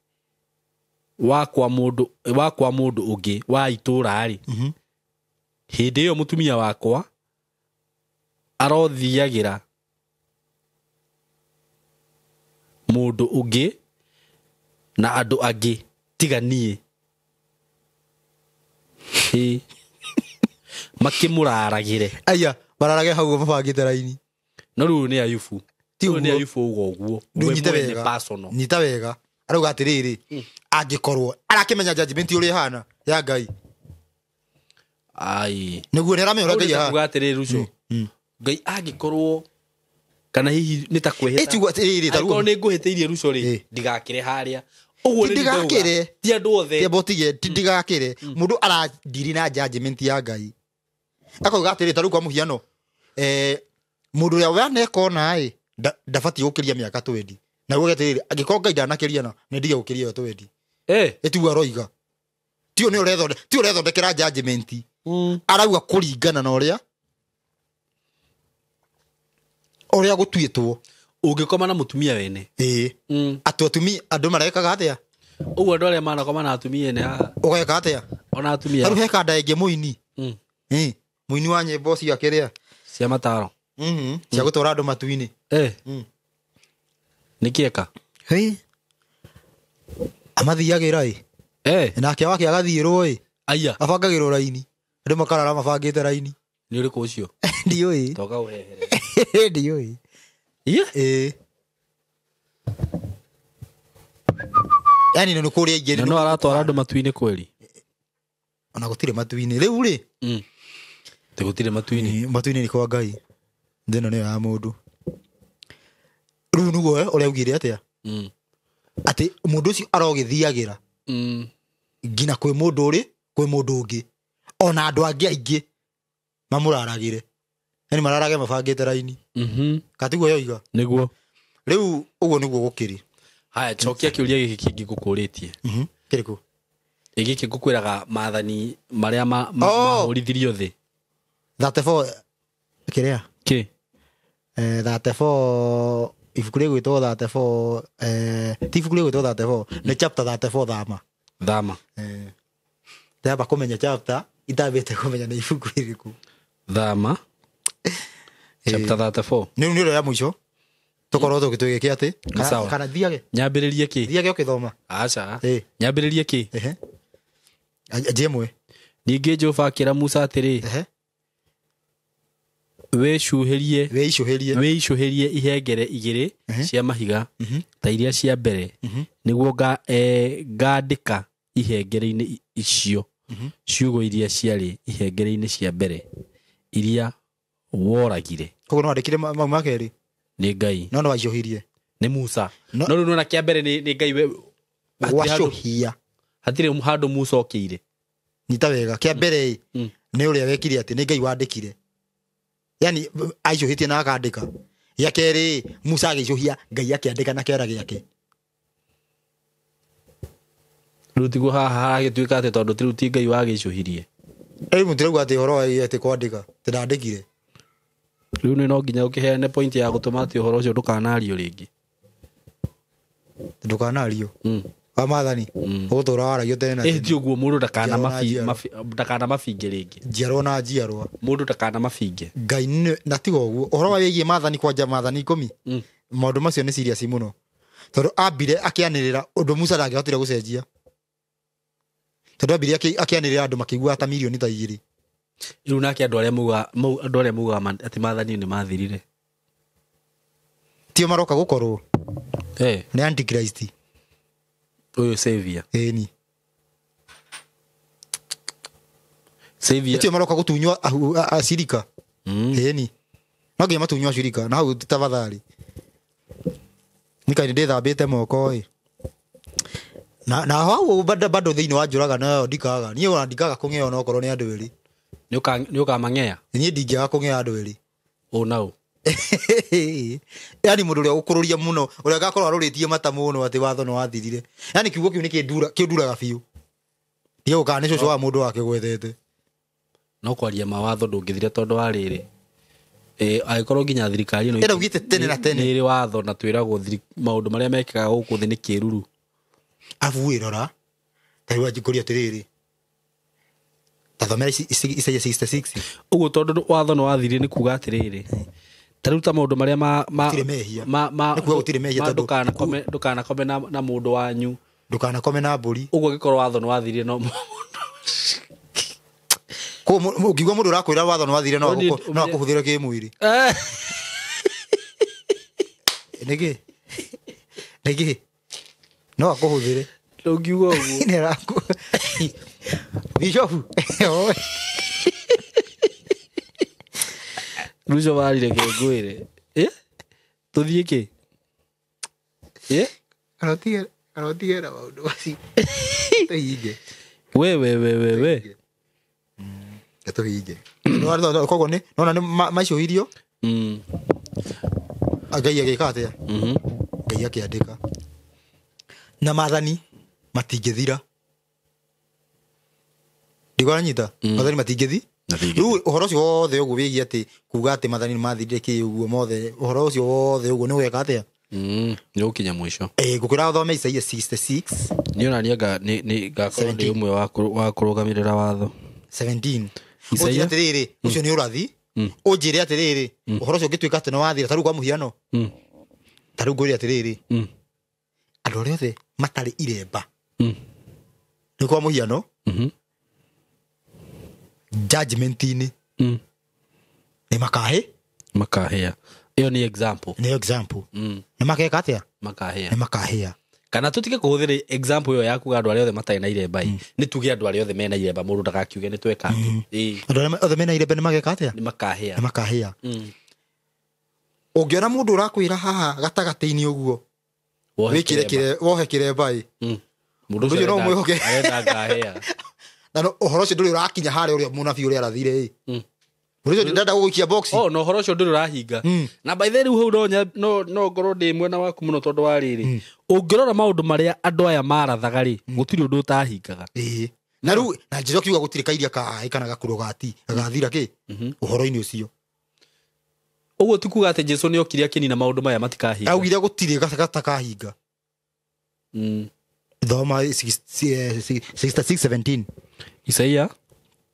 wakwa mũndũ ũngĩ wa itũũra rĩ, hĩndĩ ĩyo mũtumia wakwa arothiagĩra mũndũ ũngĩ na andũ angĩ tiga niĩ. Makĩmũraragĩre. Aya, mararage hau mabangĩte raini. No rĩu nĩ Ayubu. Ti Rĩu nĩ Ayubu uga ũguo. Nyita wega. Nyita wega. Arauga atĩrĩrĩ, angĩkorwo arakĩmenya judgment ũrĩa ĩhana ya Ngai. Ai. Nĩguo nĩ aramenya ũrĩa Ngai ahana. Uga atĩrĩrĩ Ruco. Ngai angĩkorwo kana hihi nĩ ta kwĩhĩta. Ĩtigwo atĩrĩrĩ ta ruo. Angĩkorwo nĩ ngũhĩtĩirie Ruco rĩ, ndigakĩre harĩa. Ũguo nĩ ndigakĩre. Ti andũ othe. Ti abotige, ti ndigakĩre. Mũndũ aradiri na judgment ya Ngai. Akauga atĩrĩrĩ ta rĩu kwa mũhiano. Mũndũ ũrĩa waneka ona ĩ ndabatiĩ gũkĩria mĩaka 20. Na uge atĩrĩrĩ, angĩkorwo Ngai ndanakĩria na nĩ ndige gũkĩria 20. Ĩtiguo aroiga. Ti nĩ ũrethonde, ti ũrethondekera judgment. Arauga kũringana na ũrĩa gũtuĩtwo. Ũngĩkoma na mũtumia wene. Ĩĩ. Atĩ atumia andũ marekaga atĩa? Ũguo andũ arĩa manakoma na atumia ene haha. Ũgeka atĩa? Ona atumia. Tarĩu he kanda ĩngĩ mũini. Mũini wa nyĩmbo cia kĩrĩa? Cia mataro. Cia gũtwara andũ matu-inĩ. Nĩ kĩeka? Hĩ. Amathiagĩra ĩ. Nake wake agathiĩrwo ĩ. Aya. Abangagĩrwo raini. Andũ makarara mabangĩte raini. Nĩ ũrĩkũ ũcio? Ndiũĩ. Toka ũhehere. Ndiũĩ. Iye? Ĩ. Yaani nĩ kũrĩa ingĩ. Na no aratwara andũ matu-inĩ kweli? Ona gũtirĩ matu-inĩ. Rĩu rĩ? Ti gũtirĩ matu-inĩ. Matu-inĩ nĩ kwa Ngai. Thĩ ĩno nĩyo ya mũndũ. Rĩu nĩguo ũrĩa augire atĩa? Atĩ mũndũ ũcio arogĩthiagĩra nginya kwĩ mũndũ ũrĩ, kwĩ mũndũ ũngĩ. Ona andũ angĩ aingĩ mamũraragĩre. Yaani mararage mabangĩte raini. Katiguo yoiga? Nĩguo. Rĩu ũguo nĩguo gũkĩrĩ. Haya, cokia kĩũria gĩkĩ kĩngĩ ngũkũrĩtie. Kĩrĩkũ? Gĩkĩ ngũkwĩraga maathani marĩa mahũrithirio thĩ. 34 kĩrĩa? Kĩ? 34 ibuku rĩgwĩtwo 34, ti ibuku rĩgwĩtwo 34, nĩ chapter 34 thama. Thama. Ndamba kũmenya chapter itambĩte kũmenya nĩ ibuku rĩrĩkũ. Thama. Chapter 34. Nĩ ũrĩa ya mũico. Tũkorwo tũgĩtwĩke atĩ kana thiage. Nyambĩrĩrie kĩ? Thiage ũkĩthoma. Aca. Nyambĩrĩrie kĩ? Njie Ningĩ Jehova akĩra Musa atĩrĩ, wĩicũhĩrie ihengere igĩrĩ cia mahiga ta iria cia mbere, nĩguo ngandĩka ihengere-inĩ icio ciugo iria ciarĩ ihengere-inĩ cia mbere iria woragire. Koguo no andĩkire mau ma kerĩ? Nĩ Ngai. No waicũhirie. Nĩ Musa. No rĩu nona kĩa mbere nĩ Ngai we gwacũhia. Hatirĩ handũ Musa okĩire. Nyita wega, kĩa mbere nĩ ũrĩa wekire atĩ nĩ Ngai wandĩkire. Yani aicũhĩtie na akandĩka. Gĩa kerĩ Musa agĩicũhia Ngai akĩandĩka na kĩara gĩake. Rĩu tiguo haha haragĩtuĩka atĩ tondũ rĩu ti Ngai wagĩicũhirie. Rĩu mũtirauga atĩ ũhoro wa atĩ kwandĩka atĩ ndandĩkire. Rĩu nĩ no nginya ũkĩheane point ya gũtũma atĩ ũhoro ũcio ndũkanario rĩngĩ. Ndũkanario. Wa maathani ũgũtũra waragio tene na tene. Ti ũguo mũndũ ndakanamabinge rĩngĩ. Njiarwa na njiarwa. Mũndũ ndakanamabinge. Ngai na tiga ũguo ũhoro wa wĩgiĩ maathani kwanja maathani 10 maũndũ macio nĩ serious mũno. Tondũ ambire akĩanĩrĩra ũndũ Musa ndangĩahotire gũcenjia. Tondũ ambire akĩanĩrĩra andũ makĩigua ta mirioni ta 2. Rĩu nake andũ arĩa maugaga atĩ maathani nĩ mathirire. Tio maroka gũkorwo. Nĩ Antichrist. Ũyũ savior. Ĩni. Savior. Tio maroka gũtunywo acirika. Ĩni. No nginya matunywo acirika na hau tafadhali. Nĩkaĩ ndĩthambĩte moko ĩ. Na hau bado thĩinĩ wa njũraga nayo ndikaga. Niĩ ona ndikaga kũng'eo no okorwo nĩ andũ erĩ. Nĩ ũkamang'ea? Niĩ ndingĩaga kũng'ea andũ erĩ. Ũ na ũ? Yani mũndũ ũrĩa ũkũrũria mũno, ũrĩa agakorwo arũrĩtie mata mũno atĩ watho nĩ wathirire. Yani kiugo kĩu nĩ kĩnduraga biũ. Ndiĩ gũkaga nĩ cũcũ wa mũndũ wake gwethete. No kwaria mawatho ndũngĩthira tondũ wa rĩrĩ. Angĩkorwo nginya thirikari ĩno ĩraugĩte tene na tene. Nĩ ĩrĩ watho na twĩragwo maũndũ marĩa mekĩkaga gũkũ thĩ nĩ kĩruru. Abu wĩrora, ta rĩu anjikũria atĩrĩrĩ. Tathomera Isaia 66. Ũguo tondũ watho nĩ wathirire nĩ kuga atĩrĩrĩ. Ta rĩu ta maũndũ marĩa gũtirĩ mehia. Nĩ kuga gũtirĩ mehia tondũ ndũkanakome na mũndũ wanyu. Ndũkanakome na mbũri. Ũguo angĩkorwo watho nĩ wathirire no Koguo ũngiuga mũndũ ũrakwĩra watho nĩ wathirire no akũhũthĩre kĩmwĩrĩ. Nĩkĩ? Nĩkĩ? No akũhũthĩre. Ndũngiuga ũguo. Nĩ arakũ. Bishofu. Ruco warire kĩngwĩre. Tũthiĩ kĩ? Karotigera maũndũ macio. Tũhinge. We. Tũhinge. Koguo nĩ nona nĩ maicũhirio. Ngai agĩka atĩa? Ngai akĩandĩka. Na maathani matingĩthira. Ndigwanyita. Maathani matingĩthi. Rĩu ũhoro ũcio wothe ũguo wĩgiĩ atĩ kuga atĩ maathani nĩ mathirire kĩ ũguo mothe ũhoro ũcio wothe ũguo nĩ ũgeka atĩa? Nĩ ũkinya mũico. Ngũkwĩra ũthome Isaia 66. Niĩ ona niĩ nĩ ngakorwo ndĩ ũmwe wa kũrũgamĩrĩra watho. 17. Ũnjĩre atĩrĩrĩ, ũcio nĩ ũrathi. Ũnjĩre atĩrĩrĩ, ũhoro ũcio ũngĩtuĩka atĩ nĩ wathira ta rĩu kwa mũhiano. Ta rĩu ngwĩre atĩrĩrĩ. Andũ arĩa othe matarĩ iremba. Nĩ kwa mũhiano. Judgment-inĩ. Nĩ makahe? Makahĩa. Ĩyo nĩ example. Nĩ example. Nĩ makeka atĩa? Makahĩa. Nĩ makahĩa. Kana tũtige kũhũthĩra example ĩyo ya kuga andũ arĩa othe matarĩ na iremba ĩ. Nĩ tuge andũ arĩa othe mena iremba mũndũ ndagakiuge nĩ tweka atĩ. Andũ arĩa othe mena iremba nĩ mageka atĩa? Nĩ makahĩa. Nĩ makahĩa. Ũngĩona mũndũ ũrakwĩra haha gatagatĩ-inĩ ũguo. Wĩkĩre wohe kĩremba ĩ. Mũndũ ũcio no mwĩhoke. Arenda ngahĩa. Na ũhoro ũcio ndũrĩ ũrakinya harĩa ũrĩa mũnabii ũrĩa arathire ĩ. Mũndũ ũcio ndenda gũgũikia box. No ũhoro ũcio ndũrĩ ũrahinga. Na by the way rĩu hau no ngorwo ndĩ mwena waku mũno tondũ wa rĩrĩ. Ũngĩrora maũndũ marĩa andũ aya marathaga rĩ, gũtirĩ ũndũ ũtahingaga. Na rĩu na Jesũ akiuga gũtirĩ kairia ka kana gakũrũ gati gagathira kĩ ũhoro-inĩ ũcio. Ũguo ti kuga atĩ Jesũ nĩ okire akĩnina maũndũ maya matikahinga. Augire gũtirĩ gatakahinga. Thoma 66:17. Isaia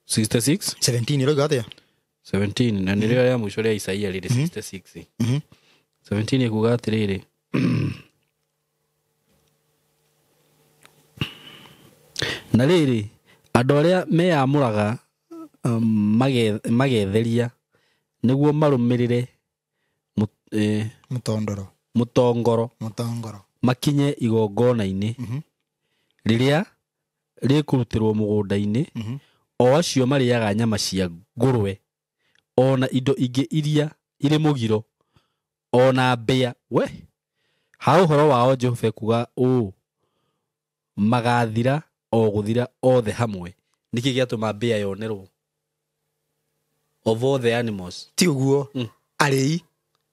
66:17 ĩroiga atĩa? 17 na nĩrĩo rĩa mũico rĩa Isaia rĩrĩ 66. 17 ĩkuga atĩrĩrĩ. Na rĩrĩ andũ arĩa meyamũraga magetheria nĩguo marũmĩrĩre mũtongoro makinye igongona-inĩ rĩrĩa rĩkũrutĩrwo mũgũnda-inĩ o acio marĩaga nyama cia ngũrwe ona indo ingĩ iria irĩ mũgiro ona mbĩa we ha ũhoro wao Jehova ekuga ũũ magathira o gũthira othe hamwe. Nĩkĩ gĩatũma mbĩa yonerwo Of all the animals. Ti ũguo. Arĩi.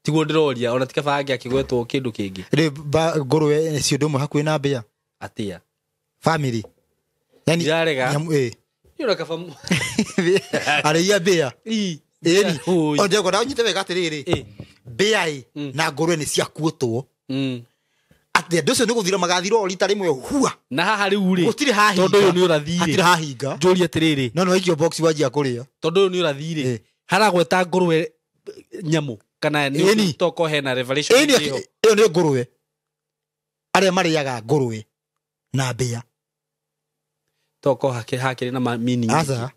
Tiguo ndĩroria ona ti kaba angĩakĩgwetwo kĩndũ kĩngĩ. Rĩ ngũrwe ci ũndũ ũmwe hakuhĩ na mbĩa. Atĩa? Family. Yani Ndirarega. nyamũ ĩ. Niĩ ona kaba Arĩi a mbĩa. Ii. Ĩni. Oi. O ndĩrenda ũnyite wega atĩrĩrĩ. Ĩ. Mbĩa ĩ na ngũrwe nĩ ciakuĩtwo. Atĩ andũ acio nĩ gũthira magathira o rita rĩmwe hua. Na haha rĩu rĩ. Gũtirĩ hahinga. Tondũ ũyũ nĩ ũrathi rĩ. Hatirĩ hahinga. Njũrie atĩrĩrĩ. No nĩ waikio box wanjia kũrĩa. Tondũ ũyũ nĩ ũrathi rĩ. Ĩ. Haragweta ngũrwe nyamũ kana nĩ Ĩni. toko hena revelation Ĩni ĩngĩ ho. ĩyo nĩ ngũrwe. Arĩa marĩaga ngũrwe na mbĩa. Toko hakĩrĩ na meaning. Aca.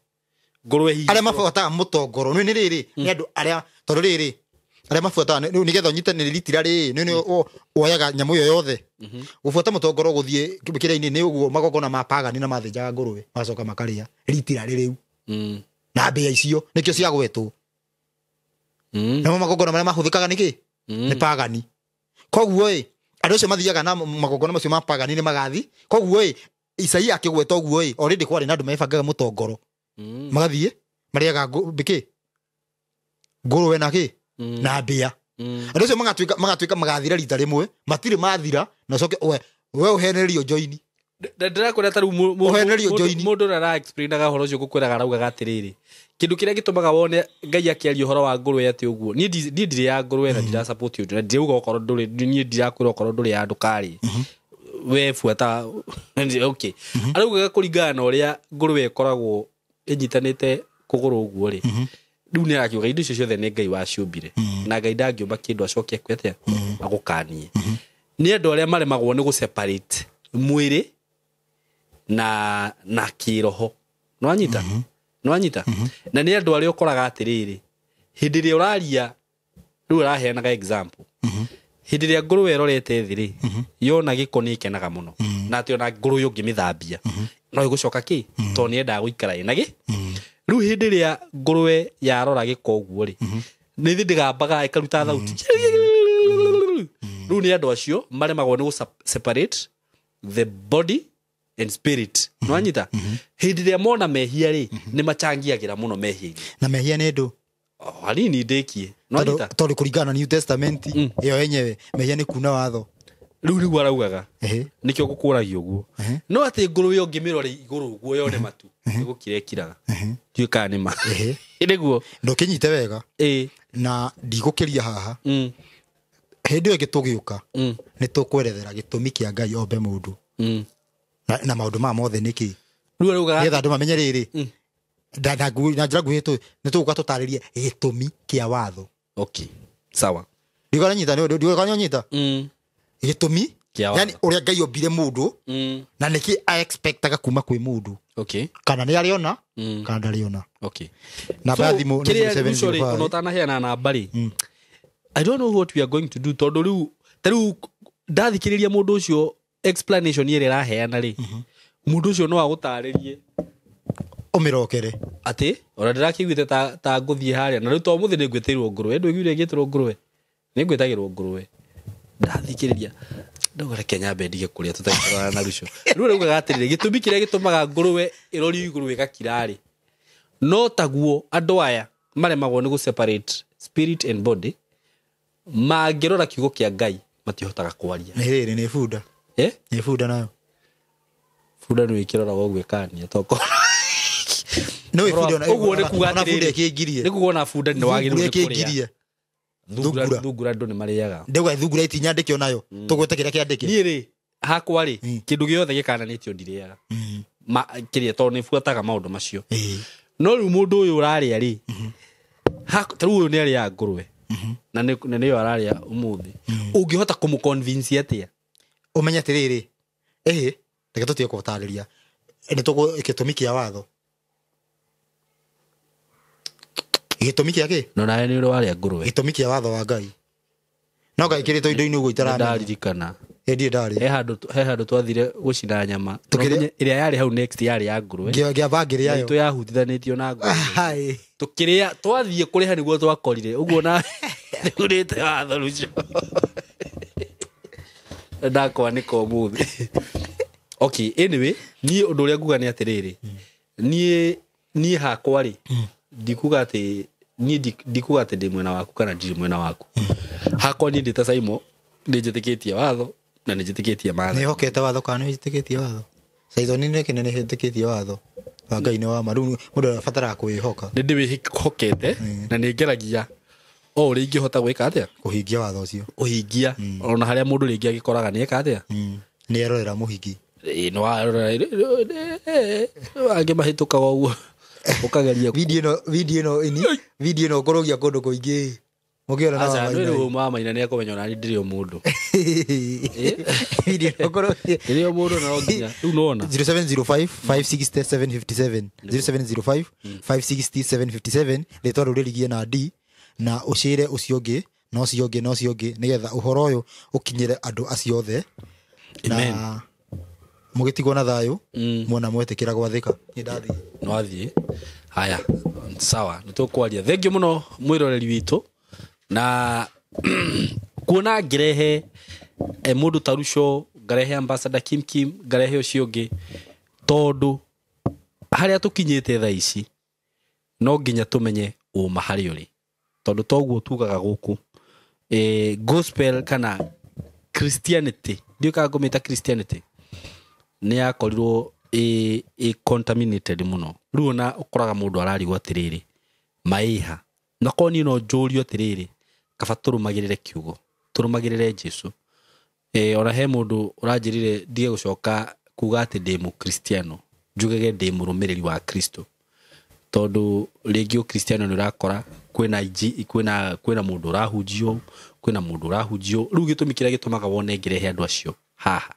Ngũrwe hihi. Arĩa mabuataga mũtongoro nĩ rĩrĩ nĩ andũ arĩa tondũ rĩrĩ arĩa mabuataga nĩgetha ũnyite nĩ ritira rĩ nĩ woyaga nyamũ ĩyo yothe. Gũbuata mũtongoro gũthiĩ kĩrĩa-inĩ nĩ ũguo magongona ma pagani na mathĩnjaga ngũrwe magacoka makarĩa ritira rĩu na mbĩa icio nĩkĩo ciagwetwo. Namo magongona marĩa mahũthĩkaga nĩkĩ? Nĩ pagani. Koguo ĩ andũ acio mathiaga na magongona macio ma pagani nĩ magathi. Koguo ĩ Isaia akĩgweta ũguo ĩ already kwarĩ na andũ mebangaga mũtongoro. Magathiĩ marĩaga kĩ? Ngũrwe na kĩ? Na mbĩa. Andũ acio magatuĩka magathira rita rĩmwe, matirĩ mathira na ũcoke we ũhenerio njoini. Ndĩrakwĩra ta rĩu Ũhenerio njoini. mũndũ ũrĩa ara-explainaga ũhoro ũcio ngũkwĩraga araugaga atĩrĩrĩ kĩndũ kĩrĩa gĩtũmaga wone Ngai akĩaria ũhoro wa ngũrwe atĩ ũguo niĩ ndirĩ ya ngũrwe na ndira support ũndũ na ndirauga okorwo ndũrĩ niĩ ndirakwĩra okorwo ndũrĩ ya ndũkarĩ we buata okay araugaga kũringana na ũrĩa ngũrwe ĩkoragwo ĩnyitanĩte kũgũrũ ũguo rĩ rĩu nĩ arakiuga indo icio ciothe nĩ Ngai waciũmbire na Ngai ndangĩũmba kĩndũ acoke akue atĩa agũkanie nĩ andũ arĩa maremagwo nĩ gũ-separate mwĩrĩ na kĩroho nĩwanyita nĩwanyita na nĩ andũ arĩa ũkoraga atĩrĩrĩ hĩndĩ ĩrĩa ũraria rĩu ũraheanaga example hĩndĩ ĩrĩa ngũrwe ĩrorete thĩ rĩ yona gĩko nĩ ĩkenaga mũno na atĩ ona ngũrwe ũngĩmĩthambia no ĩgũcoka kĩ tondũ nĩ yendaga gũikara ĩna gĩ rĩu hĩndĩ ĩrĩa ngũrwe yarora gĩko ũguo rĩ nĩ thĩ ndĩgambaga ĩkaruta thauti rĩu nĩ andũ acio maremagwo nĩ gũ separate the body and spirit nĩwanyita hĩndĩ ĩrĩa mona mehia rĩ nĩ machangiagĩra mũno mehia-inĩ Na mehia nĩ ndũ. Hanini ndĩkie nĩwanyita Tondũ kũringana na New Testament ĩyo yenyewe mehia nĩ kuna watho. Rĩu nĩguo araugaga nĩkĩo ngũkũragia ũguo no atĩ ngũrwe ũngĩmĩrore igũrũ ũguo yone matu nĩgũkira ĩkiraga ndiũĩ kana nĩ ma nĩguo Ndũkĩnyite wega na ndigũkĩria haha hĩndĩ ĩyo ĩngĩ tũgĩũka nĩ tũkwerethera gĩtũmi kĩa Ngai ombe mũndũ na maũndũ maya mothe nĩkĩ rĩu araugaga nĩgetha andũ mamenye rĩrĩ na njĩra nguhĩ nĩ tũgũka tũtarĩrie gĩtũmi kĩa watho. Okay sawa Ndiũĩ gĩtũmi yani ũrĩa Ngai ombire mũndũ na nĩkĩ a-expectaga kuma kwĩ mũndũ okay kana nĩ arĩona kana ndarĩona. Okay Namba ya thimũ nĩ 0705. ona ũtanaheana namba rĩ I don't know what we are going to do tondũ rĩu ta rĩu ndathikĩrĩria mũndũ ũcio explanation ĩrĩa ĩraheana rĩ mũndũ ũcio no agũtarĩrie ũmĩrokere atĩ ona ndĩrakĩiguĩte ta ngũthiĩ harĩa na rĩu to mũthĩ nĩ ngwĩtĩirwo ngũrwe ndũiguire ngĩtĩrwo ngũrwe nĩ ngwĩtagĩrwo ngũrwe ndathikĩrĩria ndauga reke nyambe ndige kũrĩa tũtarĩ na ruco rĩu raugaga atĩrĩrĩ gĩtũmi kĩrĩa gĩtũmaga ngũrwe ĩrorio igũrũ ĩgakira rĩ no taguo andũ aya maremagwo nĩ gũ separate spirit and body mangĩrora kiugo kĩa Ngai matihotaga kwaria. Nĩ rĩrĩ nĩ bunda. Nĩ bunda nayo. Bunda nĩ ĩkĩroraga ũguo ĩkania toko. Nĩ bunda ona Ũguo nĩ kuga ona bunda atĩrĩrĩ ĩkĩngirie. nĩ kuga ona bunda nĩ wagĩrĩirwo nĩ kũrĩa. Ĩkĩngirie. Thungura. Thungura andũ nĩ marĩaga. Ndauga thungura itinyandĩke onayo tũgwete kĩrĩa kĩandĩke. Niĩ rĩ hakwa rĩ kĩndũ gĩothe gĩkananĩtio ndirĩaga. Kĩrĩa tondũ nĩ buataga maũndũ macio. No rĩu mũndũ ũyũ ũrarĩa rĩ ta rĩu ũyũ nĩ arĩaga ngũrwe na nĩyo ararĩa ũmũthĩ ũngĩhota kũmũ-convince atĩa? Ũmenye atĩrĩrĩ reke tũtige kũtarĩria nĩ tũgũ gĩtũmi kĩa watho gĩtũmi kĩa kĩ No nawe nĩ ũrĩ warĩa ngũrwe. Gĩtũmi kĩa watho wa Ngai no Ngai kĩrĩtwo indo-inĩ ũguo itaramenya. Ndaririkana. Ĩĩ ndirĩ ndarĩa. He handũ twathire gũcina nyama ĩrĩa yarĩ hau next yarĩ ya ngũrwe ngĩamba ngĩrĩa yo itũ yahutithanĩtio na ngũrwe tũkĩrĩa twathiĩ kũrĩha nĩguo twakorire ũguo na nĩurĩte watho rũcio ndakwanĩka ũmũthĩ. Okay, anyway niĩ ũndũ ũrĩa nguga nĩ atĩrĩrĩ niĩ hakwa rĩ ndikuga atĩ Niĩ ndikuga atĩ ndĩ mwena waku kana ndirĩ mwena waku. Hakwa niĩ ndĩ ta Saimo nĩ njĩtĩkĩtie watho na nĩ njĩtĩkĩtie maathani. Nĩhokete watho kana nĩwĩtĩkĩtie watho? Saithoni nĩ nĩhĩtĩkĩtie watho wa Ngai nĩ wa ma. Rĩu mũndũ abataraga kwĩhoka. Nĩ ndĩwĩhokete na nĩ ngeragia o ũrĩa ingĩhota gwĩka atĩa, kũhingia watho ũcio, kũhingia ona harĩa mũndũ rĩngĩ agĩkoraga nĩ eka atĩa, nĩ erorera mũhingi. Nĩ warora angĩ mahĩtũkaga ũguo ũkageria video ĩno ini video ĩno ũkũrũgia kũndũ kũingĩ mũkĩona na aca nĩ rĩu mama ina nĩ akũmenya ona niĩ ndĩrĩ o mũndũ. Video ĩno ũkũrũgia ndĩrĩ o mũndũ na no nginya rĩu nĩwona 0705 560 757 0705 560 757 rĩtwa rĩu rĩrigie na D na ũcĩre ũcio ũngĩ na ũcio ũngĩ na ũcio ũngĩ nĩgetha ũhoro ũyũ ũkinyĩre andũ acio othe. Amen. Na mũgĩtigwo na thayũ mwona mwetĩkĩra gwathĩka. Nĩ ndathiĩ. Nĩwathiĩ. Haya, sawa, nĩ tũkwaria. Thengiũ mũno mwĩroreri witũ na kuona ngĩrehe mũndũ ta Ruco, ngarehe ambassador Kim Kim, ngarehe ũcio ũngĩ, tondũ harĩa tũkinyĩte thaa ici no nginya tũmenye ũma harĩa ũrĩ, tondũ toguo tugaga gũkũ gospel kana Christianity, ndiũĩ kana ngũmĩta Christianity, nĩ yakorirwo ĩ contaminated mũno. Rĩu ona ũkoraga mũndũ ararigwo atĩrĩrĩ maĩha, na korwo niĩ no njũrio atĩrĩrĩ, kaba tũrũmagĩrĩre kiugo, tũrũmagĩrĩre Jesu. Ona he mũndũ ũranjĩrire ndige gũcoka kuga atĩ ndĩ mũkristiano, njugage ndĩ mũrũmĩrĩri wa Kristo, tondũ rĩngĩ ũkristiano nĩ ũrakora kwĩna kwĩna mũndũ ũrahunjio, kwĩna mũndũ ũrahunjio. Rĩu gĩtũmi kĩrĩa gĩtũmaga wone ngĩrehe andũ acio haha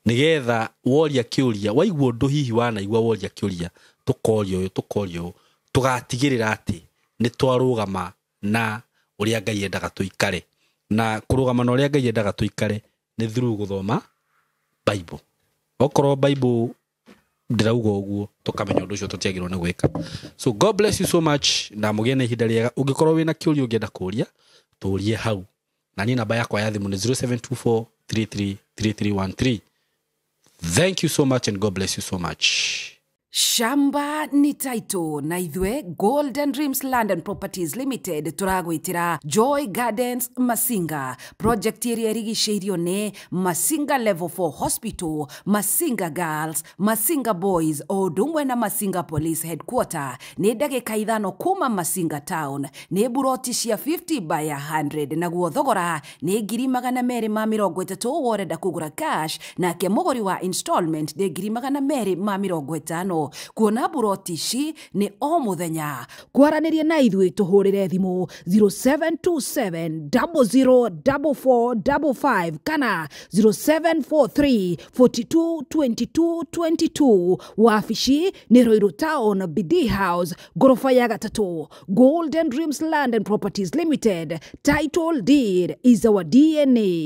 nĩgetha woria kĩũria, waigua ũndũ hihi wanaigua woria kĩũria, tũkoria ũyũ tũkoria ũyũ, tũgatigĩrĩra atĩ nĩ twarũgama na ũrĩa Ngai endaga tũikare. Na kũrũgama na ũrĩa Ngai endaga tũikare nĩ through gũthoma Bible. Okorwo Bible ndĩrauga ũguo, tũkamenya ũndũ ũcio tũtiagĩrĩirwo nĩ gwĩka. So God bless you so much na mũgĩe na ihinda rĩega. Ũngĩkorwo wĩna kĩũria ũngĩenda kũũria, tũũrie hau. Na niĩ namba yakwa ya thimũ nĩ 0724 33 3313. Thank you so much and God bless you so much. Shamba ni title na ithwe Golden Dreams Land and Properties Limited turagwitira Joy Gardens Masinga project ĩrĩa ĩrigicĩirio nĩ Masinga Level 4 Hospital, Masinga Girls, Masinga Boys o ũndũ ũmwe na Masinga Police Headquarter. Nĩ ndagĩka 5 kuma Masinga Town, nĩ buroti cia 50 by 100 naguo thogora nĩ 230,000 worenda kũgũra cash, nake mũgũri wa installment nĩ 250,000. Kuona buroti ici nĩ o mũthenya. Kwaranĩria na ithuĩ tũhũrĩre thimũ 0727 004455 kana 0743 42 22 22. Wabici nĩ Ruiru Town, BD House, ngoroba ya 3. Golden Dreams Land and Properties Limited. Title deed is our DNA.